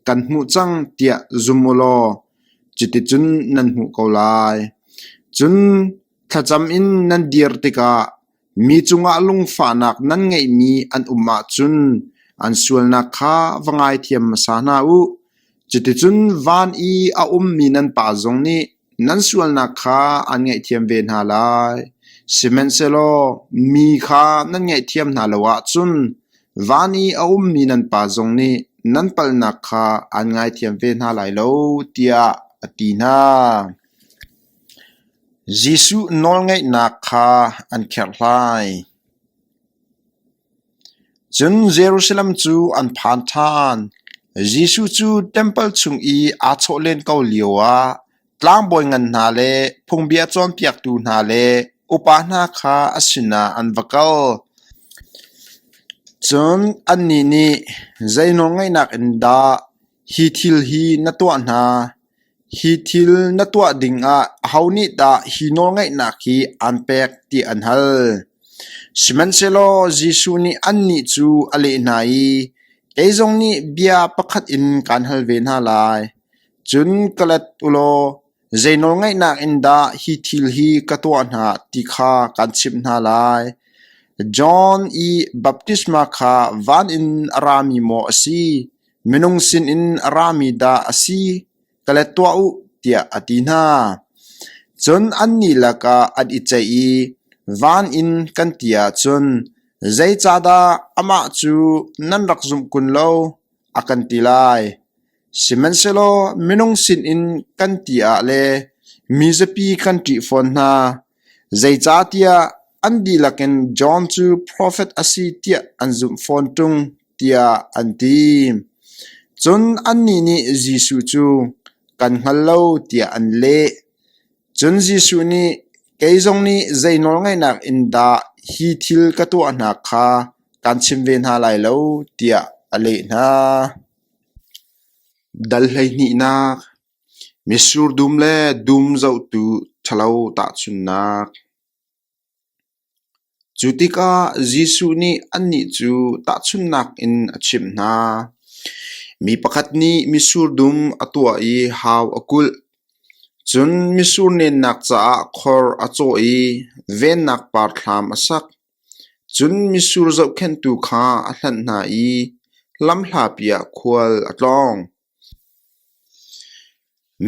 kan hmuh cang tiah zum u law cuticun nan hmuh ko lai. Cun thlacam in nan dir tikah mi cungah lungfahnak nan ngeihmi an um ahcun an sualnak kha va ngaithiam hmasa hna u. Cuticun van i a ummi nan Pa zong nih nan sualnak kha aan ngaihthiam ve hna lai. Sihmanhsehlaw mi kha nan ngaihthiam hna lo ahcun van i a ummi nan Pa zong nih nan palhnak kha aan ngaithiam ve hna lai lo, tiah a ti hna. Jesuh nawlngaihnak kha an kherhhlai. Cun Jerusalem cu an phan ṭhan. Jesuh cu ṭempal chung i aa chawh len ko lioah tlangbawi ngan hna le phungbia cawnpiaktu hna le upa hna kha a sinah an va kal. Cun annih nih, Zei nawlngaihnak in dah hi thil hi na tuah hna? Hi thil na tuah dingah aho nih dah hi nawlngaihnak hi aan pek tiah an hal. Sihmanhsehlaw Jesuh nih annih cu a leh hna i, Kei zong nih bia pakhat in kaan hal ve hna lai. Cun ka let u law zei nawlngaihnak in dah hi thil hi ka tuah hna ti kha kaan chimh hna lai. John i baptisma kha van in a rami maw a si, Minung sinin a rami dah a si, ka let tuah u, tiah a ti hna. Cun annih lakah an i ceih i, Van in kan ti ahcun, zeicahdah amah cu nan rak zumh kun lo, a kan ti lai. Sihmanhsehlaw minung sinin kan ti ah le mizapi kan ṭih fawn hna, zeicahtiah an dihlak in John cu profet a si tiah an zumh fawn ṭung. tiah an ti. Cun annih nih Jesuh cu, Kan hngal lo, tiah an leh. Cun Jesuh nih, Kei zong nih zei nawlngaihnak in dah hi thil ka tuah hna kha kaan chim ve hna lai lo, tiah a leh hna. Dal hleihnihnak Mitsur dum le dum zohtu ṭhalo tahchunhnak. Cu tikah Jesuh nih annih cu tahchunhnak in a chimh hna. Mi pakhat nih mitsur dum a tuah i hau a kulh. Cun mitsur nennak caah khor a cawh i vennak parthlam a sak. Cun mitsur zohkhenhtu kha a hlanh hna i lamhlapi ah khual a tlawng.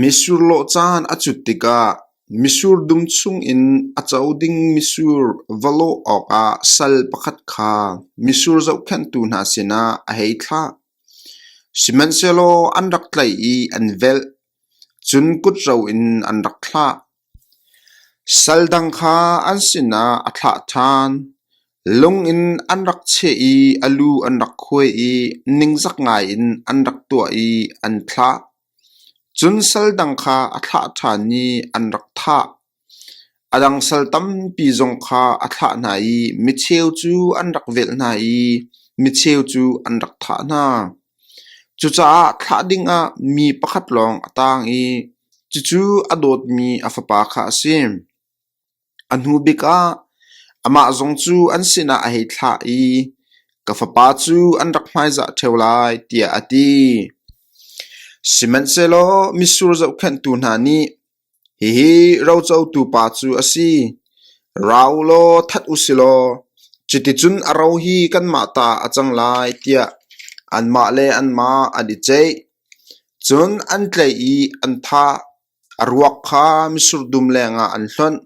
Mitsur lawh caan a cut tikah mitsur dum chungin a co ding mitsur va lawh awkah sal pakhat kha mitsur zohkhenhtu hna sinah a hei thlah. Sihmanhsehlaw an rak tlaih i an velh, cun kutro in an rak thlah. Sal dang kha an sinah a thlah ṭhan. Lung in an rak cheh i a lu an rak khuai i ningzak ngaiin an rak tuah i an thlah. Cun sal dang kha a thlah ṭhan i an rak thah. A dang sal tampi zong kha a thlah hna i micheu cu an rak velh hna i micheu cu an rak thah hna. Cucaah thlah dingah mi pakhat lawng a tang i cucu a dawtmi a fapa kha a si. A hnu bik ah amah zong cu an sinah a hei thlah i, “Ka fapa cu an rak hmaizah ṭheo lai,” tiah a ti. Sihmanhsehlaw mitsur zohkhenhtu hna nih, “Hihi rocotu pa cu a si. Ra u law that u si law cuticun a ro hi kanmah ta a cang lai,” tiah anmah le anmah an i ceih. Cun an tlaih i an thah. A ruak kha mitsur dum lengah an hlonh.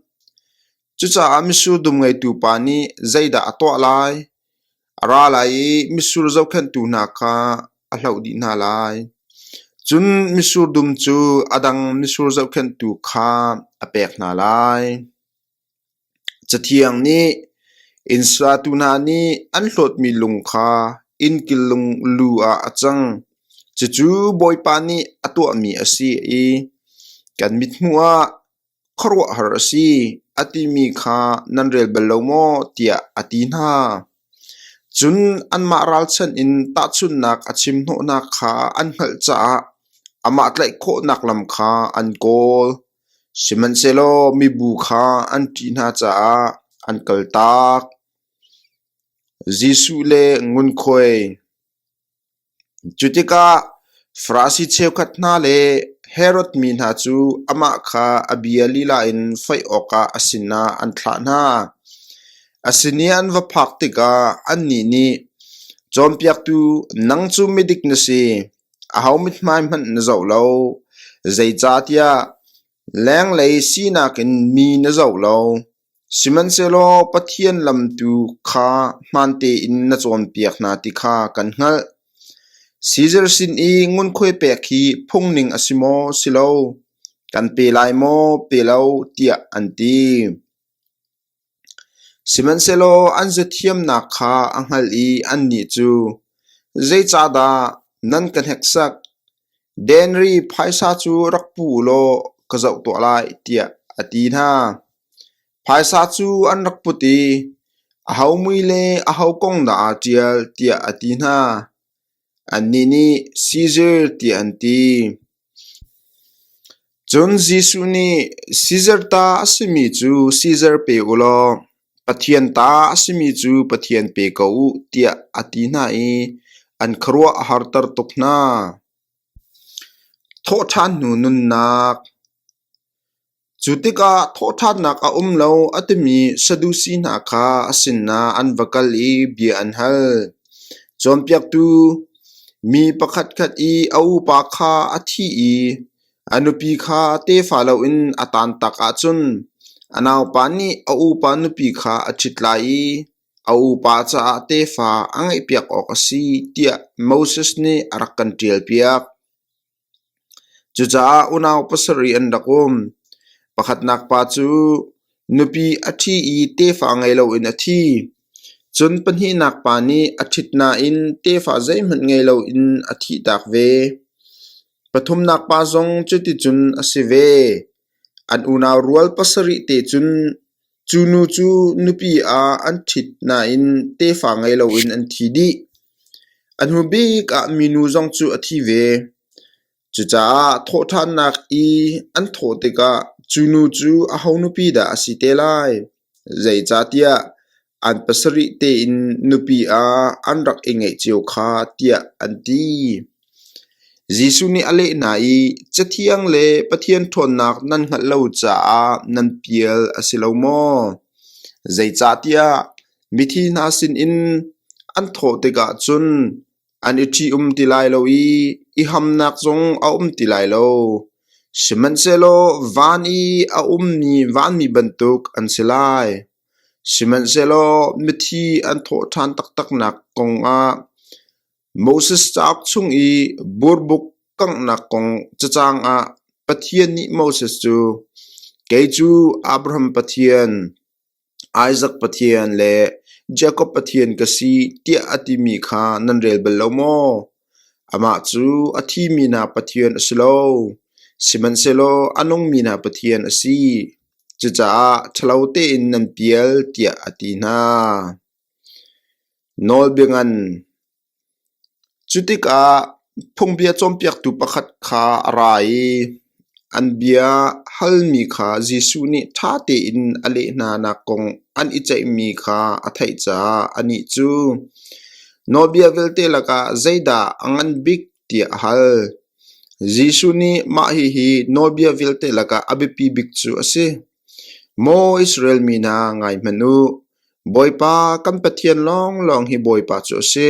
Cucaah mitsur dum ngeitu pa nih zeidah a tuah lai? A ra lai i mitsur zohkhenhtu hna kha a hloh dih hna lai. Cun mitsur dum cu a dang mitsur zohkhenhtu kha a pek hna lai. Cathiang nih inn satu hna nih an hlawtmi lung kha innkil lung lu ah a cang. Cucu Bawipa nih a tuahmi a si i kan mithmuh ah khuaruahhar a si, a timi kha nan rel bal lo maw? tiah a ti hna. Cun anmah ralchanh in tahchunhnak a chim hnawhnak kha an hngalh caah amah tlaih khawhnak lam kha an kawl. Sihmanhsehlaw mibu kha an ṭih hna caah an kaltak. Jesuh le ngunkhuai Cu tikah Farasi cheukhat hna le Herod mi hna cu amah kha a bia lila in foih awkah a sinah an thlah hna. A sin i an va phak tikah annih nih, “Cawnpiaktu, nang cu midik na si. Aho mithmai hmanh na zoh lo, zeicahtiah lenglei sinak in mi na zoh lo. Sihmanhsehlaw Pathian lam tu kha hmaan tein na cawnpiak hna ti kha kan hngalh. Sizar sin i ngunkhuai pek hi phungning a si maw, si lo? Kan pe lai maw, pe lo?” tiah an ti. Sihmanhsehlaw an zathiamnak kha a hngalh i annih cu, “Zeicahdah nan ka hneksak? Denari phaisa cu rak pu u law ka zoh tuah lai,” tiah a ti hna. Phaisa cu an rak put i, “Aho mui le aho kong dah aa ṭial?” tiah a ti hna. Annih nih, “Sizar,” tiah an ti. Cun Jesuh nih, “Sizar ta a simi cu Sizar pe u law Pathian ta a simi cu Pathian pe ko u,” tiah a ti hna i an khuaruah a harter tuk hna. Thawhṭhan hnu nunnak. Cu tikah thawhṭhannak a um lo a timi Sadusi hna kha a sinah an va kal i bia an hal. Cawnpiaktu, mi pakhatkhat i a upa kha a thi i a nupi kha tefa loin a taantak ahcun a naupa nih a upa nupi kha a ṭhit lai i a upa caah tefa a ngeihpiak awk a si tiah Moses nih a rak kan ṭialpiak. Cucaah unau pasarih an rak um. Pakhatnak pa cu nupi a ṭhi i tefa ngei loin a thi. Cun pahnihnak pa nih a ṭhit nain tefa zeihmanh ngei loin a thihtak ve. Pathumnak pa zong cuticun a si ve. An unau rual pasarih te cun cu nu cu nupi ah an ṭhit nain tefa ngei loin an thi dih. A hnu bik ah minu zong cu a thi ve. Cucaah thawhṭhannak i an thawh tikah cu nu cu aho nupi dah a si te lai? Zeicahtiah an pasarih tein nupi ah an rak i ngeih cio kha tiah an ti. Jesuh nih a leh hna i, Cathiang le Pathian ṭhawnnak nan hngalh lo caah nan pial a si lo maw? Zeicahtiah mithi hna sinin an thawh tikah cun an i ṭhi-um ti lai lo i i hamnak zong a um ti lai lo. Sihmanhsehlaw van i a ummi vanmi bantuk an si lai. Sihmanhsehlaw mithi an thawh ṭhan taktaknak kongah Moses cauk chung i burbuk kanghnak kong cacang ah Pathian nih Moses cu, “Kei cu Abraham Pathian, Isak Pathian le Jakob Pathian ka si,” tiah a timi kha nan rel bal lo maw? Amah cu a thimi hna Pathian a si lo, sihmanhsehlaw a nungmi hna Pathian a si. Cucaah ṭhalo tein nan pial, tiah a ti hna. Nawlbia ngan. Cu tikah phungbia cawnpiaktu pakhat kha a ra i an bia halmi kha Jesuh nih ṭha tein a leh hnanak kong an i ceihmi kha a theih caah anih cu, “Nawlbia vialte lakah zeidah a ngan bik?” tiah a hal. Jesuh nih mah hihi nawlbia vialte lakah a biapi bik cu a si. Maw Israel mi hna, ngai hmanh u! Bawipa kan Pathian lawnglawng hi Bawipa cu a si.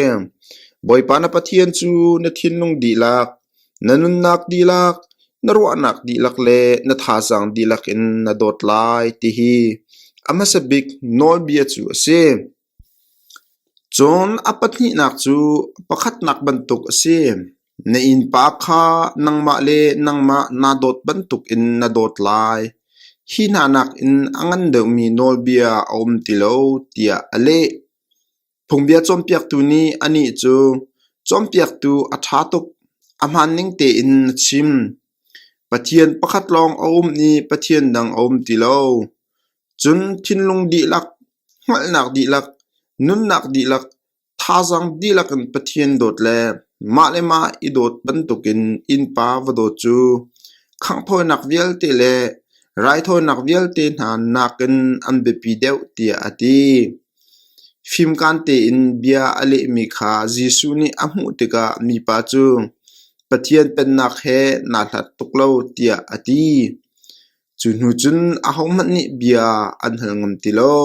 Bawipa na Pathian cu na thinlung dihlak, na nunnak dihlak, na ruahnak dihlak le na thazaang dihlak in na dawt lai ti hi a hmasa bik nawlbia cu a si. Cun a pahnihnak cu pakhatnak bantuk a si: Na innpa kha nangmah le nangmah naa dawt bantukin na dawt lai. Hi hna nakin a ngan deuhmi nawlbia a um ti lo, tiah a leh. Phungbia cawnpiaktu nih anih cu, “Cawnpiaktu a ṭha tuk, a hmaanning tein na chim. Pathian pakhat lawng a um i Pathian dang a um ti lo. Cun thinlung dihlak, hngalhnak dihlak, nunnak dihlak, thazaang dihlak in Pathian dawt le mah le mah i dawt bantukin innpa va dawt cu khanghthawinak vialte le raithawinak vialte hna nakin an biapi deuh tiah a ti. Fimkaan tein bia a lehmi kha Jesuh nih a hmuh tikah mipa cu Pathian Pennak he naa hlat tuk lo tiah a ti. Cu hnu cun ahohmanh nih bia an hal ngam ti lo.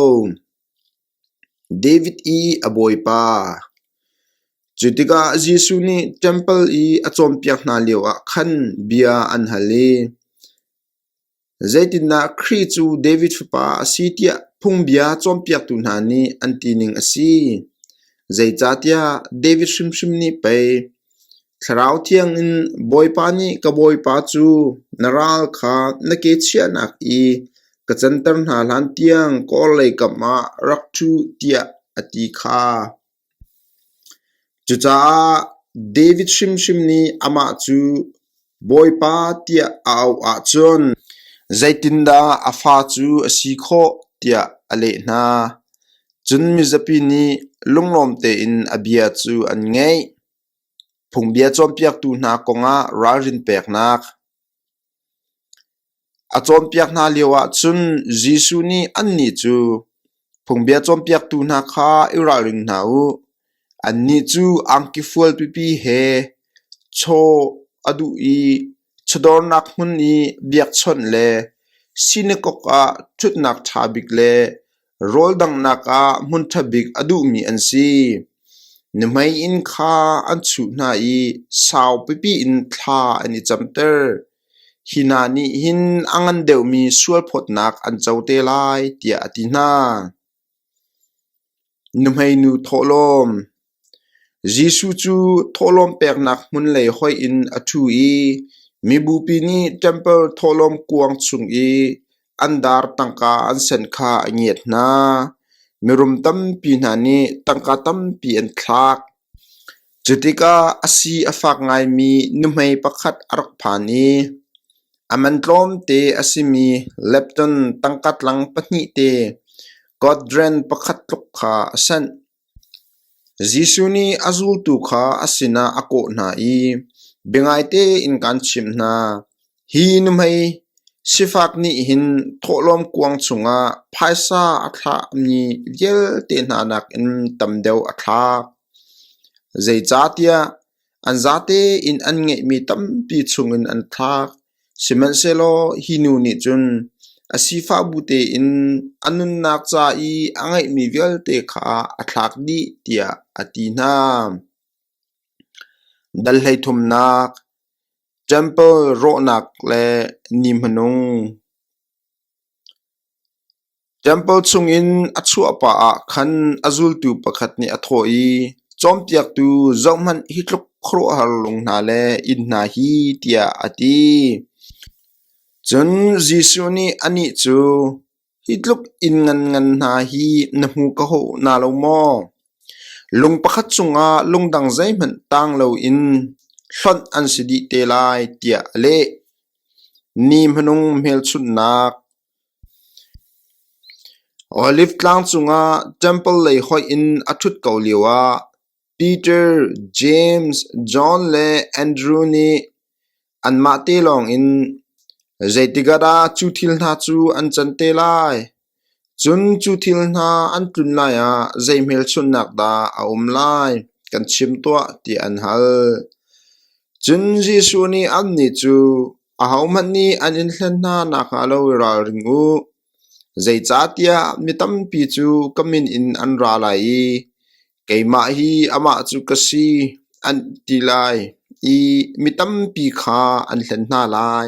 David i a bawipa. Cu tikah Jesuh nih ṭempal i a cawnpiak hna lioah khan bia an hal i, Zeitindah Khrih cu David fapa a si tiah phungbia cawnpiaktu hna nih an tining a si? Zeicahtiah David hrimhrim nih pei, Thlarau Thiang in Bawipa nih ka Bawipa cu na ral kha na ke chiahnak i ka canter hna hlantiang ka orhlei kam ah rak ṭhu tiah a ti kha. Cucaah David hrimhrim nih amah cu Bawipa tiah a auh ahcun zeitindah a fa cu a si khawh tiah a leh hna. Cun mizapi nih lunglawm tein a bia cu an ngaih. Phungbia cawnpiaktu hna kongah ralrin peknak. A cawnpiak hna lioah cun Jesuh nih annih cu, “Phungbia cawnpiaktu hna kha i ralring hna u. Annih cu angki fual pipi he chaw a duh i chawdawrnak hmun i biakchawnh le sinakok ah ṭhutnak ṭha bik le rawl danghnak ah hmun ṭha bik a duhmi an si. Nuhmei inn kha an chuh hna i sau pipi in thla an i camter. Hi hna nih hin a ngan deuhmi sualphawtnak an co te lai, tiah a ti hna. Nuhmeinu thawhlawm Jesuh cu thawhlawm peknak hmun lei hoih in a ṭhu i mibupi nih ṭempal thawhlawm kuang chung i an dar tangka an sen kha a ngiat hna. Mirum tampi hna nih tangka tampi an thlak. Cu tikah a si a fak ngaimi nuhmei pakhat a rak phan i a man tlawmte a simi lepton tangka tlang pahnih te quadrant pakhat tluk kha a sanh. Jesuh nih a zultu kha a sinah a kawh hna i, “Biangai tein kaan chimh hna, hi nuhmei sifak nih hin thawhlawm kuang chungah phaisa a thlahmi vialte hna nakin tam deuh a thlak. Zeicahtiah An zate in an ngeihmi tampi chungin an thlak. Sihmanhsehlaw hi nu nih cun a sifah bu tein a nunnak ca i a ngeihmi vialte kha a thlak dih tiah a ti hna. Dal 33 Ṭempal rawhnak le ni hmanung. Ṭempal chungin a chuahpah ah khan a zultu pakhat nih a thawh i, “Cawnpiaktu, zohhmanh, hi tluk khuaruahhar lung hna le inn hna hi,” tiah a ti. Cun Jesuh nih anih cu, “Hi tluk inn nganngan hna hi na hmu ko hna lo maw? Lung pakhat cungah lung dang zeihmanh tang loin hlonh an si dih te lai,” tiah a leh. Ni hmanung hmelchunhnak. Oliv tlang cungah ṭempal lei hoih in a ṭhut ko lioah Peter, James, John le Andrew nih anmah te lawngin, “Zeitik ah dah cu thil hna cu an can te lai? Cun cu thil hna an tlun lai ah zei hmelchunhnak dah a um lai, kan chim tuah,” tiah an hal. Cun Jesuh nih annih cu, Ahohmanh nih an in hlen hna nakhnga lo i ralring u. Zeicahtiah mi tampi cu ka min in an ra lai i, ‘Keimah hi amah cu ka si,’ an ti lai i mi tampi kha an hlen hna lai.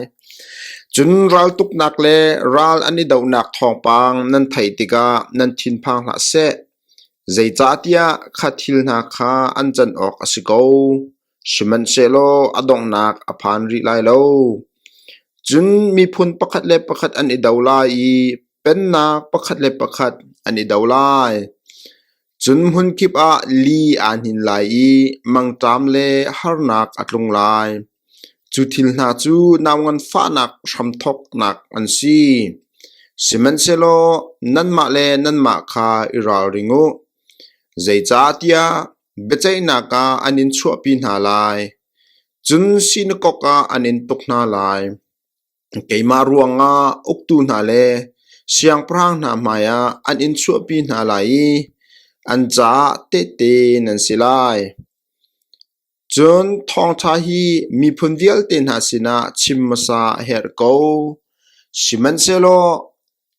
Cun raltuknak le ral an i dohnak thawngpang nan theih tikah nan thinphang hlah seh, zeicahtiah kha thil hna kha an can awk a si ko. Sihmanhsehlaw a donghnak a phan rih lai lo. Cun miphun pakhat le pakhat an i do lai i pennak pakhat le pakhat an i do lai. Cun hmunkip ah li aa hnin lai i mangṭam le harnak a tlung lai. Cu thil hna cu nau nganfahnak hramthawknak an si. Sihmanhsehlaw nanmah le nanmah kha i ralring u. Zeicahtiah Biaceihnak ah an in chuahpi hna lai, cun sinakok ah an in tuk hna lai. Keimah ruangah uktu hna le siangpahrang hna hmaiah an in chuahpi hna lai i an caah tehte nan si lai. Cun thawngṭha hi miphun vialte hna sinah chim hmasa a herh ko. Sihmanhsehlaw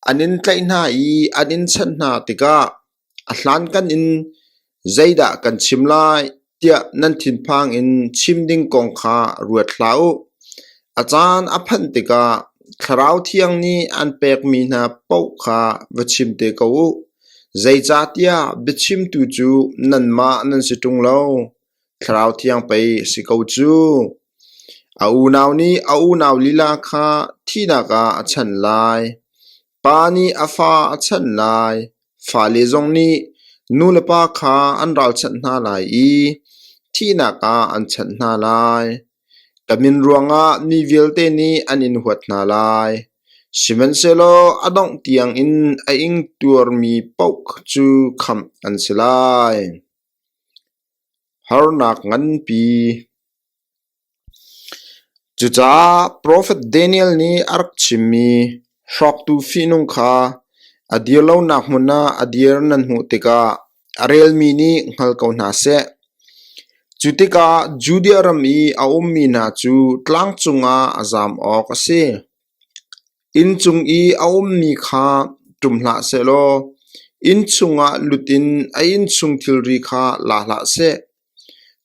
an in tlaih hna i an in chanh hna tikah A hlankan in zeidah kan chim lai tiah nan thinphang in chim ding kong kha ruat hlah u. A caan a phanh tikah Thlarau Thiang nih an pekmi hna paoh kha va chim te ko u. Zeicahtiah biachimtu cu nanmah nan si ṭung lo, Thlarau Thiang pei a si ko cu. A unau nih a unau lila kha thihnak ah a chanh lai. Pa nih a fa a chanh lai. Fale zong nih nulepa kha an ralchanh hna lai i thihnak ah an chanh hna lai. Ka min ruangah mi vialte nih an in huat hna lai. Sihmanhsehlaw a dongh tiangin a ingtuarmi paoh cu khamh an si lai. Harnak nganpi. Cucaah profet Daniel nih a rak chimmi hrawktu fihnung kha a dir lonak hmun ah a dir nan hmuh tikah a relmi nih hngal ko hna seh. Cu tikah Judea ram i a ummi hna cu tlang cungah a zam awk a si. Inn cung i a ummi kha ṭum hlah sehlaw inn chungah lut in a innchung thilri kha la hlah seh.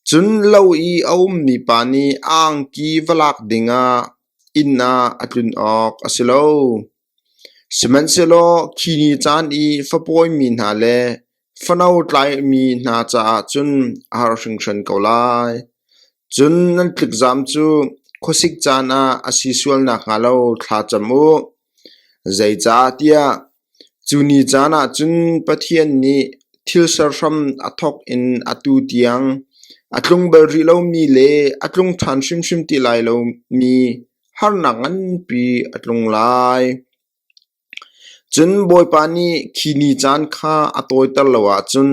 Cun lo i a ummi pa nih a angki va lak dingah inn ah a tlun awk a si lo. Sihmanhsehlaw khi ni caan i fapawimi hna le fano tlaimi hna caah cun a har hringhran ko lai. Cun nan tlikzam cu khuasik caan ah a si sual nakhnga lo thla cam u. Zeicahtiah Cu ni caan ah cun Pathian nih thil serhram a thawk in atu tiang a tlung bal rih lomi le a tlung ṭhan hrimhrim ti lai lomi harnak nganpi a tlung lai. Cun Bawipa nih khi ni caan kha a tawiter lo ahcun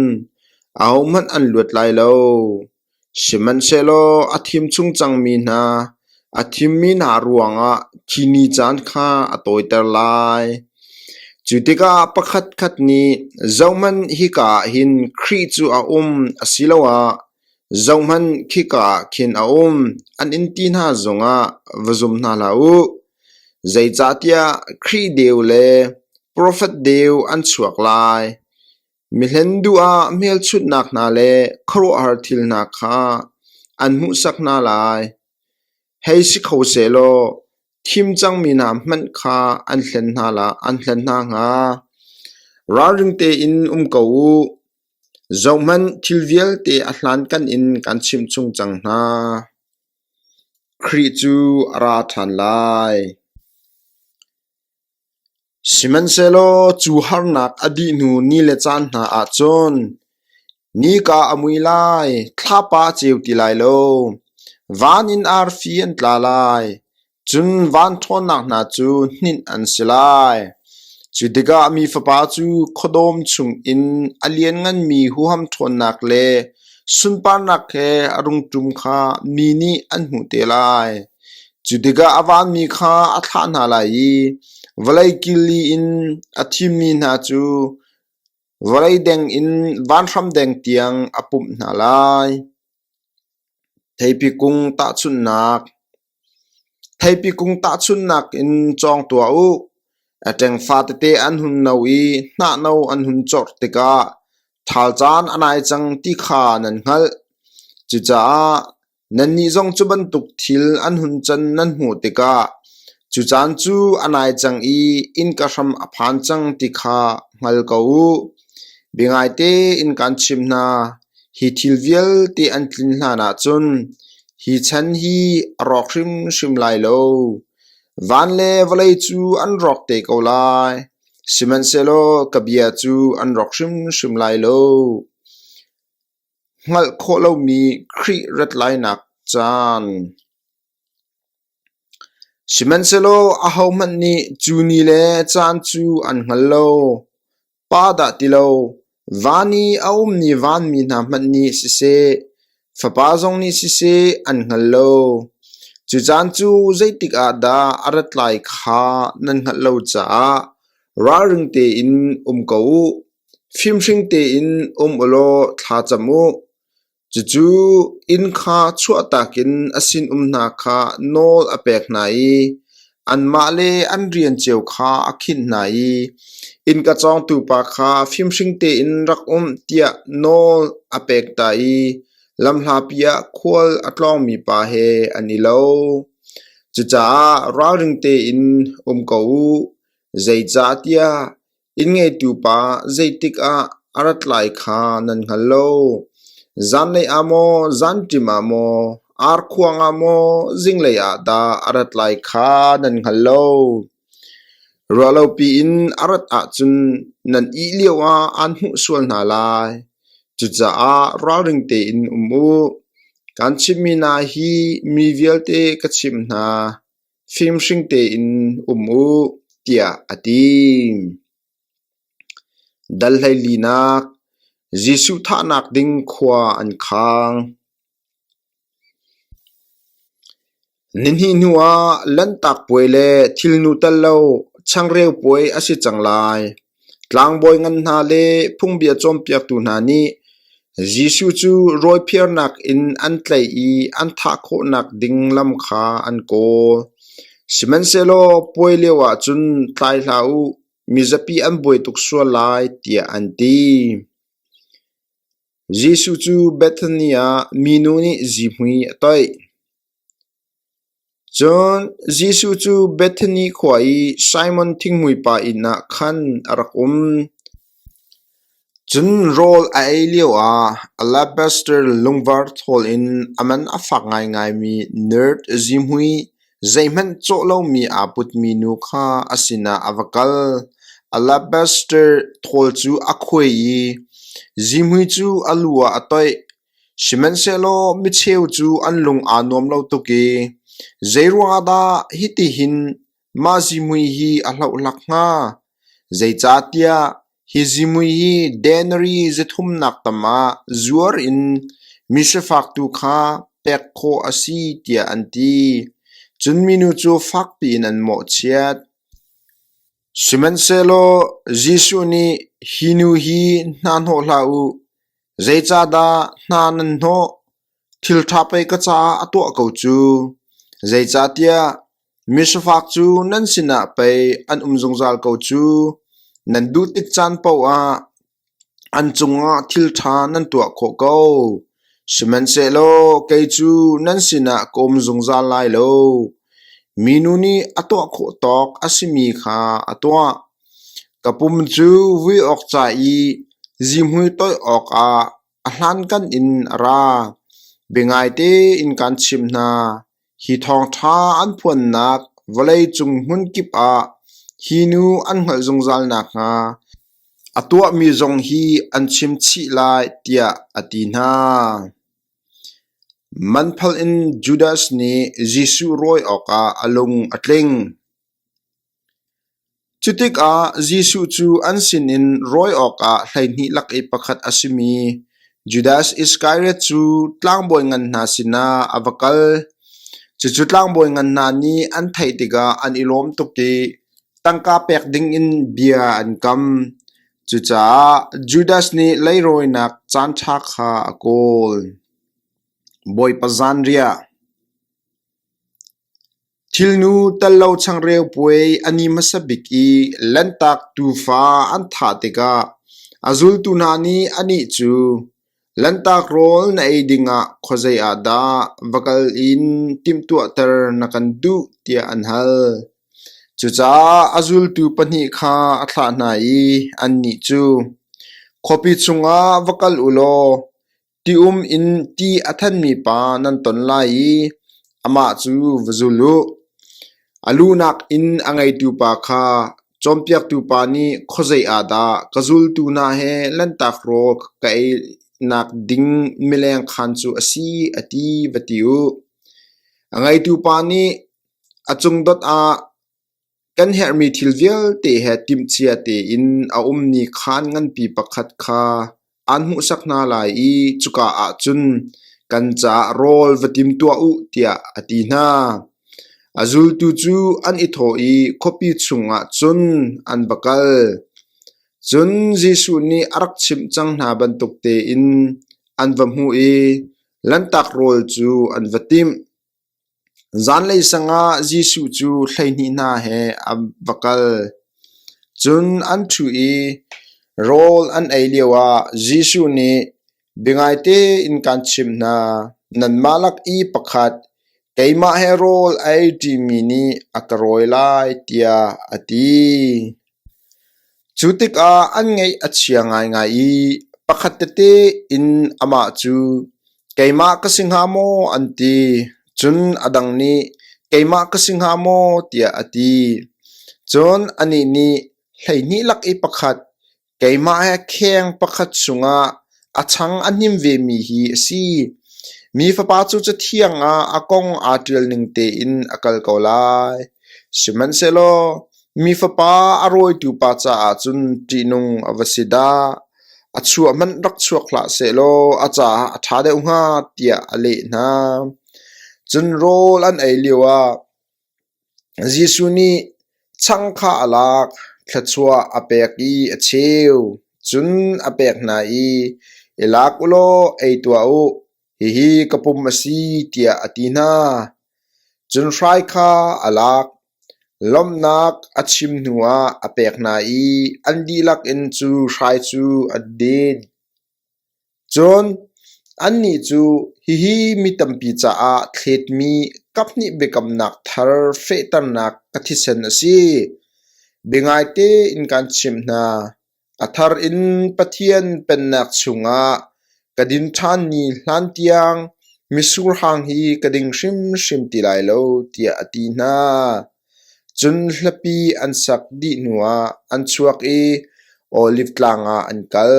ahohmanh an luat lai lo. Sihmanhsehlaw a thim chung cangmi hna, a thimmi hna ruangah khi ni caan kha a tawiter lai. Cu tikah pakhatkhat nih, “Zohhmanh, hika ah hin Khrih cu a um,” asiloah, Zohhmanh, khika ah khin a um, an in ti hna zongah va zum hna hlah u. Zeicahtiah Khrih deu le profet deu an chuak lai. Mihlen duh ah hmelchunhnak hna le khuaruahhar thil hna kha an hmuhsak hna lai. Hei si kho sehlaw thim cangmi hna hmanh kha an hlen hna hnga. Ralring tein um ko u. Zohhmanh, thil vialte a hlankan in kan chimh chung cang hna. Khrih cu a ra ṭhan lai. Sihmanhsehlaw cu harnak a dih hnu ni le caan hna ah cun nika a mui lai, thlapa a ceu ti lai lo, van in arfi an tla lai, cun van ṭhawnnak hna cu hninh an si lai. Cu tikah Mi Fapa cu khuadawm chungin a liannganmi huham ṭhawnnak le sunparnak he a rung ṭum kha mi nih an hmuh te lai. Cu tikah a vanmi kha a thlah hna lai i vawlei kil li in a thimmi hna cu vawlei deng in vanhram deng tiang a pumh hna lai. Theipi kung tahchunhnak Theipi kung tahchunhnak in cawng tuah u. A ṭengfa tete an hun no i hnahno an hun corh tikah ṭhal caan a nai cang ti kha nan hngalh. Cucaah Nannih zong cu bantuk thil an hun can nan hmuh tikah cu caan cu a nai cang i innka hram a phan cang ti kha hngal ko u. Biangaite in kaan chimh hna, hi thil vialte an tlin hlanah cun hi chan hi a rawk hrimhrim lai lo. Van le vawlei cu an rawk te ko lai, sihmanhsehlaw ka bia cu an rawk hrimhrim lai lo. Hngalh khawh lomi Khrih rat lainak caan. Sihmanhsehlaw ahohmanh nih cu ni le caan cu an hngal lo. Pa dah ti lo, van i a ummi vanmi hna hmanh nih siseh, Fapa zong nih siseh an hngal lo. Cu caan cu zeitik ah dah a rat lai kha nan hngalh lo caah ralring tein um ko u. Fimhring tein um ulaw thla cam u. Cucu inn kha chuahtak in a sinum hna kha nawl a pek hna i anmah le an rian cio kha a khinh hna i innka cawngtu pa kha fimhring tein rak um tiah nawl a pek ta i lamhlapi ah khual a tlawngmi pa he an i lo. Cucaah ralring tein um ko u, zeicahtiah Inn-ngeitu pa zeitik ah a rat lai kha nan hngal lo. Zanlei ah maw, zanṭim ah maw, arkhuang ah maw, zinglei ah dah a rat lai kha nan hngal lo. Ruahlopi in a rat ahcun nan ih lioah aan hmuh sual hna lai. Cucaah ralring tein um u. Kaan chimhmi hna hi mi vialte ka chimh hna. Fimhring tein um u, tiah a ti. Dal hleilinak Jesuh thahnak ding khua an khang. Nihnih hnuah Lanhtak Puai le thilnu tel lo changreu puai a si cang lai. Tlangbawi ngan hna le phungbia cawnpiaktu hna nih Jesuh cu rawiphiarnak in an tlaih i an thah khawhnak ding lam kha an kawl. Sihmanhsehlaw puai lioah cun tlai hlah u, mizapi an buai tuk sual lai, tiah an ti. Jesuh cu Bethany ah minu nih zihmui a toih. Cun Jesuh cu Bethany khua i Simon thinghmuipa inn ah khan a rak um. Cun rawl a ei lioah alabaster lungvar thawl in a man a fak ngaingaimi nerd zihmui zeihmanh cawh lomi aa putmi nu kha a sinah a va kal. Alabaster thawl cu a khuai i zihmui cu a lu ah a toih. Sihmanhsehlaw micheu cu an lung aa nuam lo tuk i, “Zeiruangah dah hitihin mah zihmui hi a hlohlak hnga? Zeicahtiah hi zihmui hi denari zathumnak tam ah zuar in misifak tu kha pek khawh a si,” tiah an ti. Cun minu cu fakpi in an mawhchiat. Sihmanhsehlaw Jesuh nih, “Hi nu hi hna hnawh hlah u. Zeicahdah hna nan hnawh? Thil ṭha pei ka caah a tuah ko cu. Zeicahtiah misifak cu nan sinah pei an um zungzal ko cu. Nan duh tik caan paoh ah an cungah thil ṭha nan tuah khawh ko. Sihmanhsehlaw kei cu nan sinah ka um zungzal lai lo. Minu nih a tuah khawh tawk a simi kha a tuah. Ka pum cu vui awk ca i zihmui toih awkah a hlankan in a ra. Biangai tein kaan chimh hna, hi thawngṭha an phuannak vawleicung hmunkip ah hi nu an hngalh zungzal nakhnga a tuahmi zong hi an chim chih lai tiah a ti hna. Manphal in Judas nih Jesuh rawi awkah a lung a tling. Cutikah Jesuh cu an sinin rawi awkah 12 lak i pakhat a simi Judas Iskariot cu tlangbawi ngan hna sinah a va kal. Cucu tlangbawi ngan hna nih an theih tikah an i lawm tuk i tangka pek dingin bia an kam. Cucaah Judas nih leirawinak caanṭha kha a kawl. Bawipa zanriah. Thilnu tello changreu puai a ni hmasa bik i Lanhtak tuufa an thah tikah a zultu hna nih anih cu, “Lanhtak rawl na ei dingah khuazei ah dah va kal in timhtuahter na kan duh?” tiah an hal. Cucaah a zultu pahnih kha a thlah hna i annih cu, “Khuapi chungah va kal u law Ti-um in ti a thanmi pa nan ton lai i amah cu va zul u. A luhnak inn a ngeitu pa kha cawnpiaktu pa nih khuazei ah dah ka zultu hna he lanhtak rawl ka einak ding mileng khaan cu a si a ti va ti u. A ngeitu pa nih a cungdot ah Kan herhmi thil vialte he timhcia tein a ummi khaan nganpi pakhat kha aan hmuhsak hna lai i cuka ah cun kan caah rawl va tim tuah u tiah a ti hna. A zultu cu an i thawh i khuapi chungah cun an va kal. Cun Jesuh nih a rak chimh cang hna bantuk tein an va hmuh i Lanhtak rawl cu an va timh. Zanlei sang ah Jesuh cu 12 hna he a va kal. Cun an ṭhu i rawl an ei lioah Jesuh nih, “Biangai tein kaan chimh hna, nanmah lak i pakhat, keimah he rawl a ei ṭimi nih a ka rawi lai,” tiah a ti. Cu tikah an ngaih a chia ngaingai i pakhat tete in amah cu, “Keimah ka si hnga maw?” an ti. Cun a dang nih, “Keimah ka si hnga maw?” tiah a ti. Cun anih nih, 12 lak i pakhat, Keimah he kheng pakhat chungah a chang a hnim vemi hi a si. Mi Fapa cu Cathiang ah a kong aa ṭial ning tein a kal ko lai. Sihmanhsehlaw mi Fapa a rawitu pa caah cun ṭihnung a va si dah! A chuah hmanh rak chuak hlah sehlaw a caah a ṭha deuh hnga, tiah a leh hna. Cun rawl an ei lioah Jesuh nih chang kha a lak, thluachuah a pek i a cheu. Cun a pek hna i, “I lak u law ei tuah u, hihi ka pum a si,” tiah a ti hna. Cun hrai kha a lak, lawmhnak a chim hnuah a pek hna i an dihlak in cu hrai cu an din. Cun annih cu, “Hihi mi tampi caah thletmi kaphnih biakamnak thar fehternak ka thisen a si. Biangai tein kaan chimh hna, a thar in Pathian Pennak chungah ka din ṭhan ni hlantiang mitsur hang hi ka ding hrimhrim ti lai lo,” tiah a ti hna. Cun hlapi an sak dih hnuah an chuak i Oliv Tlang ah an kal.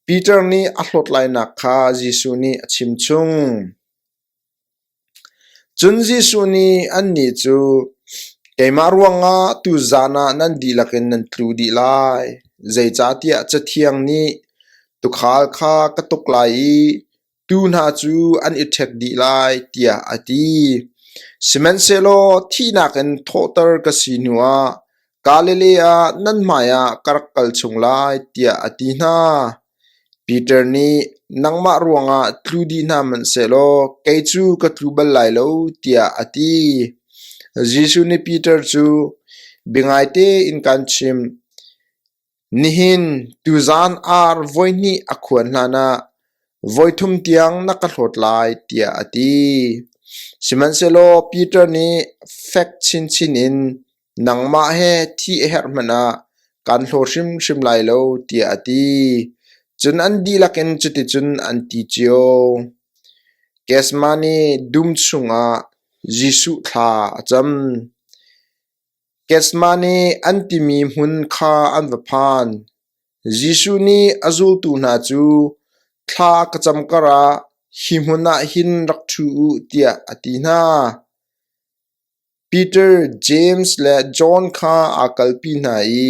Peter nih a hlawt lainak kha Jesuh nih a chimchung. Cun Jesuh nih annih cu, “Keimah ruangah tuzan ah nan dihlak in nan tlu dih lai. Zeicahtiah Cathiang nih, ‘Tuukhal kha ka tuk lai i tuu hna cu an i ṭhek dih lai,’ tiah a ti. Sihmanhsehlaw thihnak in thawhter ka si hnuah Galilee ah nan hmaiah ka rak kal chung lai, tiah a ti hna. Peter nih, Nangmah ruangah tlu dih hna hmanhsehlaw kei cu ka tlu bal lai lo, tiah a ti. Jesuh nih Peter cu, Biangai tein kaan chimh, nihin tuzaan ar voihnih a khuan hlanah voithum tiang na ka hlawt lai, tiah a ti. Sihmanhsehlaw Peter nih fek chinchin in, Nangmah he thih a herh hmanh ah kaan hlaw hrimhrim lai lo, tiah a ti. Cun an dihlak in cuticun an ti cio. Gethsemane dum chungah Jesuh thla a cam. Gethsemane an timi hmun kha an va phan. Jesuh nih a zultu hna cu, Thla ka cam karah hi hmun ah hin rak ṭhu u, tiah a ti hna. Peter, James le John kha aa kalpi hna i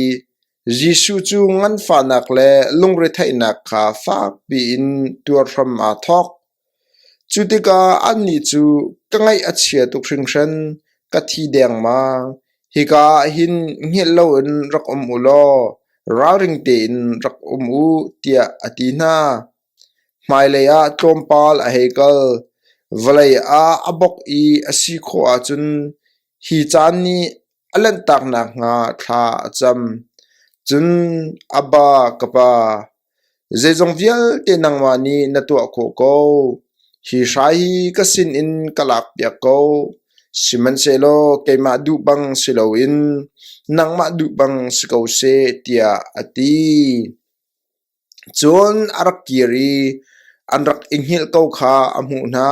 Jesuh cu nganfahnak le lungretheihnak kha fakpi in tuar hram aa thawk. Cu tikah annih cu, Ka ngaih a chia tuk hringhran, ka thi dengmang. Hika ah hin hngilh loin rak um u law ralring tein rak um u, tiah a ti hna. Hmailei ah tlawmpal a hei kal. Vawlei ah a bok i a si khawh ahcun hi caan nih a lanhtak nakhnga thla a cam. Cun, Abba, ka pa, zeizong vialte nangmah nih na tuah khawh ko. Hi hrai hi ka sinin ka lakpiak ko. Sihmanhsehlaw keimah duh bang si loin nangmah duh bang si ko seh, tiah a ti. Cun a rak kir i an rak i hngilh ko kha a hmuh hna.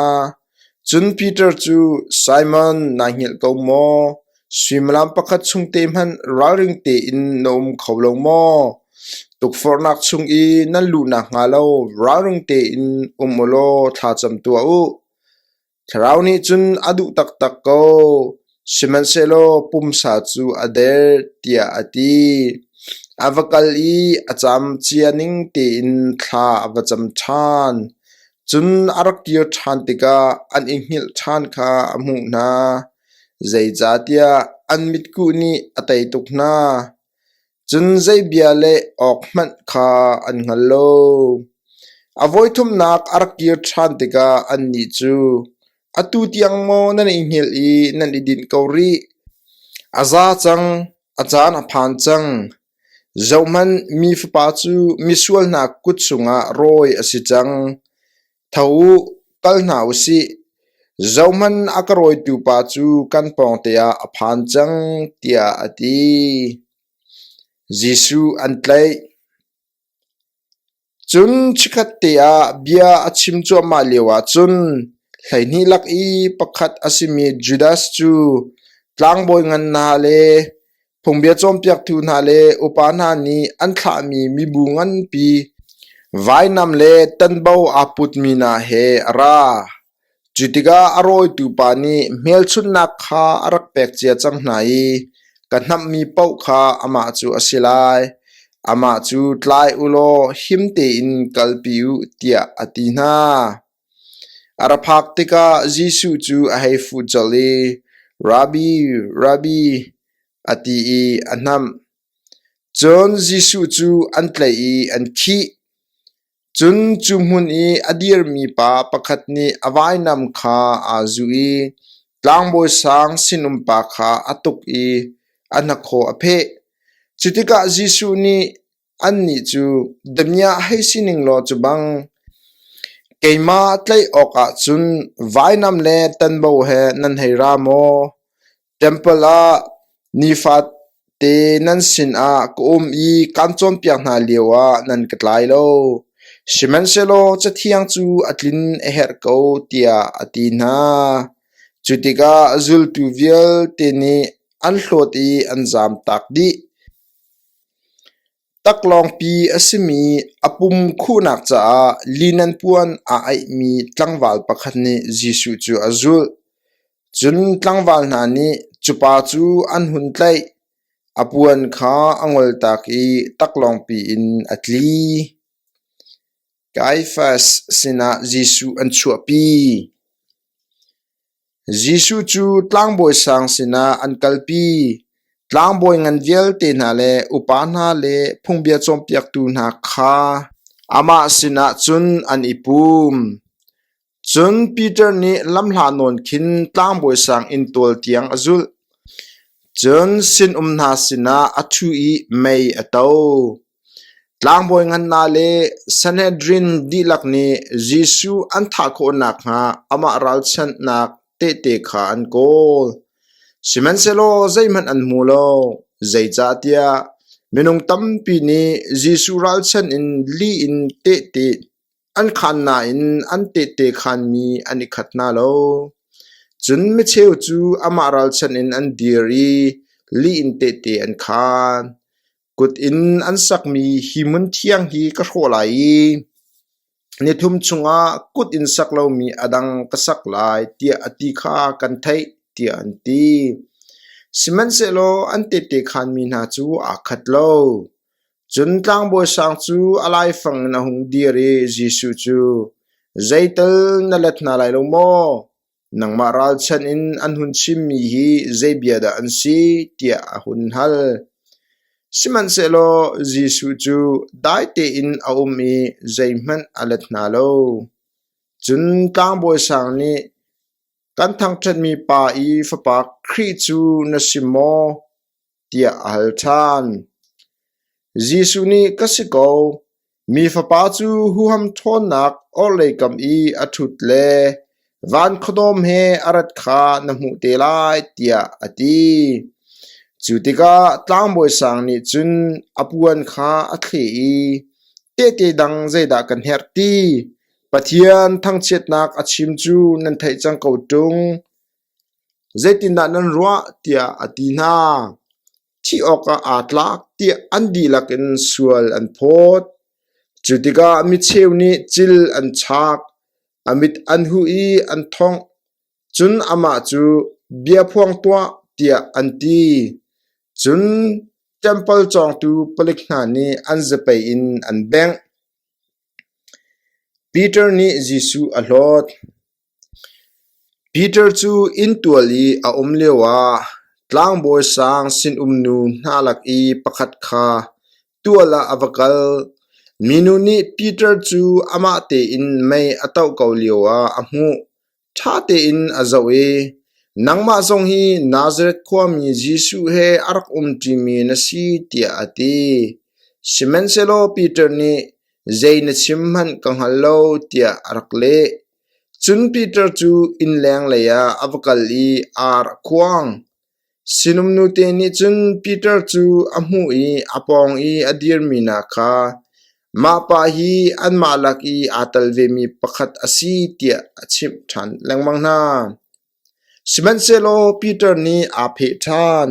Cun Peter cu, Simon, naa hngilh ko maw? Suimilam pakhat chung te hmanh ralring tein na um kho lo maw? Tukforhnak chung i nan luh nakhnga lo ralring tein um u law thlacam tuah u. Thlarau nih cun a duh taktak ko, sihmanhsehlaw pumsa cu a der, tiah a ti. A va kal i a cam cia ning tein thla a va cam ṭhan. Cun a rak kir ṭhan tikah an i hngilh ṭhan kha a hmuh hna, zeicahtiah an mitkuh nih a tei tuk hna. Cun zei bia leh awk hmanh kha an hngal lo. A voithumnak a rak kir ṭhan tikah annih cu, “Atu tiang maw nan i hngilh i nan i dinh ko rih? A za cang, a caan a phan cang. Zohhmanh, Mi Fapa cu misual hna kut chungah rawi a si cang. Tho u, kal hna u sih. Zohhmanh a ka rawitu pa cu kan pawngte ah a phan cang,” tiah a ti. Jesuh an tlaih. Cun chikkhatte ah bia a chim cuahmah lioah cun 12 lak i pakhat a simi Judas cu tlangbawi ngan hna le Phungbia cawnpiaktu hna le upa hna nih an thlahmi mibu nganpi vainam le tanbo aa putmi hna he a ra. Cu tikah a rawitu pa nih hmelchunhnak kha a rak pek cia cang hna i ka hnamhmi paoh kha amah cu a si lai. Amah cu tlai u law him tein kalpi u tiah a ti hna. A ra phak tikah Jesuh cu a hei fuh colh i, “Rabbi, Rabbi,” a ti i a hnamh. Cun Jesuh cu an tlaih i an khih. Cun cu hmun i a dirmi pa pakhat nih a vainam kha aa zuh i tlangbawi sang sinumpa kha a tuk i a hnakhaw a pheh. Cu tikah Jesuh nih Annih cu damiah hei si ning law cu bang, keimah tlaih awkah cun vainam le tanbo he nan hei ra maw? Ṭempal ah nifate nan sinah ka um i kaan cawnpiak hna lioah nan ka tlai lo. Sihmanhsehlaw Cathiang cu a tlin a herh ko, tiah a ti hna. Cu tikah zultu vialte nih an hlawt i an zamtak dih. Taklawngpi a simi a pum khuhnak caah linen puan aa aihmi tlangval pakhat nih Jesuh cu a zulh. Cun tlangval hna nih cu pa cu an hun tlaih. A puan kha a ngoltak i taklawngpi in a tli. Kaiafas sinah Jesuh an chuahpi. Jesuh cu tlangbawi sang sinah an kalpi. Tlangbawi ngan vialte hna le upa hna le phungbia cawnpiaktu hna kha. Amah sinah cun an i pum. Cun Peter nih lamhla nawn khin tlangbawi sang inntual tiang a zulh. Cun sinum hna sinah a ṭhu i mei a to. Tlangbawi ngan hna le Sanhedrin dihlak nih Jesuh an thah khawh nakhnga amah ralchanhnak tehte kha an kawl. Sihmanhsehlaw zeihmanh an hmu lo, zeicahtiah minung tampi nih Jesuh ralchanh in lih in tehte an khaan nain an tehte khaanmi an i khat hna lo. Cun micheu cu amah ralchanh in an dir i lih in tehte an khaan. Kut in an sakmi hi hmun thiang hi ka hrawh lai i nithum chungah kut in sak lomi a dang ka sak lai, tiah a ti kha kan theih, tiah an ti. Sihmanhsehlaw an tehte khaanmi hna cu aa khat lo. Cun tlangbawi sang cu a laifang in a hung dir i Jesuh cu, “Zeital na let hna lai lo maw? Nangmah ralchanh in an hun chimmi hi zei bia dah an si?” tiah a hun hal. Sihmanhsehlaw Jesuh cu dai tein a um i zeihmanh a let hna lo. Cun tlangbawi sang nih, “Kan thangṭhatmi pa i fapa Khrih cu na si maw?” tiah a hal ṭhan. Jesuh nih ka si ko, mi Fapa cu huham ṭhawnnak orhlei kam i a ṭhut le van khuadawm he a rat kha na hmuh te lai, tiah a ti. Cu tikah tlangbawi sang nih cun a puan kha a thleh i, Tehte dang zeidah kan herh ti? Pathian thangchiatnak a chim cu nan theih cang ko ṭung. Zeitindah nan ruah? tiah a ti hna. Thih awkah aa tlak tiah an dihlak in sual an phawt. Cu tikah micheu nih cil an chak, a mit an huh i an thongh. Cun amah cu, “Bia phuang tuah,” tiah an ti. Cun ṭempal cawngtu palik hna nih an zapei in an bengh. Peter nih Jesuh a hlawt. Peter cu inntual i a um lioah tlangbawi sang sinum nu hna lak i pakhat kha tual ah a va kal. Minu nih Peter cu amah tein mei a toh ko lioah a hmuh. Ṭha tein a zoh i, “Nangmah zong hi Nazareth khuami Jesuh he a rak umṭimi na si,” tiah a ti. Sihmanhsehlaw Peter nih, “Zei na chim hmanh ka hngal lo,” tiah a rak leh. Cun Peter cu innleng leiah a va kal i ar a khuang. Sinum nute nih cun Peter cu a hmuh i a pawng i a dirmi hna kha, “Mah pa hi anmah lak i aa tel vemi pakhat a si,” tiah a chimh ṭhan lengmang hna. Sihmanhsehlaw Peter nih aa pheh ṭhan.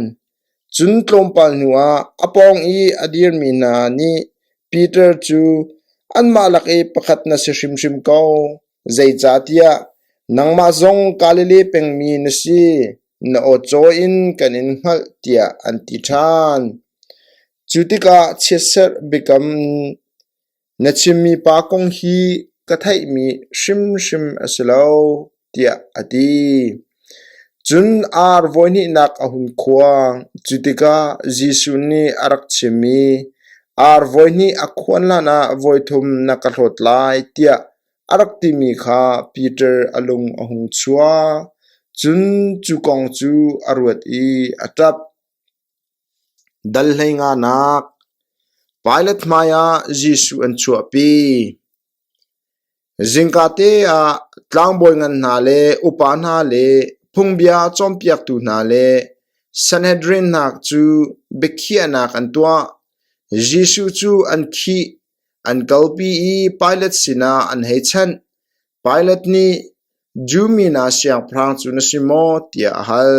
Cun tlawmpal hnuah a pawng i a dirmi hna nih Peter cu, “Anmah lak i pakhat na si hrimhrim ko, zeicahtiah nangmah zong Galilee pengmi na si, na aw in kan in hngalh,” tiah an ti ṭhan. Cu tikah chiatserh biakam Na chimmi pa kong hi ka theihmi hrimhrim a si lo, tiah a ti. Cun ar voihnihnak a hun khuang. Cu tikah Jesuh nih a rak chim i, Ar voihnih a khuan hlanah voithum na ka hlawt lai, tiah a rak timi kha Peter a lung a hung chuak. Cun cu kong cu a ruat i a ṭap. Dal hleinganak Pilat hmaiah Jesuh an chuahpi. Zingkate ah tlangbawi ngan hna le upa hna le phungbia cawnpiaktu hna le Sanhedrin hna cu biakhiahnak an tuah. Jesuh cu an khih, an kalpi i Pilat sinah an hei chanh. Pilat nih, Jew mi hna siangpahrang cu na si maw? tiah a hal.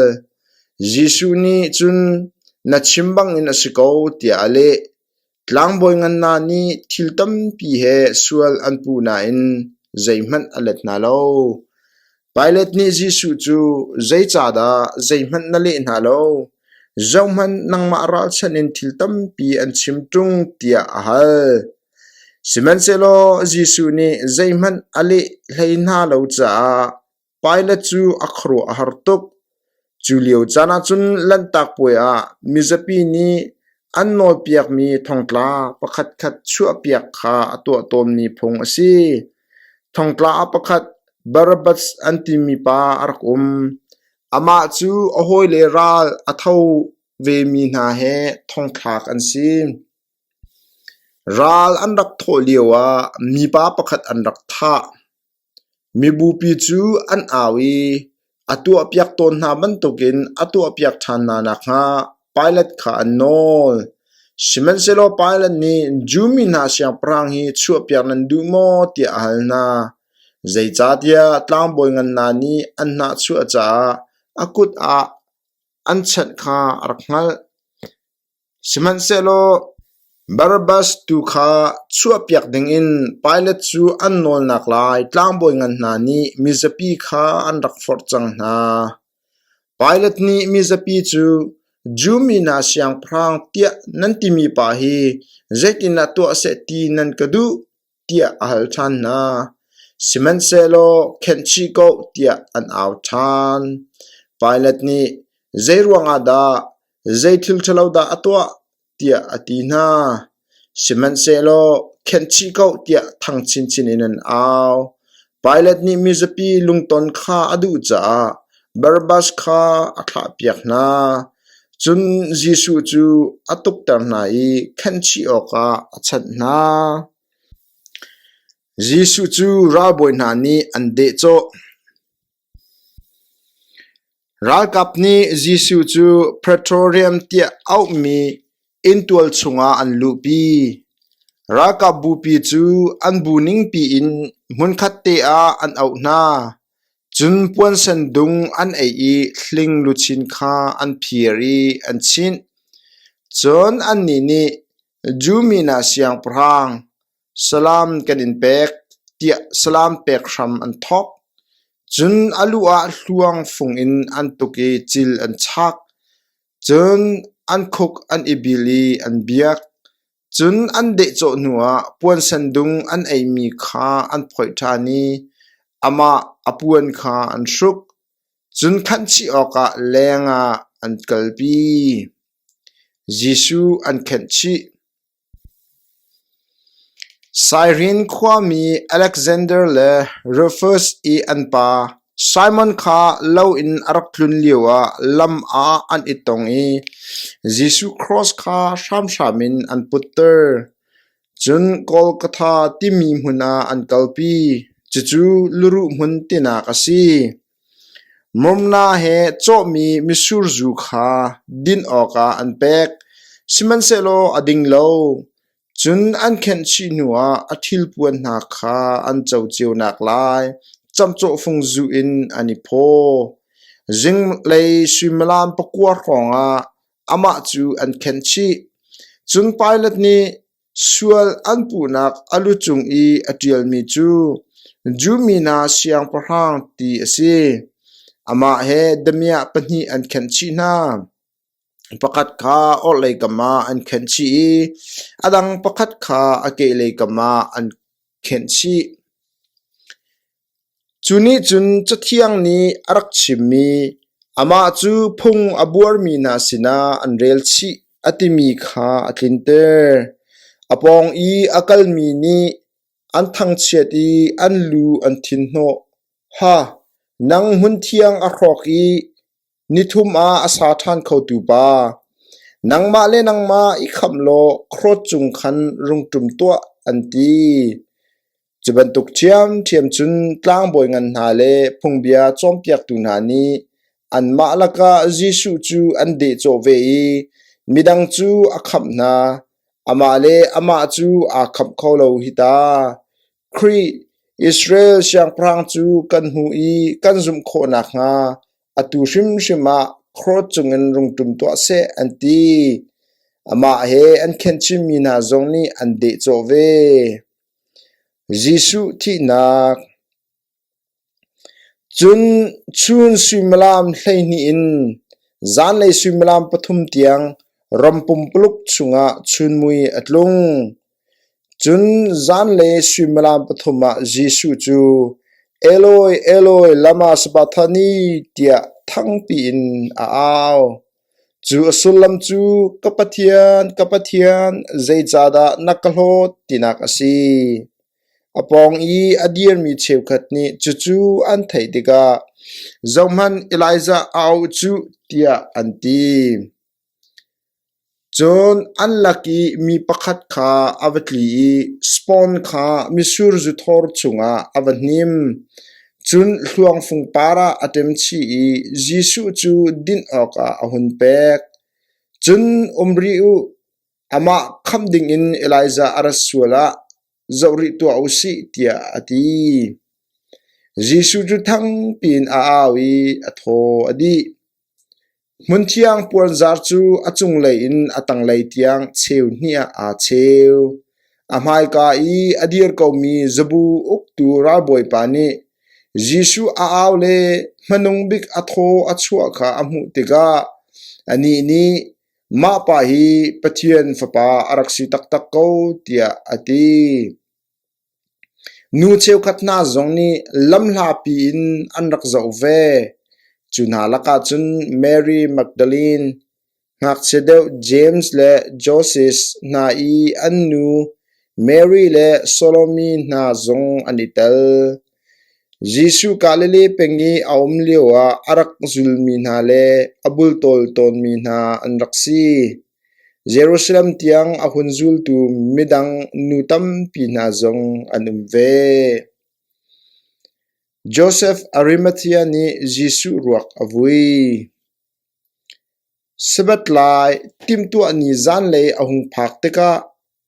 Jesuh nih cun, Na chim bangin a si ko, tiah a leh. Tlangbawi ngan hna nih thil tampi he sual an puh nain zeihmanh a let hna lo. Pilat nih Jesuh cu, Zeicahdah zeihmanh na leh hna lo? Zohhmanh, nangmah ralchanh in thil tampi an chim ṭung, tiah a hal. Sihmanhsehlaw Jesuh nih zeihmanh a leh hlei hna lo caah Pilat cu a khuaruah a har tuk. Cu lio caan ah cun Lanhtak Puai ah mizapi nih An nawlpiakmi thongtla pakhatkhat chuahpiak kha a tuah tawnmi phung a si. Thongtla pakhat Barabbas an timi pa a rak um. Amah cu a hawile ral a tho vemi hna he thongthlak an si. Ral an rak thawh lioah mipa pakhat an rak thah. Mibupi cu an au i a tuahpiak tawn hna bantukin a tuahpiak ṭhan hna nakhnga Pilat kha an nawl. Sihmanhsehlaw Pilat nih Jew mi hna siangpahrang hi chuahpiak nan duh maw tiah a hal hna. Zeicahtiah tlangbawi ngan hna nih an hnahchuah caah a kut ah an chanh kha a rak hngalh. Sihmanhsehlaw Barabbas tu kha chuahpiak dingin Pilat cu an nawlnak lai tlangbawi ngan hna nih mizapi kha an rak forh cang hna. Pilat nih mizapi cu, Jew mi hna siangpahrang tiah nan timi pa hi zeitindah tuah seh ti nan ka duh? tiah a hal ṭhan hna. Sihmanhsehlaw khenh chih ko tiah an au ṭhan. Pilat nih, Zei ruangah dah, zei thil ṭhalo dah a tuah? tiah a ti hna. Sihmanhsehlaw khenh chih ko tiah thang chinchin in an au. Pilat nih mizapi lungton kha a duh caah Barabbas kha a thlahpiak hna. Cun Jesuh cu a tukter hna i khenh chih awkah a chanh hna. Jesuh cu ralbawi hna nih an dehcawh. Ralkap nih Jesuh cu Praetorium tiah auhmi inntual chungah an luhpi. Ralkap bupi cu an bu ningpi in hmunkhat te ah an auh hna. Cun puansen dung an ei i hling luchin kha an phir i an chinh. Cun annih nih, Jew mi hna siangpahrang, salam kan in pek, tiah salam pek hram an thawk. Cun a lu ah hluang fung in an tuk i cil an chak. Cun an khuk an i bil i an biak. Cun an dehcawh hnuah puansen dung an eimi kha an phoih ṭhan i amah a puan kha an hruk, cun khanhchih awkah lengah an kalpi. Jesuh an khenhchih. Sairin khuami Alexander le Rufus i an pa Simon kha lo in a rak tlun lioah lam ah an i tong i Jesuh cross kha hramhram in an putter. Cun Golgotha timi hmun ah an kalpi, cucu luruh hmun tinak a si. Murna he cawhmi mitsur zu kha din awkah an pek, sihmanhsehlaw a ding lo. Cun an khenh chih hnuah a thilpuan hna kha an co cio naklai camcawhfung zuh in an i phaw. Zinglei suimilam pakua hrawngah amah cu an khenh chih. Cun Pilat nih sual an puhnak a lu cung i a ṭialmi cu Jew mi hna siangpahrang ti a si. Amah he damiah pahnih an khenh chih hna. Pakhat kha orhlei kam ah an khenh chih i a dang pakhat kha a kehlei kam ah an khenh chih. Cu nih cun Cathiang nih a rak chimmi, amah cu phung a buarmi hna sinah an rel chih a timi kha a tlinter. A pawng i a kalmi nih an thangchiat i an lu an thinhnawh. Ha! Nang hmunthiang a hrawk i Nithum ah a sa ṭhan khotu pa, nangmah le nangmah i khamh law krawt cung khan rung ṭum tuah, an ti. Cu bantuk ṭhiamṭhiam cun tlangbawi ngan hna le phungbia cawnpiaktu hna nih anmah lakah Jesuh cu an dehcawh ve i midang cu a khamh hna, amah le amah cu aa khamh kho lo hi ta. Khrih, Israel siangpahrang cu kan hmuh i kan zumh khawh nakhnga atu hrimhrim ah krawt cungin rung ṭum tuah seh, an ti. Amah he an khenh chinmi hna zong nih an dehcawh ve. Jesuh thihnak Cun chun suimilam 12 in zanlei suimilam pathum tiang ram pumpuluk chungah chunmui a tlung. Cun zanlei suimilam pathum ah Jesuh cu, Eloi, Eloi, lama sabachthani, tiah thangpi in a au. Cu a sullam cu Ka Pathian, ka Pathian, zeicahdah na ka hlawt tinak a si. A pawng i a dirmi cheukhat nih cucu an theih tikah, “Zohhmanh, Elijah a auh cuh,” tiah an ti. Cun an lak i mi pakhat kha a va tli i spawn kha mitsur zu thor chungah a va hnim. Cun hluangfung par ah a ṭemchih i Jesuh cu din awkah a hun pek. Cun um rih u, amah khamh dingin Elijah a rat sual ah zoh rih tuah u sih, tiah a ti. Jesuh cu thangpi in a au i a thaw a dih. Hmunthiang puanzar cu a cunglei in a tanglei tiang cheu hnih ah aa cheu. A hmaika i a dir komi zabu uktu ralbawipa nih Jesuh a au le hmanung bik a thaw a chuah kha a hmuh tikah anih nih, “Mah pa hi Pathian Fapa a rak si taktak ko,” tiah a ti. Nu cheukhat hna zong nih lamhlapi in an rak zoh ve. Cu hna lakah cun Mary Magdalene, ngakchia deuh James le Joses hna i an nu Mary le Salome hna zong an i tel. Jesuh Galilee peng i a um lioah a rak zulmi hna le a bultawl tawnmi hna an rak si. Jerusalem tiang a hun zultu midang nu tampi hna zong an um ve. Josef Arimathea nih Jesuh ruak a vui. Sabbath lai timhtuah ni zanlei a hung phak tikah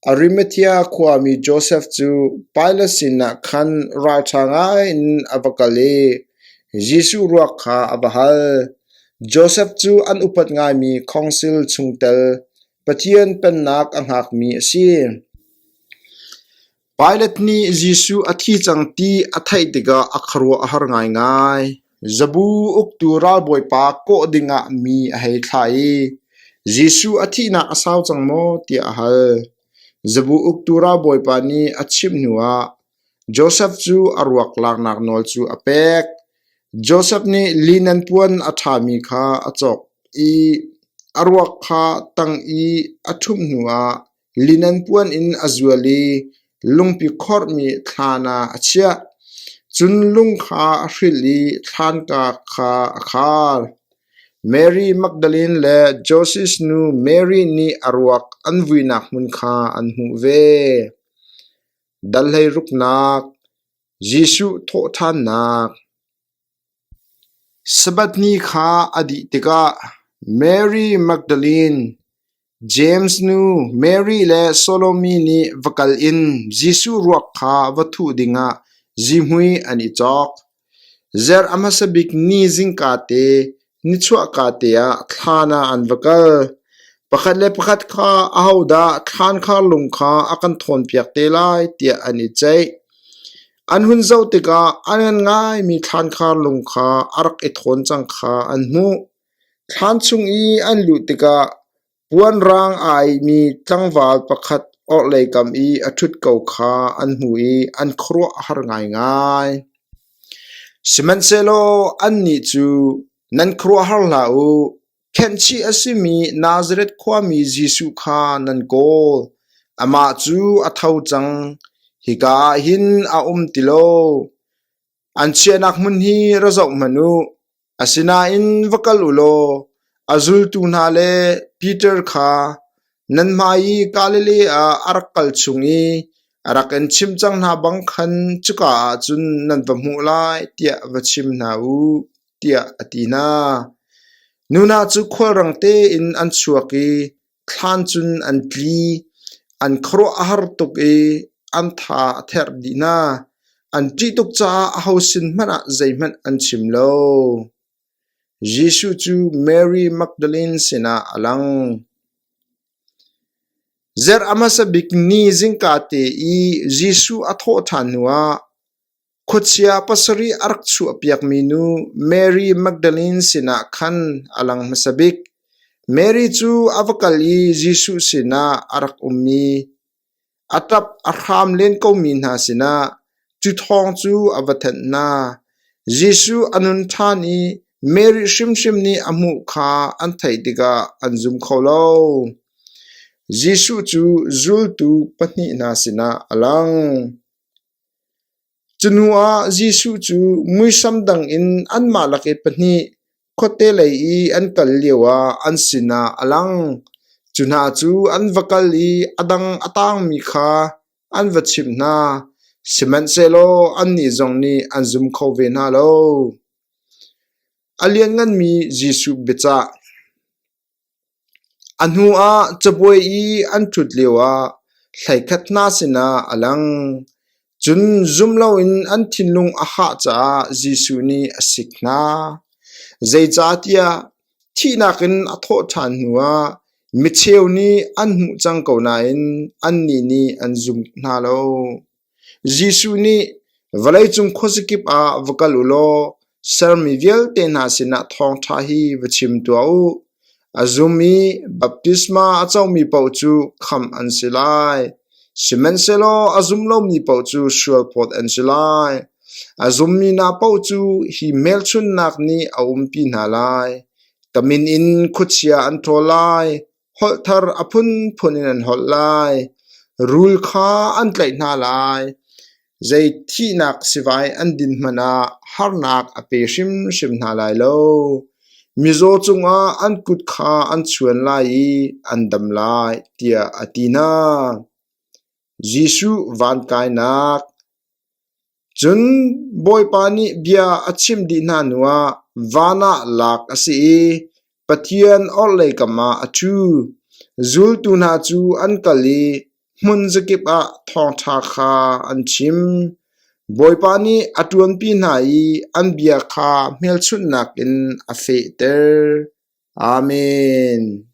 Arimathea khuami Josef cu Pilat sinah khan ralṭha ngaiin a va kal i Jesuh ruak kha a va hal. Josef cu an upat ngaimi khawngsil chungtel, Pathian Pennak a hngakmi a si. Pilat nih Jesuh a thi cang ti a theih tikah a khuaruah a har ngaingai. Zabu uktu ralbawipa kawh dingah mi a hei thlah i Jesuh a thihnak a sau cang maw tiah a hal. Zabu uktu ralbawipa nih a chimh hnuah Josef cu a ruak laknak nawl cu a pek. Josef nih linen puan a ṭhami kha a cawk i a ruak kha tang i a ṭhumh hnuah linen puan in a zual i lungpi khorhmi thlan ah a chiah. Cun lung kha a hrilh i thlanka kha a khar. Mary Magdalene le Joses nu Mary nih a ruak an vuinak hmun kha an hmuh ve. Dal hleiruknak Jesuh thawhṭhannak Sabbath ni kha a dih tikah Mary Magdalene, James nu Mary le Salome nih va kal in Jesuh ruak kha va thuh dingah zihmui an i cawk. Zarh a hmasa bik ni zingkate nichuahka te ah thlan ah an va kal. Pakhat le pakhat kha ahodah thlankhar lung kha a kan thawnpiak te lai tiah an i ceih. An hun zoh tikah a ngan ngaimi thlankhar lung kha a rak i thawn cang kha an hmuh. Thlan chung i an luh tikah Puan raang aa aihmi tlangval pakhat orhlei kam i a ṭhut ko kha an hmuh i an khuaruah a har ngaingai. Sihmanhsehlaw annih cu, “Nan khuaruahhar hlah u! Khenhchih a simi Nazareth khuami Jesuh kha nan kawl. Amah cu a tho cang. Hika ah hin a um ti lo. An chiahnak hmun hi ra zoh hmanh u. Asinain va kal u law a zultu hna le Peter kha nan hmai i Galilee ah a rak kal chung i a rak in chimh cang hna bang khan cuka ah cun nan va hmuh lai tiah va chim hna u, tiah a ti hna. Nu hna cu khualrang tein an chuak i Thlan cun an tli, an khuaruah a har tuk i an tha a therh dih hna. An ṭih tuk caah aho sin hmanh ah zeihmanh an chim lo. Jesuh cu Mary Magdalene sinah a lang. Zarh a hmasa bik ni zingkate i Jesuh a thawh ṭhan hnuah Khuachia pasarih a rak chuahpiakmi nu Mary Magdalene sinah khan a lang hmasa bik. Mary cu a va kal i Jesuh sinah a rak ummi, a ṭap a hram len komi hna sinah cu thawng cu a va thanh hna. Jesuh a nun ṭhan i. Mary hrimhrim nih a hmuh kha an theih tikah an zum kho lo. Jesuh cu zultu pahnih hna sinah a lang. Cu hnuah Jesuh cu muisam dang in anmah lak i pahnih khuate lei i an kal lioah an sinah a lang. Cu hna cu an va kal i a dang a tangmi kha an va chimh hna, sihmanhsehlaw annih zong nih an zum kho ve hna lo. A liannganmi Jesuh biacah. A hnuah cabuai i an ṭhut lioah hleikhat hna sinah a lang. Cun zum loin an thinlung a hah caah Jesuh nih a sik hna. Zeicahtiah thihnak in a thawh ṭhan hnuah micheu nih an hmuh cang ko nain annih nih an zum hna lo. Jesuh nih vawleicung khuazakip ah va kal u law sermi vialte hna sinah thawngṭha hi va chim tuah u. A zum i baptisma a comi paoh cu khamh an si lai. Sihmanhsehlaw a zum lomi paoh cu sualphawt an si lai. A zummi hna paoh cu hi hmelchunhnak nih a umpi hna lai. Ka min in khuachia an ṭhawl lai. Holh thar a phunphun in an holh lai. Rul kha an tlaih hna lai. Zei thihnak sivai an din hmanh ah harnak a pe hrimhrim hna lai lo. Mizaw cungah an kut kha an chuan lai i an dam lai, tiah a ti hna. Jesuh van kainak. Cun Bawipa nih bia a chimh dih hna hnuah van ah lak a si i Pathian orhlei kam ah a ṭhu. Zultu hna cu an kal i hmun zakip ah thawngṭha kha an chim. Bawipa nih a ṭuanpi hna i an bia kha hmelchunhnak in a fehter. Amen.